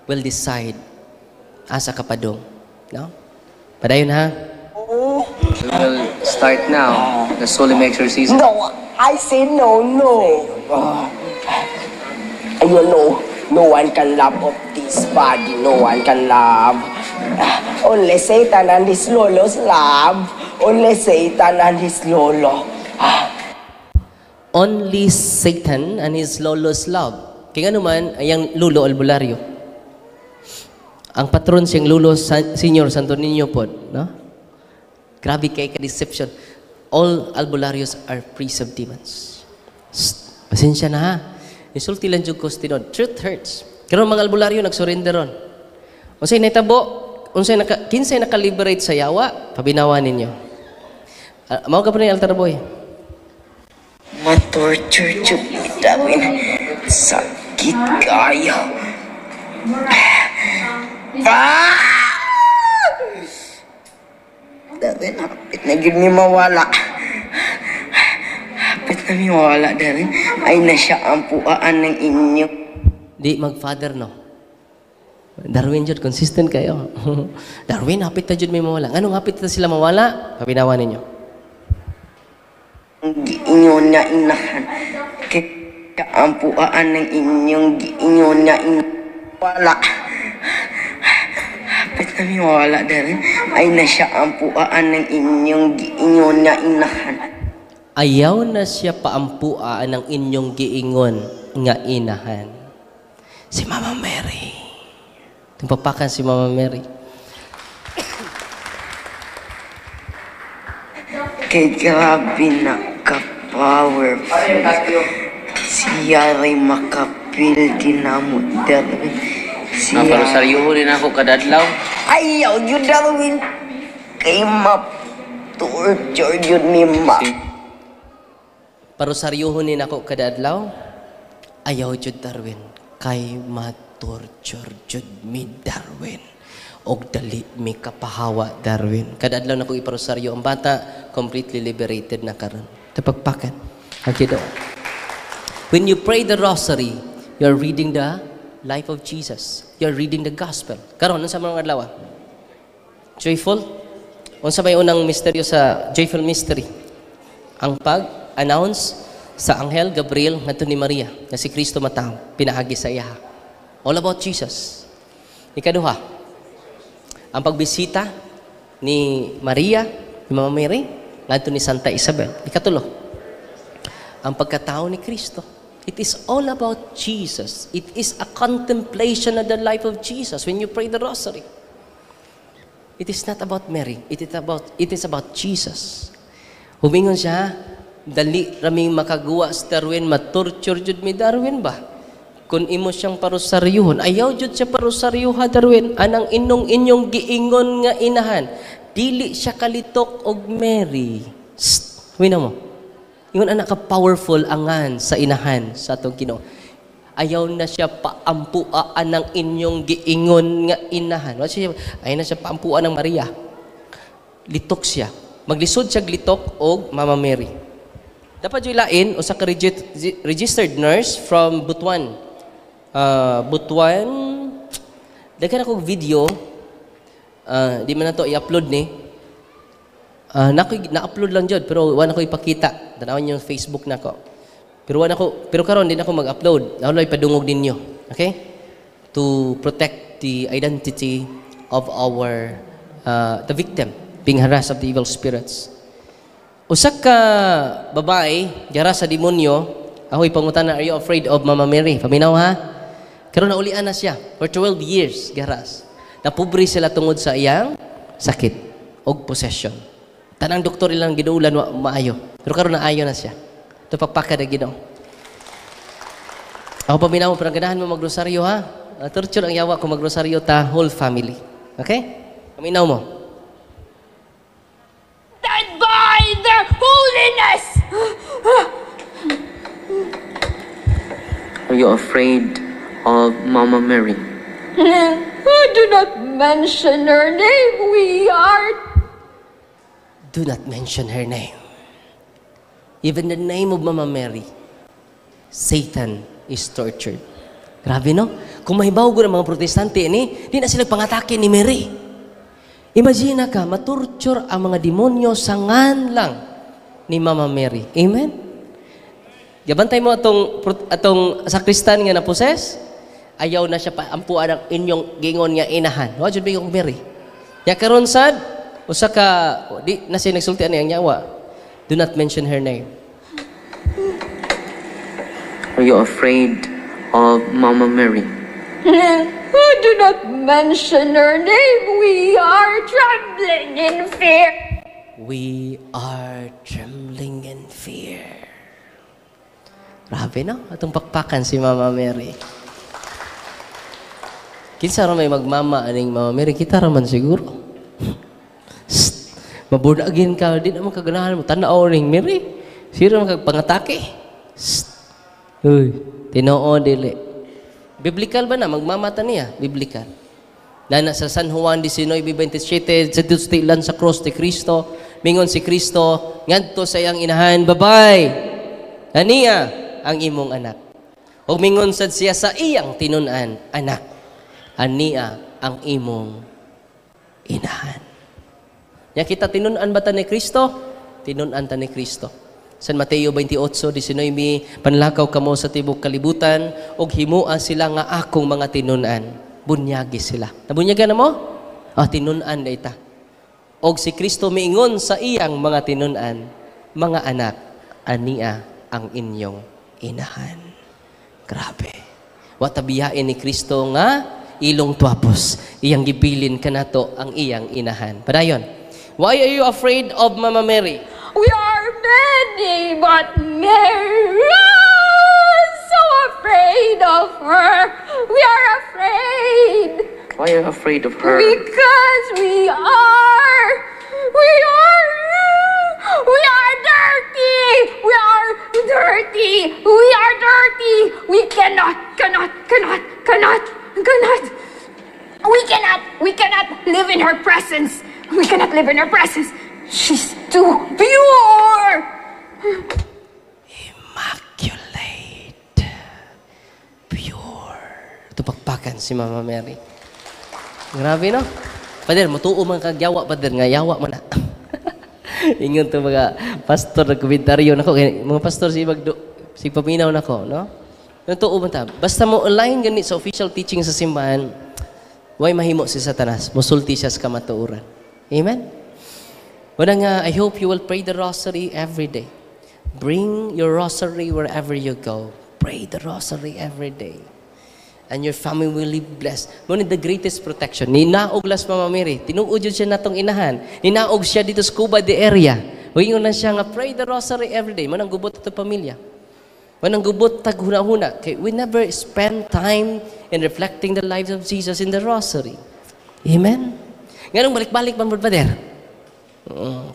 will decide asa ka padung. No? Padayon ha. We will start now the solemn exorcism. No, I say no, no. You know, no one can love of this body. No one can love. Only Satan and his lolos love. Only Satan and his lolo. Only Satan and his lolo's love. Kaya nga naman, ayang lulo albularyo. Ang patron siyang lulo, Senior Santo Niño pod, no? Grabe kay ka-deception. All albularyos are priests of demons. Shh, pasensya na ha. Insulti lang jud ko sa tinuod. Truth hurts. Pero mga albularyo nagsurrender ron. Unsay nahitabo? Unsay naka kinsay naka-liberate sa yawa? Pabinawa ninyo. Mao ka pa ni altar boy. Ma-torture jud Darwin. Sakit kayo. Ah! Darwin, hapit na gyud mi mawala. Hapit na mi mawala, Darwin. Ay na siya ang puaan ng inyo. Di mag-father, no? Darwin jud, consistent kayo. "Darwin, hapit na jud may mawala." Anong hapit na sila mawala? Pabinawa ninyo. Giingon nga inahan. Kaya ang puaan ng inyong giingon nga wala. Hapit na mi mawala, Darwin. Ay na siya ang puaan ng inyong giingon nga inahan. Ayaw na siya paampuaan ng inyong giingon nga inahan. Si Mama Mary. Tumpapakan si Mama Mary. Kay grabe na ka-powerful. Siya rin makapil dinamo, Darwin. Siya. Naparosaryo rin ako kadadlaw. Ayaw yun, Darwin. Kay ma-torture yun ni ma. Parosaryuhon ni nako kada adlaw. Ayaw jud, Darwin. Kay ma-torture jud mi, Darwin. Og dali mi kapahawa, Darwin. Kada adlaw nako iparosaryo ang bata, completely liberated na karon. Tapagpakan. Ang Ginoo. When you pray the rosary, you're reading the life of Jesus. You're reading the gospel. Karon, unsa man ang adlaw? Joyful? Unsa may unang misteryo sa joyful mystery? Ang pag-announce sa Anghel Gabriel ngadto ni Maria nga si Kristo matawo pinaagi sa iya. All about Jesus. Ikaduha, ang pagbisita ni Maria, ni Mama Mary, ngadto ni Santa Isabel. Ikatulo, ang pagkatao ni Kristo. It is all about Jesus. It is a contemplation of the life of Jesus when you pray the rosary. It is not about Mary. It is about Jesus. Humingon siya, "Dali raming makaguwa sa Darwin, matorture jud mi, Darwin ba? Kung imo siyang parosaryuhon, ayaw jud siya parosaryuha, Darwin, anang inong inyong giingon nga inahan. Dili siya kalitok og Mary." Sst, huwina mo. Ingon anak ka powerful angan sa inahan sa atong Ginoo. Ayaw na siya paampuaan ng inyong giingon nga inahan. Wa siya, ayaw na siya paampuan ng Maria. Litok siya. Maglisod siya litok og Mama Mary. Dapat yung lain, usa ka registered nurse from Butuan. Butuan, daghan akong video, di man na to i-upload ni. Nako na-upload lang jud pero wala ko ipakita. Tanawon yung Facebook nako. Pero wala ko, pero karon di na ako mag-upload. Ako lang ipadungog ninyo. Okay? To protect the identity of our the victim being harassed of the evil spirits. Usa ka babae gara sa demonyo, ako ipangutana, "Are you afraid of Mama Mary?" Paminaw ha. Karon naulian na siya for 12 years garas. Napobre sila tungod sa iyang sakit og possession. Tanang doktor ilang giduulan, wa maayo. Pero karon naayo na siya. Ito pakpaka na Ginoo. Ako paminaw, pero ganahan mo magrosaryo ha. Torture ang yawa kung magrosaryo ta whole family. Okay? Paminaw mo. And by their holiness! Are you afraid of Mama Mary? Do not mention her name. We are Do not mention her name. Even the name of Mama Mary, Satan is tortured. Grabe, no? Kung mahibaw ko ng mga Protestante ni, di na sila pangatake ni Mary. Imagine ka, matorture ang mga demonyo sa ngan lang ni Mama Mary. Amen? Gabantay mo atong sakristan nga na-possess, ayaw na siya paampuan ang inyong gingon nga inahan. Wa jud bigong Mary. Ya karon sad, usa ka di na siya nagsulti ani ang yawa. Do not mention her name. Are you afraid of Mama Mary? Do not mention her name. We are trembling in fear. We are trembling in fear. Grabe, no? Atong pakpakan si Mama Mary. Kinsa ra may magmama aning Mama Mary? Kita ra man siguro. Sst, maborn again ka, di naman kaganahan mo. Tanaw ning Mary. Siro man kag pangatake. Sst. Uy, tinuod dili. Biblical ba na magmamata niya? Biblical. Na sa San Juan 19:27, sa lan sa cross ni Kristo, mingon si Kristo ngadto sa iyang inahan, "Babay, aniya ang imong anak." Ug mingon sad siya sa iyang tinun-an, "Anak, ania ang imong inahan." Nya kita, tinun-an ba ta ni Kristo? Tinun-an ta ni Kristo. San Mateo 28:19, "Panlakaw kamo sa tibok kalibutan ug himua sila nga akong mga tinun-an." Bunyagi sila. Nabunyagan na mo? Ah, tinun-an na ita. Og si Kristo miingon sa iyang mga tinun-an, "Mga anak, ania ang inyong inahan." Grabe. Wa tabiyain ni Kristo nga ilong tuwapos. Iyang gibilin kanato ang iyang inahan. Padayon. Why are you afraid of Mama Mary? We are many, but Mary is so afraid of her. We are afraid. Why are you afraid of her? Because we are dirty. We are dirty. We are dirty. We cannot, cannot, cannot, cannot, cannot. We cannot live in her presence. We cannot live in her presence. She's too pure. Immaculate. Pure. Tupakpakan si Mama Mary. Grabe, no? Pader, mutuo man kag yawa, pader, nga yawa man na. Ingon to mga pastor na komentaryo nako, kay mga pastor si magdo si paminaw nako, no? Yung tuo man ta. Basta mo align gani sa official teaching sa simbahan, way mahimo si Satanas, musulti siya sa kamatuoran. Amen? Wala nga, I hope you will pray the rosary every day. Bring your rosary wherever you go. Pray the rosary every day. And your family will be blessed. Mao the greatest protection. Ninaog las Mama Mary. Tinuod jud siya natong inahan. Ninaog siya dito sa Cuba de area. Wingon na siya nga pray the rosary every day. Mao nang gubot ato pamilya. Mao nang gubot tag huna-huna. Kay we never spend time in reflecting the lives of Jesus in the rosary. Amen? Nganong balik-balik man, brother?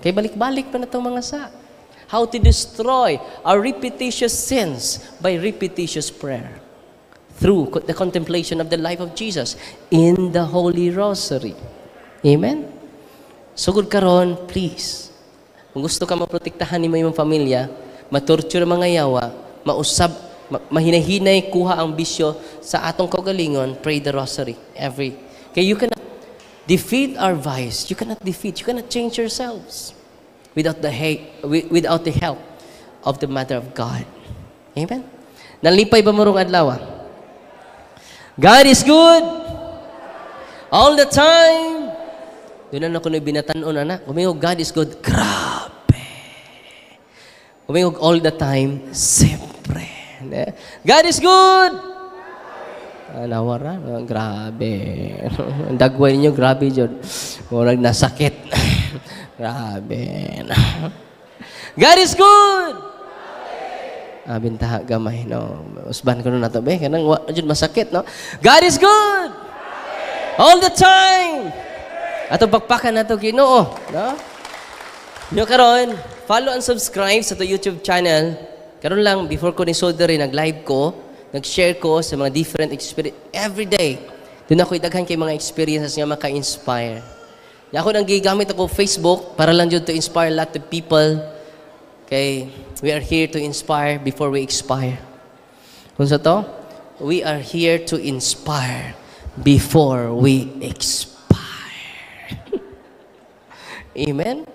Kay balik-balik pa na itong mga sa. How to destroy our repetitious sins by repetitious prayer. Through the contemplation of the life of Jesus in the Holy Rosary. Amen? Sugod karon, please. Kung gusto ka maprotektahan nimo imong pamilya, matorture ang mga yawa, mausab, mahinahinay kuha ang bisyo sa atong kaugalingon, pray the rosary every. Kay you cannot defeat our vice. You cannot defeat. You cannot change yourselves without the help of the Mother of God. Amen? Nalipay ba mo rong adlaw? God is good all the time. Doon na ako na binatanon, anak. Kumingog, God is good. Grabe. Kumingog, all the time. Siyempre. God is good. Ah, nawara. Ah, grabe. Ang dagway ninyo, grabe jud. Murag nasakit. Grabe. God is good. Ah, bintaha gamay, no. Usban ko na to, be. Kanang wa jud masakit, no. God is good. All the time. Ato pakpakan nato Ginoo, no? Nyo karon, follow and subscribe sa to YouTube channel. Karon lang before ko ni diri, nag-live ko, nag-share ko sa mga different experience every day. Doon ako daghan kay mga experiences nga maka-inspire. Ya, ako nang gigamit ako Facebook para lang jud to inspire a lot of people. Kay we are here to inspire before we expire. Kung sa to, we are here to inspire before we expire. Amen?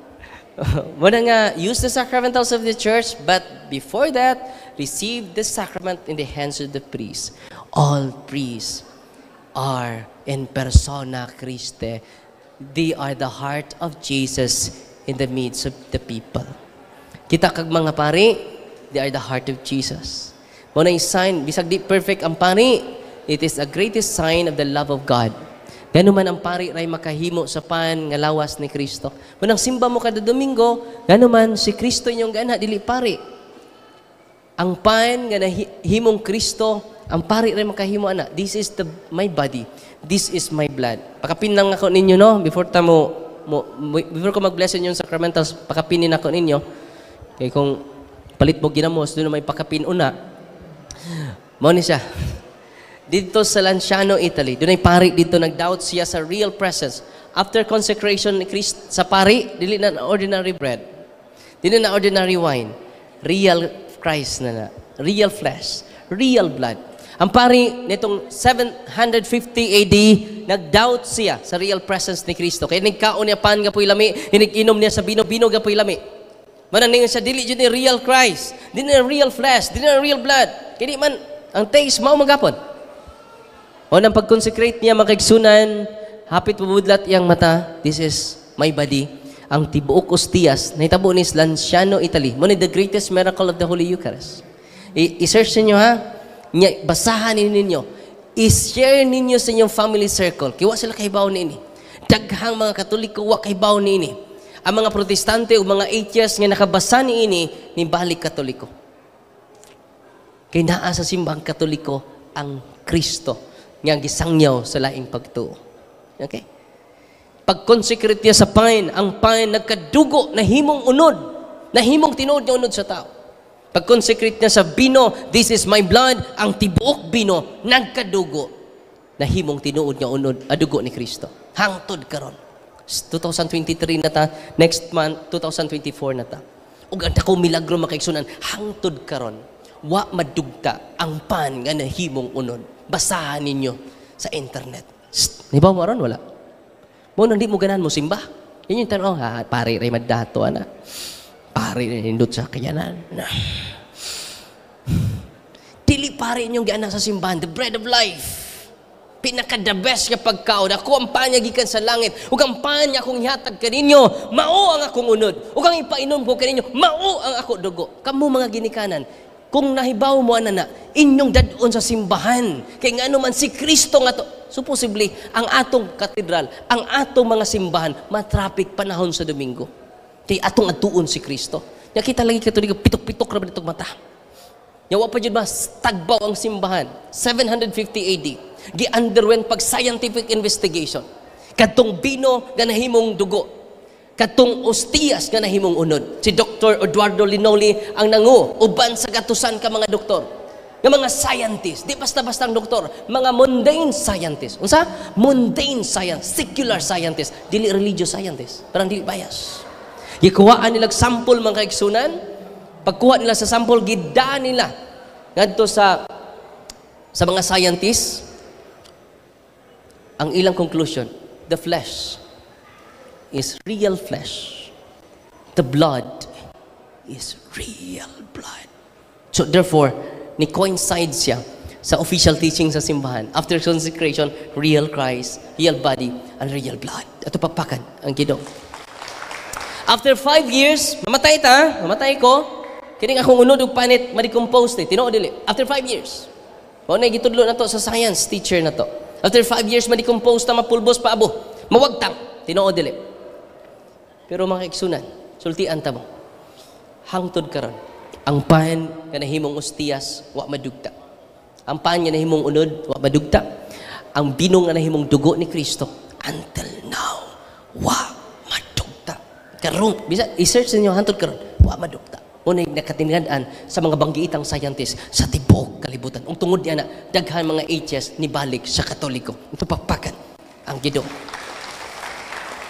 Muna nga, use the sacramentals of the church, but before that, receive the sacrament in the hands of the priest. All priests are in persona Christi. They are the heart of Jesus in the midst of the people. Kita kag mga pari, they are the heart of Jesus. Mao na sign, bisag di perfect ang pari, it is the greatest sign of the love of God. Gano man ang pari ray makahimo sa pan nga lawas ni Kristo. Munang simba mo kada Domingo, gano man si Kristo inyong gana, dili pari. Ang pan nga nahimong Kristo, ang pari ray makahimo ana. This is the my body. This is my blood. Pakapin lang ako ninyo, no, before ta mo before ko mag-bless inyong sacramentals, pakapinin ako ninyo. Kay kung palit mo ginamos, doon may pakapin una. Mao ni siya. Dito sa Lanciano, Italy, doon ay pari dito, nag-doubt siya sa real presence. After consecration ni Christ sa pari, dili na ordinary bread. Dili na ordinary wine. Real Christ na na. Real flesh. Real blood. Ang pari nitong 750 AD, nag-doubt siya sa real presence ni Kristo. Kaya nagkaon niya pan nga lami, inom niya sa bino, bino nga lami. Manang siya, dili jud ni real Christ, dili na real flesh, dili na real blood. Kaya di man, ang taste, mao magapon. O nang pag-consecrate niya makaigsunan, hapit pabudlat iyang mata, this is my body. Ang tibuok ostiyas, nahitabo ni Lanciano, Italy. Mo ni the greatest miracle of the Holy Eucharist. I-search ninyo ha, nya, basahan ninyo, i-share ninyo sa inyong family circle. Kaya wa sila kahibaw niini. Daghang mga Katoliko wa kahibaw niini. Ang mga Protestante o mga atheists nga nakabasa niini, nibalik Katoliko. Kay naa sa simbang Katoliko ang Kristo nga gisangyaw sa laing pagtuo. Okay? Pag-consecrate niya sa pan, ang pan nagkadugo, nahimong unod, nahimong tinuod nga unod sa tao. Pag-consecrate niya sa bino, this is my blood, ang tibuok bino, nagkadugo, nahimong tinuod nga unod, adugo ni Kristo. Hangtod karon. 2023 na ta, next month, 2024 na ta. Ug ang dako milagro makaigsunan, hangtod karon, wa madugta ang pan nga nahimong unod. Basahan ninyo sa internet. Shh, di ba mo aron? Wala. Mo nang di mo ganahan mo simba. Yun yung tanong, ha, pare ray magdato, ana. Pare ray nindot sa kayanan. Na. Dili pare inyong giana sa simbahan, the bread of life. Pinaka the best nga pagkaon. Ako ang panya gikan sa langit. Ug ang panya akong ihatag kaninyo, mao ang akong unod. Ug ang ipainom ko kaninyo, mao ang ako dugo. Kamo mga ginikanan, Kung nahibaw mo ana na, inyong dadon sa simbahan. Kay ngano man si Kristo nga to. Supposedly, ang atong katedral, ang atong mga simbahan, matraffic panahon sa Domingo. Kay atong atuon si Kristo. Nya kita lagi Katoliko, pitok-pitok ra ba ditong mata. Nya wa pa jud mas tagbaw ang simbahan. 750 AD, gi-underwent pag scientific investigation. Kadtong bino nga nahimong dugo. Katong ostiyas nga nahimong unod. Si Dr. Eduardo Linoli ang nangu uban sa gatusan ka mga doktor. Nga mga scientist, di basta-basta ang doktor, mga mundane scientist. Unsa? Mundane science, secular scientist, dili religious scientist. Parang dili bias. Gikuhaan nila sample, mga kaigsunan. Pagkuha nila sa sample, gidaan nila ngadto sa mga scientists. Ang ilang conclusion, the flesh is real flesh. The blood is real blood. So therefore, ni coincide siya sa official teaching sa simbahan. After consecration, real Christ, real body, and real blood. Ato pakpakan ang Ginoo. After 5 years, mamatay ta, mamatay ko, kining akong unod ug panit, ma-decompose ni, tinuod dili. After 5 years. Mao na gitudlo na to sa science teacher na to. After 5 years, ma-decompose ta, mapulbos pa abo. Mawagtang, tinuod dili. Pero mga kaigsunan, sultian ta mo. Hangtod karon, ang pan nga nahimong ostiyas, wa madugta. Ang pan nga nahimong unod, wa madugta. Ang bino nga nahimong dugo ni Kristo, until now, wa madugta. Karon, bisa i-search ninyo, hangtod karon, wa madugta. Unay nakatingad-an sa mga banggiitang scientist sa tibok kalibutan. Ug tungod niya na, daghan mga atheists ni balik sa Katoliko. Ito pakpakan ang Ginoo.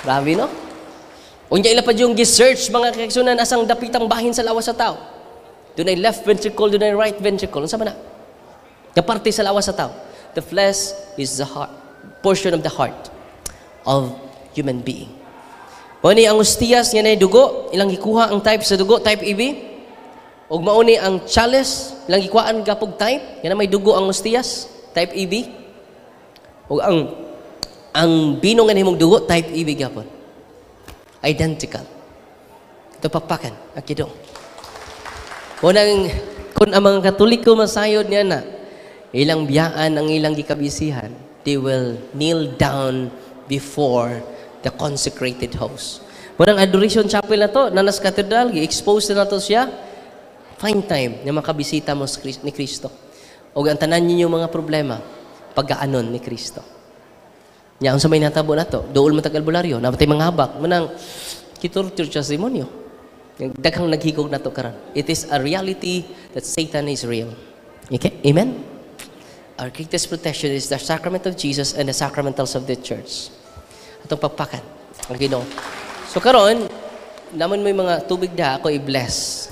Grabe, no? Unya ila pa yung gi-search, mga kaigsunan, asang dapitang bahin sa lawas sa tao. Dunay left ventricle, dunay right ventricle. Unsa man na? Nga parte sa lawas sa tao. The flesh is the heart, portion of the heart of human being. Mao ni ang ostiyas nga nay dugo, ilang gikuha ang type sa dugo, type AB. Ug mao ni ang chalice, ilang gikuhaan gapog type, nga may dugo ang ostiyas, type AB. Ug ang bino nga nahimong dugo, type AB gapon. Identical. Ito pakpakan ang Ginoo. Unang, kung ang mga Katoliko masayod niya na, ilang biyaan ang ilang gikabisihan, they will kneel down before the consecrated host. Munang adoration chapel na to, nanas Cathedral, gi-expose na to siya. Find time na makabisita mo ni Kristo. O ang tanan ninyo mga problema, pagkaanon ni Kristo. Nya unsa may natabo na to, duol mo tag albularyo, napatay mga habak, manang kitorture siya sa demonyo. Daghang naghigog na to karon. It is a reality that Satan is real. Okay? Amen? Our greatest protection is the sacrament of Jesus and the sacramentals of the church. Atong pakpakan ang Ginoo. So karon, naman may mga tubig da ako i-bless.